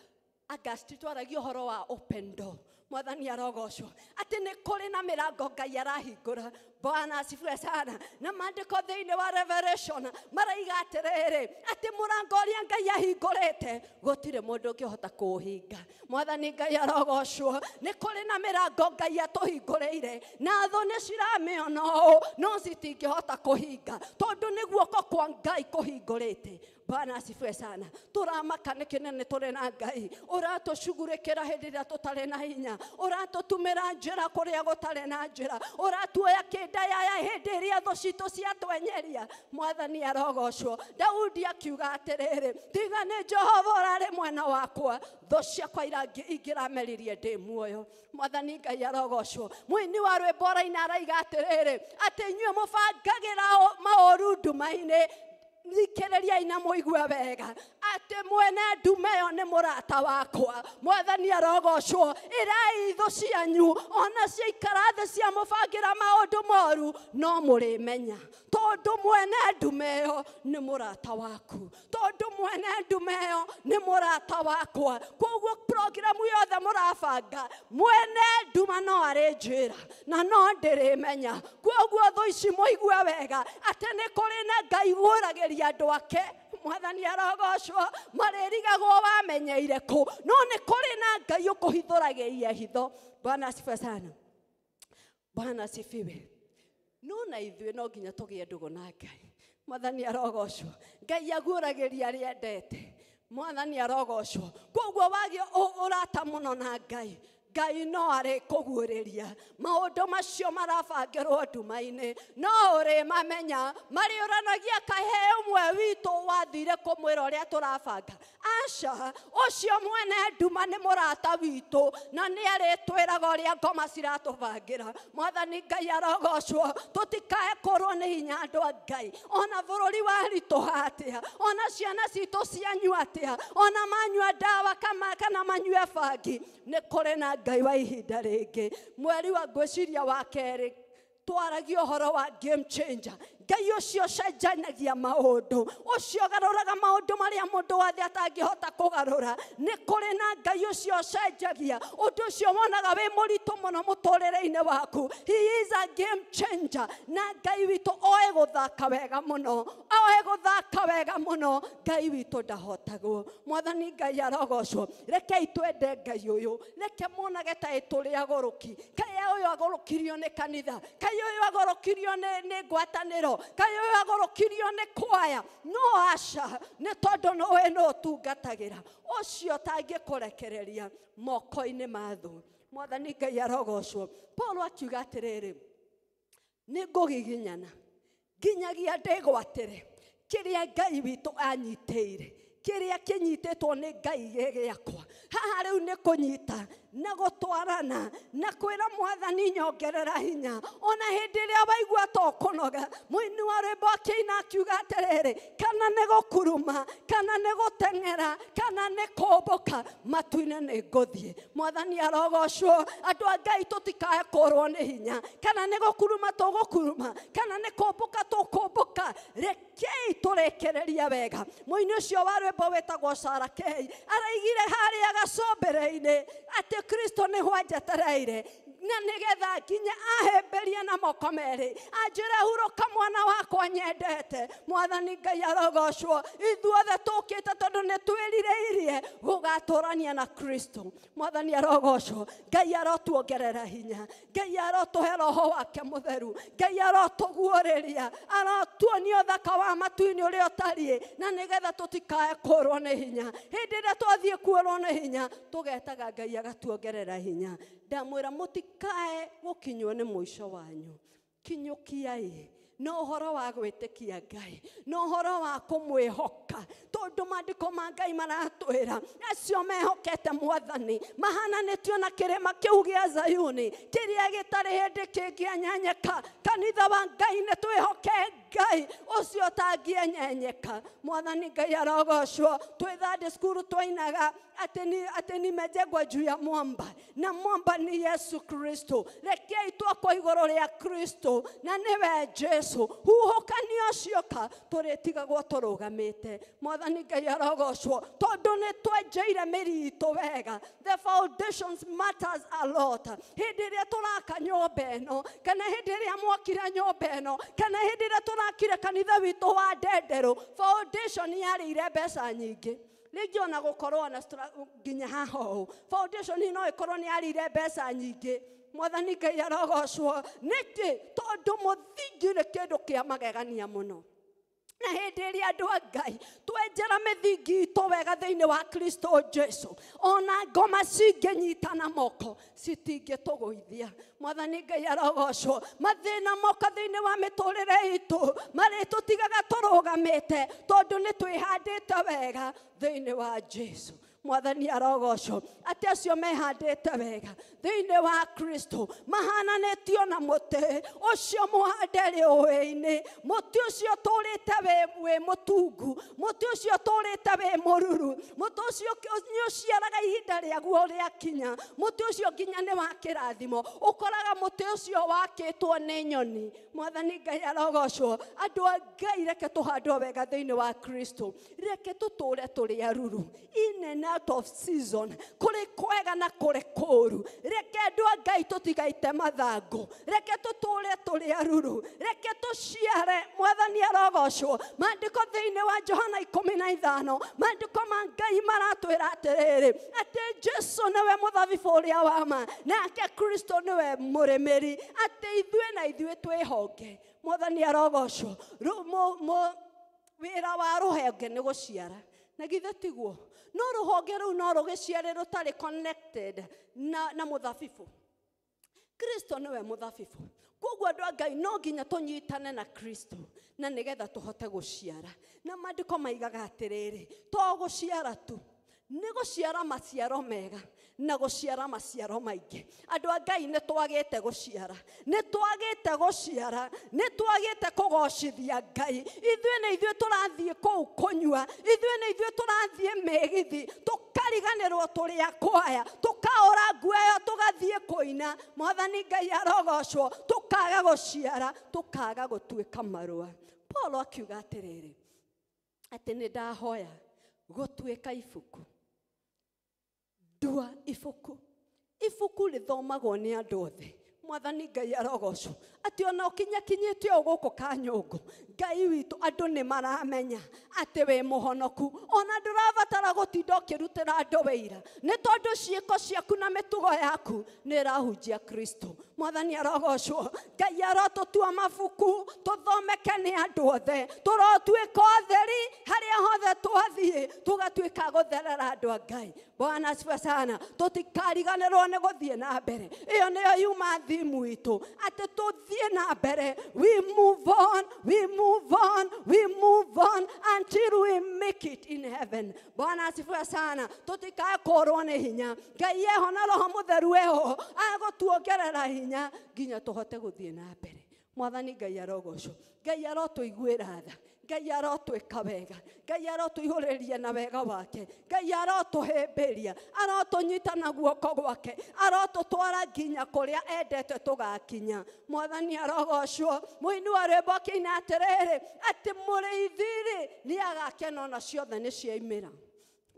August twaragia ũhoro wa open door. Mwathani arogocwo. Atĩ nĩ kũrĩ na mĩrango Ngai arahingũra. Bwana asifiwe sana. Na maandĩko thĩinĩ wa Revelation maraiga atĩrĩrĩ, atĩ mũrango ũrĩa Ngai ahingũrĩte gũtirĩ mũndũ ũngĩhota kũũhinga. Mwathani Ngai arogocwo. Nĩ kũrĩ na mĩrango Ngai atũhingũrĩire, na thũ nĩ ciramĩona ũũ, no citingĩhota kũhinga, tondũ nĩ guoko kwa Ngai kũhingũrĩte. Bwana asifiwe sana. Tũramaka nĩkĩ na nĩ tũrĩ na Ngai ũratũcugurĩkĩra hĩndĩ ĩrĩa tũtarĩ na hinya, ũratũtumĩra njĩra kũrĩa gũtarĩ na njĩra, ũratuoya kĩndayaya hĩndĩ ĩrĩa thũ citũ ciatwenyeria. Mwathani arogocwo. Daudi akiuga atĩrĩrĩ, tiga nĩ Jehova ũrarĩ mwena wakwa, thũ ciakwa ingĩrameririe ndĩ muoyo. Mwathani Ngai arogocwo. Mũini wa rwĩmbo ũraina araiga atĩrĩrĩ, atĩ inyuĩ mũbangagĩra maũru nduma-inĩ, thikĩrĩriai na mũigue wega atĩ mwene ndume ĩyo nĩ mũrata wakwa. Mwathani arogocwo. Ĩrai thũ cianyu ona ciaikara thĩ ciamũbangĩra maũndũ moru, no mũrĩmenya, tondũ mwene ndume ĩyo nĩ mũrata waku, tondũ mwene ndume ĩyo nĩ mũrata wakwa. Koguo programu yothe mũrabanga, mwene nduma no arĩ njĩra na no ndĩrĩmenya. Koguo thũ ici mũigue wega atĩ nĩ kũrĩ na Ngai wũragĩria andũ ake. Mwathani arogocwo. Marĩrigagwo wamenyeire kũ, no nĩ kũrĩ na Ngai ũkũhithũragĩria hitho. Bwana asifiwe sana. Bwana asifiwe. No na ithuĩ no nginya tũgĩe ndũgũ na Ngai. Mwathani arogocwo. Ngai aguũragĩria arĩa endete. Mwathani arogocwo. Koguo wagĩa ũrata mũno na Ngai, Ngai no arĩkũguũrĩria maũndũ macio marabangĩrwo nduma-inĩ no ũrĩmamenya marĩũranagia kahe ũmwe witũ wathire kũmwĩra ũrĩa tũrabanga aca ũcio mwene nduma nĩ mũrata witũ na nĩ arĩtwĩraga ũrĩa ngoma ciratũbangĩra mwathani Ngai arogocwo tũtikae kũrwo nĩ hinya andũ a Ngai ona bũrũri waritũha atĩa ona ciana citũ cianyua atĩa ona manyua ndawa kana manyue bangi nĩ kũrĩ na Ngai wa ihinda rĩngĩ mweri wa ngwĩciria wa kerĩ twaragia ũhoro wa game changer Ngai ũcio ũcenjanagia maũndũ ũcio ũgarũraga maũndũ marĩa mũndũ wa thĩ atangĩhota kũgarũra nĩ kũrĩ na Ngai ũcio ũcenjagia ũndũ ũcio wonaga wĩ mũritũ mũno mũtũrĩre-inĩ waku he is a game changer na Ngai witũ oĩ gũthaka wega mũno oĩ gũthaka wega mũno Ngai witũ ndahotagwo mwathani Ngai arogocwo rekei twende Ngai ũyũ reke monage ta tũrĩ agũrũki kaĩ ũyũ agũrũkirio nĩ kanitha kaĩ ũyũ agũrũkirio nĩ ngwatanĩro kaĩ ũyũ agũrũkirio nĩ kwaya no aca nĩ tondũ nĩũĩ nũ ũtungatagĩra ũcio ũtangĩkũrekereria moko-inĩ ma thũ mwathani Ngai arogocwo Paulo akiuga atĩrĩrĩ nĩ ngũgiginyana nginyagia ndĩgwatĩre kĩrĩa Ngai witũ anyitĩire kĩrĩa kĩnyitĩtwo nĩ Ngai gĩ gĩakwa haha rĩu nĩ kũnyita na gũtwarana na kwĩra mwathani nyongerera hinya ona hĩndĩ ĩrĩa waigua to kũnoga mũini wa rwĩmbo akĩina akiuga atĩrĩrĩ kana nĩ gũkuruma kana nĩ gũteng'era kana nĩ kũmbũka matu-inĩ nĩ ngũthiĩ mwathani arogocwo andũ a Ngai tũtikae kũrwo nĩ hinya kana nĩ gũkuruma tũgũkuruma kana nĩ kũmbũka tũkũmbũka rekei tũrĩkĩrĩrie wega mũini ũcio wa rwĩmbo wĩtagwo Sarah Kay araigire harĩa gacũmbĩrĩ-inĩ atĩ Kristo nĩho anjetereire na nĩgetha nginya ahĩmbĩrie na moko merĩ anjĩre hurũka mwana wakwa nyendete mwathani Ngai arogocwo ithuothe tũkĩte tondũ nĩ twĩrirĩirie gũgatũrania na Kristo mwathani arogocwo Ngai arotuongerera hinya Ngai arotũhe roho wake mũtheru Ngai arotũguũrĩria arotuonia ũthaka wa matu-inĩ ũrĩa ũtariĩ na nĩgetha tũtikae kũrwo nĩ hinya hĩndĩ ĩrĩa twathiĩ kuorwo nĩ hinya tũgetaga Ngai agatuongerera hinya ndamwĩra mũtikae gũkinywo nĩ mũico wanyu kinyũkiai no ũhoro wa gwĩtĩkia Ngai no ũhoro wa kũmwĩhoka tondũ maandĩko ma Ngai maratwĩra acio mehokete mwathani mahananĩtio na kĩrĩma kĩu gĩa Zayuni kĩrĩa gĩtarĩ hĩndĩ kĩngĩenyenyeka kanitha wa Ngai nĩ twĩhoke Ngai ũcio ũtangĩenyenyeka mwathani Ngai arogocwo twĩ Sunday school twainaga atĩ nimejengwa juu ya mwamba na mwamba ni Yesu Kristo rekei twakwo igũrũ rĩa Kristo na nĩwe Jesu huhũkanio cioka tũrĩtigagwo tũrũgamĩte mwathani Ngai arogocwo tondũ nĩ twenjeire mĩri itũ wega the foundations matters a lot hĩndĩ ĩrĩa tũraka nyũmba ĩno kana hĩndĩ ĩrĩa mwakire nyũmba ĩno kana hĩndĩ ĩrĩa tũrakire kanitha witũ wa Ndenderũ foundation yarĩire mbeca nyingĩ rĩngĩ ona gũkorwo na nginya haha ũũ foundation no ĩkorwo nĩ yarĩire mbeca nyingĩ mwathani Ngai arogocwo nĩkĩ tondũ mũthingi nĩ kĩndũ kĩa magegania mũno na hĩndĩ ĩrĩa andũ a Ngai twenjera mĩthingi itũ wega thĩinĩ wa Kristo Jesu ona ngoma cingĩnyitana moko citingĩtũgũithia mwathani Ngai arogocwo mathĩna moka thĩinĩ wa mĩtũrĩre itũ marĩtũtigaga tũrũgamĩte tondũ nĩ twĩhandĩte wega thĩinĩ wa Jesu mwathani arogocwo atĩ acio mehandĩte wega thĩinĩ wa Kristo mahananĩtio na mũtĩ ũcio mũhande rĩũĩ-inĩ mũtĩ ũcio ũtũrĩte wĩ mũtungu mũtĩ ũcio ũtũrĩte wĩ mũruru mũtĩ ũcio nĩ ũciaraga ihinda rĩaguo rĩakinya mũtĩ ũcio nginya nĩ wa kĩrathimo ũkoraga mũtĩ ũcio wakĩtwo nĩ nyoni mwathani Ngai arogocwo andũ a Ngai reke tũhandwo wega thĩinĩ wa Kristo reke tũtũre tũrĩ aruru in and out of season kũrĩ kwega na kũrĩ kũũru reke andũ a Ngai tũtigaite mathangũ reke tũtũre tũrĩ aruru reke tũciare mwathani arogocwo maandĩko thĩinĩ wa Johana 15 maandĩko ma Ngai maratwĩra atĩrĩrĩ atĩ Jesu nĩwe mũthabibũ ũrĩa wa ma nake Kristo nĩwe mũrĩmĩri atĩ ithuĩ na ithuĩ twĩhonge mwathani arogocwo wĩra wa rũhonge nĩ gũciara Na githĩ tiguo? No rũhonge rũu no rũgĩciare rũtarĩ connected na mũthabibũ. Kristo nĩwe mũthabibũ. Koguo andũ a Ngai no nginya tũnyitane na Kristo na nĩgetha tũhote gũciara. Na maandĩko maigaga atĩrĩrĩ, to gũciara tu, nĩ gũciara maciaro mega na gũciara maciaro maingĩ. Andũ a Ngai nĩ twagĩte gũciara, nĩ twagĩte gũciara, nĩ twagĩte kũgocithia Ngai. Ithuĩ nĩ ithuĩ tũrathiĩ kũu kũnyua, ithuĩ nĩ ithuĩ tũrathiĩ mĩgithi, tũkariganĩrwo tũrĩ a kwaya, tũkaũra nguo ĩyo tũgathiĩ kũina. Mwathani Ngai arogocwo, tũkaga gũciara, tũkaga gũtuĩka marũa. Paul akiuga atĩrĩrĩ, atĩ nĩ ndahoya gũtuĩka ibuku. Ndua ibuku. Ibuku rĩthomagwo nĩ andũ othe. Mwathani Ngai arogocwo. Atĩ ona ũkinyakinyĩte o gũkũ Kanyũngũ, Ngai witũ andũ nĩ maramenya atĩ wĩ mũhonoku. Ona ndũrabatara gũtinda ũkĩrutĩra andũ wĩira, nĩ tondũ ciĩko ciaku na mĩtugo yaku nĩ ĩrahunjia Kristo. Mwathani arogocwo. Ngai arotũtua mabuku tũthomeke nĩ andũ othe, tũrotuĩka ũtheri harĩa hothe twathiĩ, tũgatuĩka gũtherera andũ a Ngai. Bwana asifiwe sana. Tũtikariganĩrwo nĩ gũthiĩ na mbere. Ĩyo nĩyo yuma thimu itũ, atĩ tũthiĩ na mbere. We move on, we move on, we move on until we make it in heaven. Bwana asifiwe sana. Tũtikae kũrwo nĩ hinya. Ngai eho na Roho Mũtheru eho agũtuongerera hinya nginya tũhote gũthiĩ na mbere. Mwathani Ngai arogocwo. Ngai arotũiguĩra tha. Ngai arotwĩka wega. Ngai arotũihũrĩria na wega wake. Ngai arotũhĩmbĩria, arotũnyita na guoko gwake, arotũtwara nginya kũrĩa endete tũgakinya. Mwathani arogocwo. Mũini wa rwĩmbo akĩina atĩrĩrĩ, atĩ mũrĩithi-rĩ nĩ agakena ona ciothe nĩ ciaimĩra.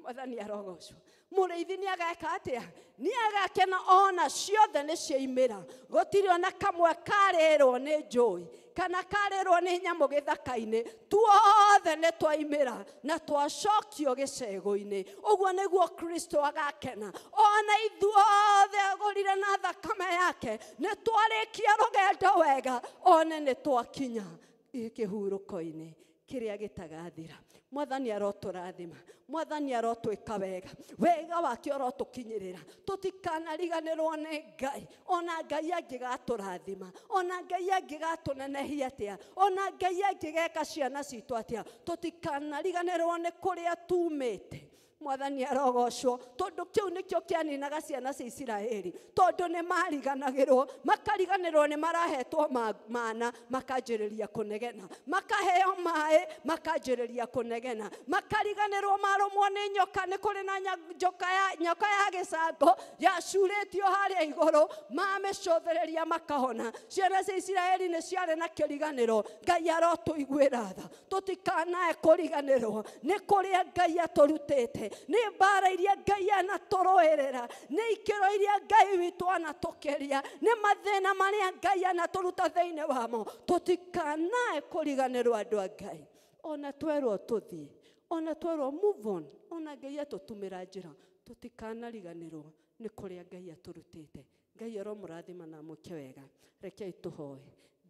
Mwathani arogocwo. Mũrĩithi nĩ ageka atĩa? Nĩ agakena ona ciothe nĩ ciaimĩra. Gũtirĩ ona kamwe karĩrwo nĩ njũĩ kana karĩrwo nĩ nyamũ gĩthaka-inĩ, tuothe nĩ twaimĩra na twacokio gĩcego-inĩ. Ũguo nĩguo Kristo agakena. Ona ithuothe agũrire na thakame yake, nĩ twarĩkia rũgendo wega, one nĩ twakinya kĩhurũko-inĩ kĩrĩa gĩtagathira. Mwathani arotũrathima, Mwathani arotwĩka wega, wega wake ũrotũkinyĩrĩra. Tũtikanariganĩrwo nĩ Ngai. Ona Ngai angĩgatũrathima, ona Ngai angĩgatũnenehia atĩa, ona Ngai angĩgeka ciana citũ atĩa, tũtikanariganĩrwo nĩ kũrĩa tumĩte. Mwathani arogocwo, tondũ kĩu nĩkĩo kĩaninaga ciana cia Isiraeli, tondũ nĩ mariganagĩrwo, makariganĩrwo nĩ marahetwo mana, makanjĩrĩria kũnegena, makaheo maĩ, makanjĩrĩria kũnegena, makariganĩrwo marũmwo nĩ nyoka. Nĩ kũrĩ na nyoka ya gĩcango yacurĩtio harĩa igũrũ, mamĩcũthĩrĩria makahona. Ciana cia Isiraeli nĩ ciarĩ na kĩriganĩro. Ngai arotũiguĩra tha, tũtikanae kũriganĩrwo nĩ kũrĩa Ngai atũrutĩte, nĩ mbara iria Ngai anatũrũĩrĩra, nĩ ikĩro iria Ngai witũ anatũkĩria, nĩ mathĩna marĩa Ngai anatũruta thĩinĩ wamo. Tũtikanae kũriganĩrwo andũ a Ngai. Ona twerwo tũthiĩ, ona twerwo move on, ona Ngai atũtũmĩra njĩra, tũtikanariganĩrwo nĩ kũrĩa Ngai atũrutĩte. Ngai aromũrathima na amwĩke wega. Rekei tũhoe.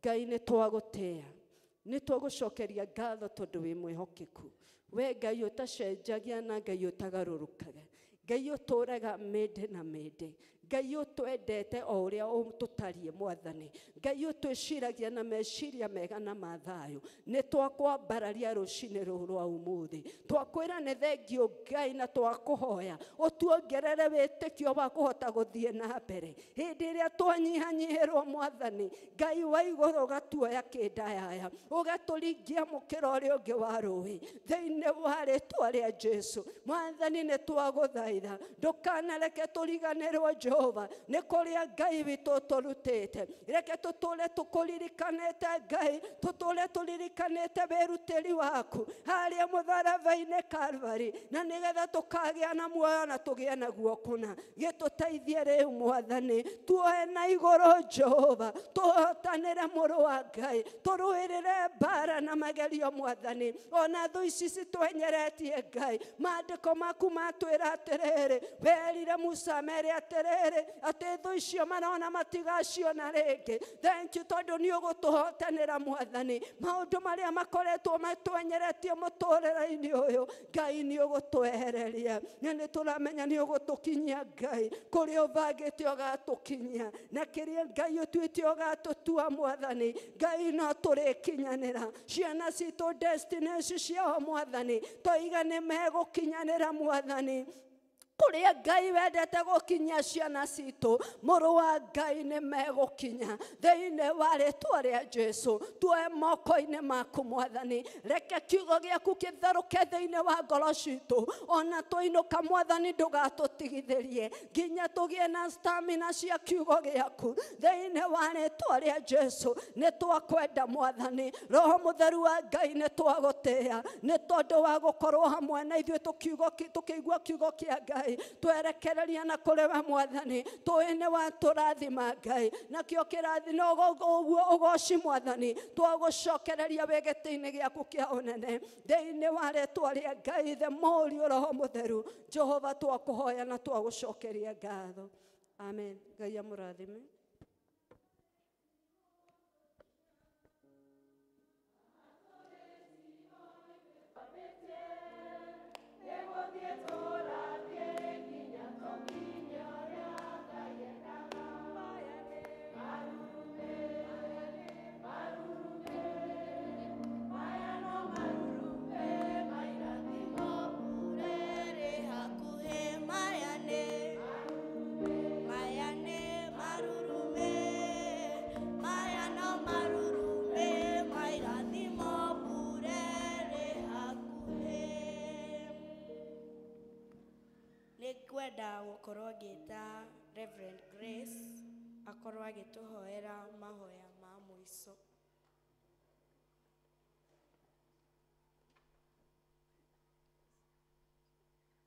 Ngai nĩ twagũtĩĩa, nĩ twagũcokeria ngatho tondũ wĩ mwĩhokeku. We Ngai ũtacenjagia na Ngai ũtagarũrũkaga, Ngai ũtũraga mĩndĩ na mĩndĩ, Ngai ũtwendete o ũrĩa tũtariĩ Mwathani, Ngai ũtwĩciragia na meciria mega na mathayũ. Nĩ twakwambararia rũcinĩ rũrũ rwa ũmũthĩ, twakwĩra nĩ thengio Ngai, na twakũhoya ũtuongerere wĩtĩkio wa kũhota gũthiĩ na mbere hĩndĩ ĩrĩa twanyihanyihĩrwo. Mwathani Ngai wa igũrũ, ũgatuoya kĩndayaya, ũgatũringia mũkĩra ũrĩa ũngĩ wa rũĩ, thĩinĩ wa rĩtwa rĩa Jesu. Mwathani nĩ twagũthaitha, ndũkanareke tũriganĩrwo Jehova nĩ kũrĩa Ngai witũ tũrutĩte. Reke tũtũre tũkũririkanĩte Ngai, tũtũre tũririkanĩte wĩrutĩri waku harĩa mũtharaba-inĩ Calvary, na nĩgetha tũkagĩa na muoyo na tũgĩe naguo kũna. Gĩtũteithie rĩu Mwathani, tuoe na igũrũ Jehova, tũhotanĩre mũrũ wa Ngai, tũrũĩrĩre mbara tũragerera na magerio mwathani ona thũ ici citwenyeretie Ngai maandĩko maku matwĩra atĩrĩrĩ werire Musa mere atĩrĩrĩ atĩ thũ icio marona matigaciona rĩngĩ. Thank you tondũ nĩ ũgũtũhotanĩra mwathani maũndũ marĩa makoretwo matwenyeretie mũtũrĩre-inĩ ũyũ Ngai nĩ ũgũtwehereria na nĩ tũramenya nĩ ũgũtũkinyia Ngai kũrĩa ũbangĩte ũgatũkinyia na kĩrĩa Ngai ũtuĩte ũgatũtua mwathani Ngai no tũrĩkinyanĩra ciana citũ destination ciao mwathani toiga nĩ megũkinyanĩra mwathani kũrĩa Ngai wendete gũkinyia ciana citũ mũrũ wa Ngai nĩ megũkinya thĩinĩ wa rĩtwa rĩa Jesu tuoe moko-inĩ maku mwathani reke kiugo gĩaku kĩtherũke thĩinĩ wa ngoro citũ ona twainũka mwathani ndũgatũtigithĩrie nginya tũgĩe na stamina cia kiugo gĩaku thĩinĩ wa rĩtwa rĩa Jesu nĩ twakwenda mwathani Roho Mũtheru wa Ngai nĩ twagũtĩĩa nĩ tondũ wa gũkorwo hamwe na ithuĩ tũkĩigua kiugo kĩa Ngai twerekereria na kũrĩ we mwathani tũĩ nĩ watũrathima Ngai nakĩo kĩrathi no ũguo ũgoci mwathani twagũcokereria wĩ gĩtĩ-inĩ gĩaku kĩa ũnene thĩinĩ wa rĩtwa rĩa Ngai the Mũriũ Roho Mũtheru Jehova twakũhoya na twagũcokeria ngatho. Amen. Ngai amũrathime. Nĩngwenda gũkorwo ngĩta Reverend Grace akorwo agĩtũhoera mahoya ma mũico.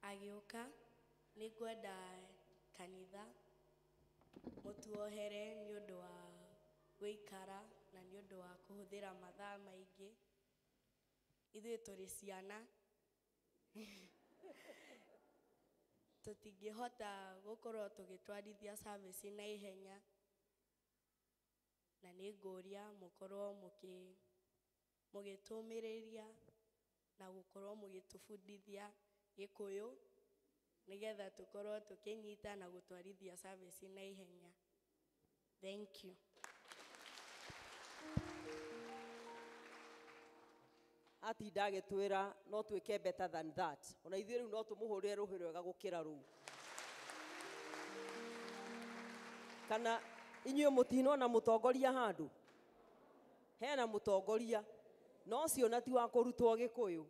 Agĩũka nĩngwenda kanitha mũtuohere nĩ ũndũ wa gũikara na nĩ ũndũ wa kũhũthĩra mathaa maingĩ. Ithuĩ tũrĩ ciana tũtingĩhota gũkorwo tũgĩtwarithia service na ihenya na nĩ ngũria mũkorwo mũgĩtũmĩrĩria na gũkorwo mũgĩtũbundithia Gĩkũyũ nĩgetha tũkorwo tũkĩnyita na gũtwarithia service na ihenya. Thank you. Atinda agĩtwĩra no twĩke better than that ona ithuĩ rĩu no tũmũhũrĩre rũhĩ rwega gũkĩra rũu kana inyuĩ mũtinona mũtongoria handũ hena mũtongoria no ũcio na ti wa kũrutwo Gĩkũyũ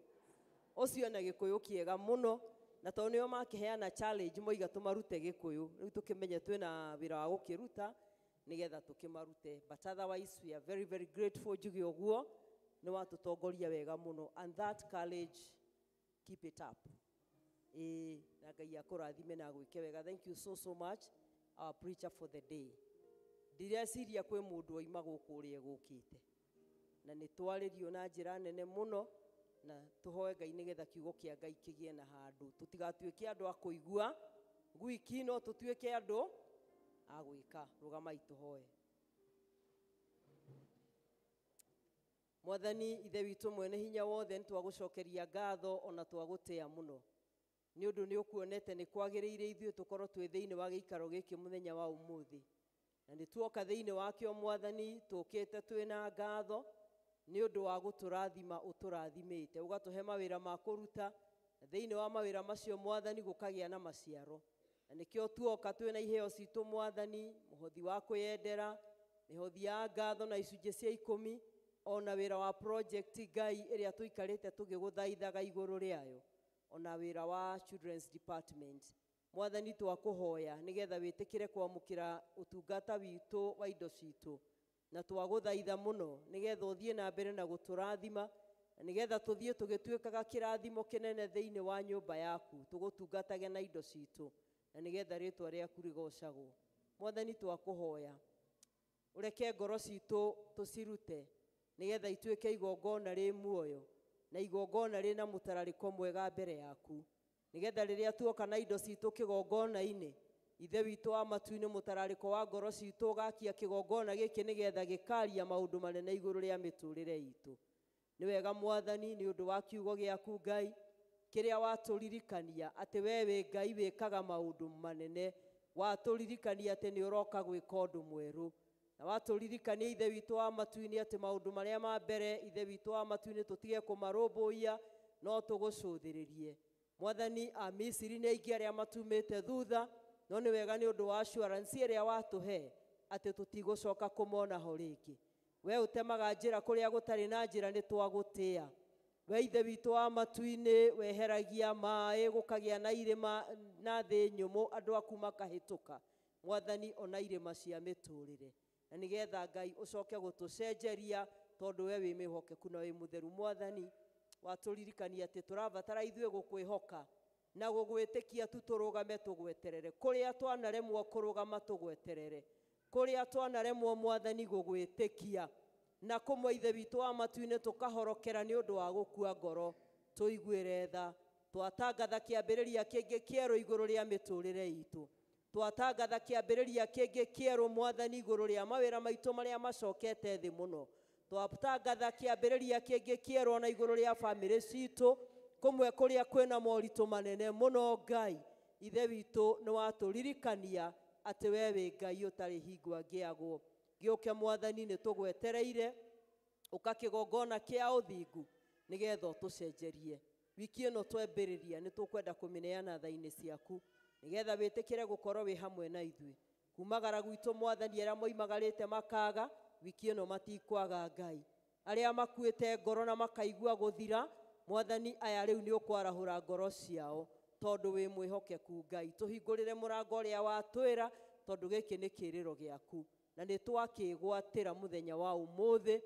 ũcio na Gĩkũyũ kĩega mũno na tondũ nĩo makĩheana challenge moiga tũmarute Gĩkũyũ rĩu tũkĩmenye twĩna wĩra wa gũkĩruta nĩgetha tũkĩmarute but otherwise we are very very grateful njuge ũguo nĩ watũtongoria wega mũno and that courage keep it up ĩĩ na Ngai akũrathime na agwĩke wega. Thank you so so much our preacher for the day. Ndireciria kwĩ mũndũ oima gũkũ ũrĩa egũkĩte na nĩ twarĩrio na njĩra nene mũno na tũhoe Ngai nĩgetha kiugo kĩa Ngai kĩgĩe na handũ tũtigatuĩke andũ a kũigua gwiki no tũtuĩke andũ a gwĩka. Rũgamai tũhoe. Mwathani Ithe witũ mwene hinya wothe nĩ twagũcokeria ngatho ona twagũtĩa mũno nĩ ũndũ nĩ ũkuonete nĩ kwagĩrĩire ithuĩ tũkorwo twĩ thĩinĩ wa gĩikaro gĩkĩ mũthenya wa ũmũthĩ na nĩ tuoka thĩinĩ wakĩo mwathani tũkĩte twĩna ngatho nĩ ũndũ wa gũtũrathima ũtũrathimĩte ũgatũhe mawĩra ma kũruta na thĩinĩ wa mawĩra macio mwathani gũkagĩa na maciaro na nĩkĩo tuoka twĩna iheo citũ mwathani mũhothi wa kwĩyendera mĩhothi ya ngatho na icunjĩ cia 10 ona wĩra wa project Ngai ĩrĩa tũikarĩte tũgĩgũthaithaga igũrũ rĩayo ona wĩra wa children's department mwathani twakũhoya nĩgetha wĩtĩkĩre kwamũkĩra ũtungata witũ wa indo citũ na twagũthaitha mũno nĩgetha ũthiĩ na mbere na gũtũrathima na nĩgetha tũthiĩ tũgĩtuĩkaga kĩrathimo kĩnene thĩinĩ wa nyũmba yaku tũgũtungatage na indo citũ na nĩgetha rĩtwa rĩaku rĩgocagwo. Mwathani twakũhoya ũreke ngoro citũ tũcirute Nĩgetha ituĩke igongona rĩ muoyo na igongona rĩna mũtararĩko mwega mbere yaku. Nĩgetha rĩrĩa tuoka na indo citũ kĩgongona-inĩ, Ithe witũ wa matu-inĩ mũtararĩko wa ngoro citũ ũgakia kĩgongona gĩkĩ nĩgetha gĩkaria maũndũ manene igũrũ rĩa mĩtũrĩre itũ. Nĩ wega Mwathani nĩ ũndũ wa kiugo gĩaku Ngai kĩrĩa watũririkania atĩ we wĩ Ngai wĩkaga maũndũ manene, watũririkania atĩ nĩ ũroka gwĩka ũndũ mwerũ, na watũririkania Ithe witũ wa matu-inĩ atĩ maũndũ marĩa ma mbere Ithe witũ wa matu-inĩ tũtige kũmarũmbũiya no tũgũcũthĩrĩrie. Mwathani, a Misiri nĩ aingĩ arĩa matumĩte thutha, no nĩ wega nĩ ũndũ wa assurance ĩrĩa watũhe atĩ tũtigũcoka kũmona ho rĩngĩ. We ũtemaga njĩra kũrĩa gũtarĩ na njĩra nĩ twagũtĩa. We Ithe witũ wa matu-inĩ weheragia maĩ gũkagĩa na irĩma na thĩ nyũmũ andũ aku makahĩtũka. Mwathani, ona irĩma cia mĩtũrĩre, na nĩgetha Ngai ũcoke gũtũcenjeria tondũ we wĩ mwĩhokeku na wĩ mũtheru. Mwathani, watũririkania atĩ tũrabatara ithuĩ gũkwĩhoka na gũgwĩtĩkia tu tũrũgame tũgweterere. Kũrĩa twanaremwo kũrũgama tũgweterere, kũrĩa twanaremwo Mwathani gũgwĩtĩkia na kũmwe Ithe witũ wa matu-inĩ tũkahorokera nĩ ũndũ wa gũkua ngoro, tũiguĩre tha. Twatangatha kĩambĩrĩria kĩngĩ kĩerũ igũrũ rĩa mĩtũrĩre itũ, twatangatha kĩambĩrĩria kĩngĩ kĩerũ Mwathani igũrũ rĩa mawĩra maitũ marĩa macokete thĩ mũno, twatangatha kĩambĩrĩria kĩngĩ kĩerũ ona igũrũ rĩa bamĩrĩ citũ kũmwe kũrĩa kwĩna moritũ manene mũno. Ngai Ithe witũ nĩ watũririkania atĩ we wĩ Ngai ũtarĩ hingo angĩagwo. Gĩũke Mwathani, nĩ tũgwetereire ũka kĩgongona kĩa ũthingu nĩgetha ũtũcenjerie. Wiki ĩno twembĩrĩria nĩ tũkwenda kũmĩneana tha-inĩ ciaku nĩgetha wĩtĩkĩre gũkorwo wĩ hamwe na ithuĩ. Kumagara gwitũ Mwathani, arĩa moimagarĩte makaga wiki ĩno matikwaga Ngai. Arĩa makuĩte ngoro na makaigua gũthira, Mwathani, aya rĩu nĩ ũkwarahũra ngoro ciao tondũ wĩ mwĩhokeku Ngai. Tũhingũrĩre mũrango ũrĩa watwĩra tondũ gĩkĩ nĩ kĩrĩro gĩaku na nĩ twakĩgwatĩra mũthenya wa ũmũthĩ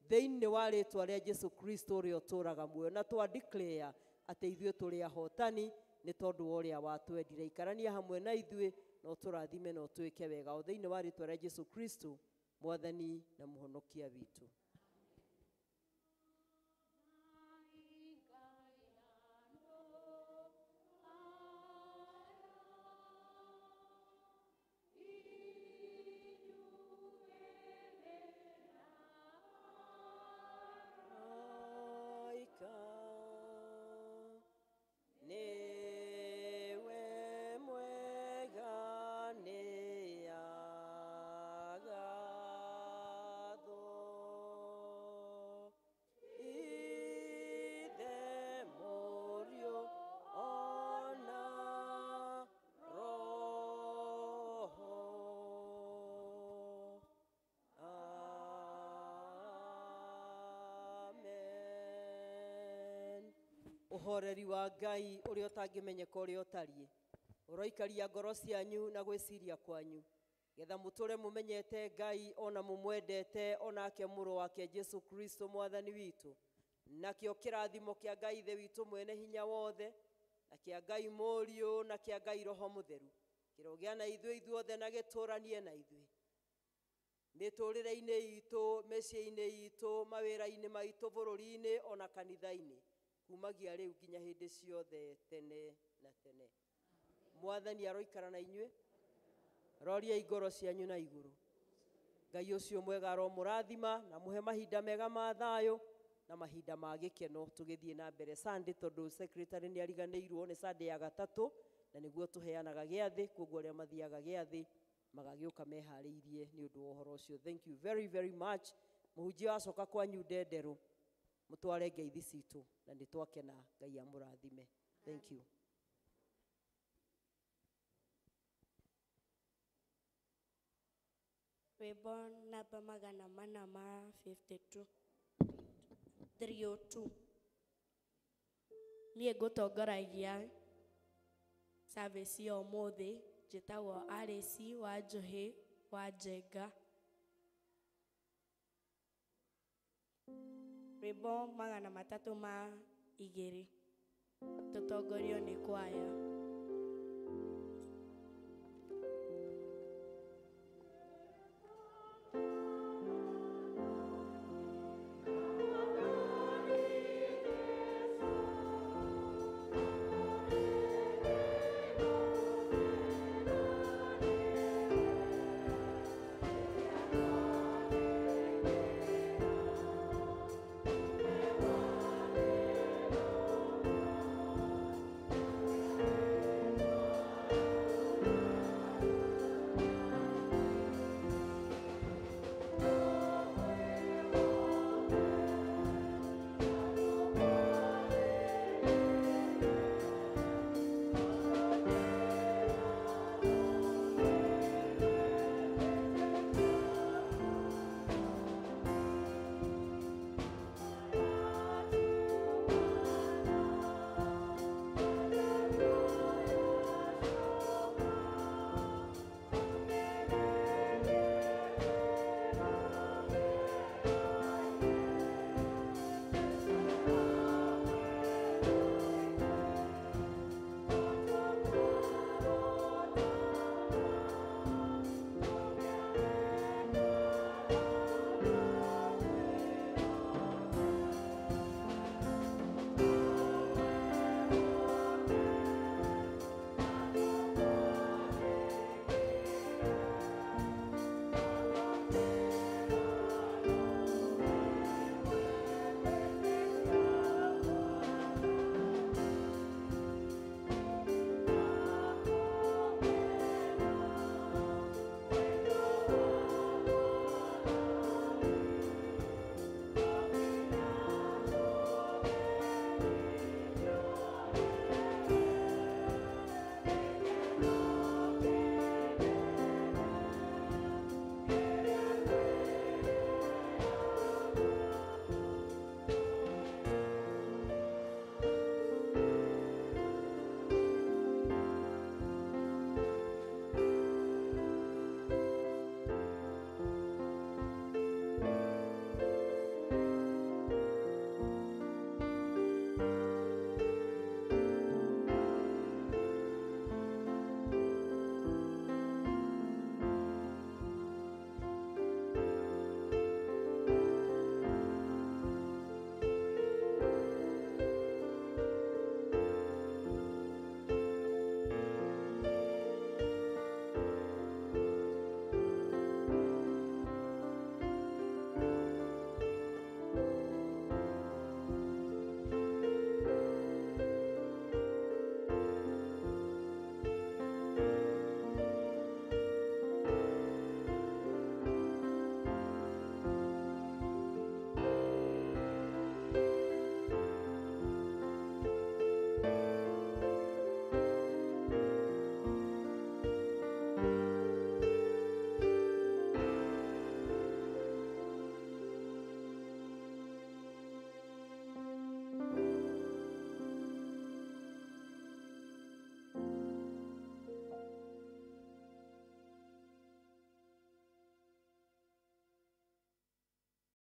thĩinĩ wa rĩtwa rĩa Jesu Kristo ũrĩa ũtũũraga muoyo, na twa declare atĩ ithuĩ tũrĩ ahotani nĩ tondũ wa ũrĩa watwendire. Ikarania hamwe na ithuĩ na ũtũrathime na ũtwĩke wega o thĩinĩ wa rĩtwa rĩa Jesu Kristo Mwathani na Mũhonokia witũ. Niwe mwega nĩ agathwo, Ithe Mũriũ ona Roho. Amen. Ũhoreri wa Ngai ũrĩa ũtangĩmenyeka ũrĩa ũtariĩ ũroikaria ngoro cianyu na gwĩciria kwanyu getha mũtũre mũmenyete Ngai ona mũmwendete onake mũrũ wake Jesu Kristo Mwathani witũ. Nakĩo kĩrathimo kĩa Ngai Ithe witũ mwene hinya wothe na kĩa Ngai Mũriũ na kĩa Ngai Roho Mũtheru kĩrogĩa na ithuĩ ithuothe na gĩtũranie na ithuĩ mĩtũrĩre-inĩ itũ, mĩciĩ-inĩ itũ, mawĩra-inĩ maitũ, bũrũri-inĩ ona kanitha-inĩ, kumagia rĩu nginya hĩndĩ ciothe tene na tene. Mwathani aroikara na inyuĩ, roriai ngoro cianyu na igũrũ. Ngai ũcio mwega aromũrathima na mũhe mahinda mega ma thayũ na mahinda ma gĩkeno tũgĩthiĩ na mbere Sunday, tondũ secretary nĩ ariganĩirwo nĩ Sunday ya gatatũ na nĩguo tũheanaga gĩathĩ, koguo arĩa mathiaga gĩathĩ magagĩũka meharĩirie nĩ ũndũ wa ũhoro ũcio. Thank you very very much. Mũhunjia wacoka kwanyu Ndenderũ, mũtware ngeithi citũ na nĩ twakena. Ngai amũrathime. Thank you. Rwĩmbo namba 452 302. Niĩ ngũtongoragia service ya ũmũthĩ, njĩtagwo Alice wa Njohi wa Njenga. Rwĩmbo 302 tũtongorio nĩ kwaya.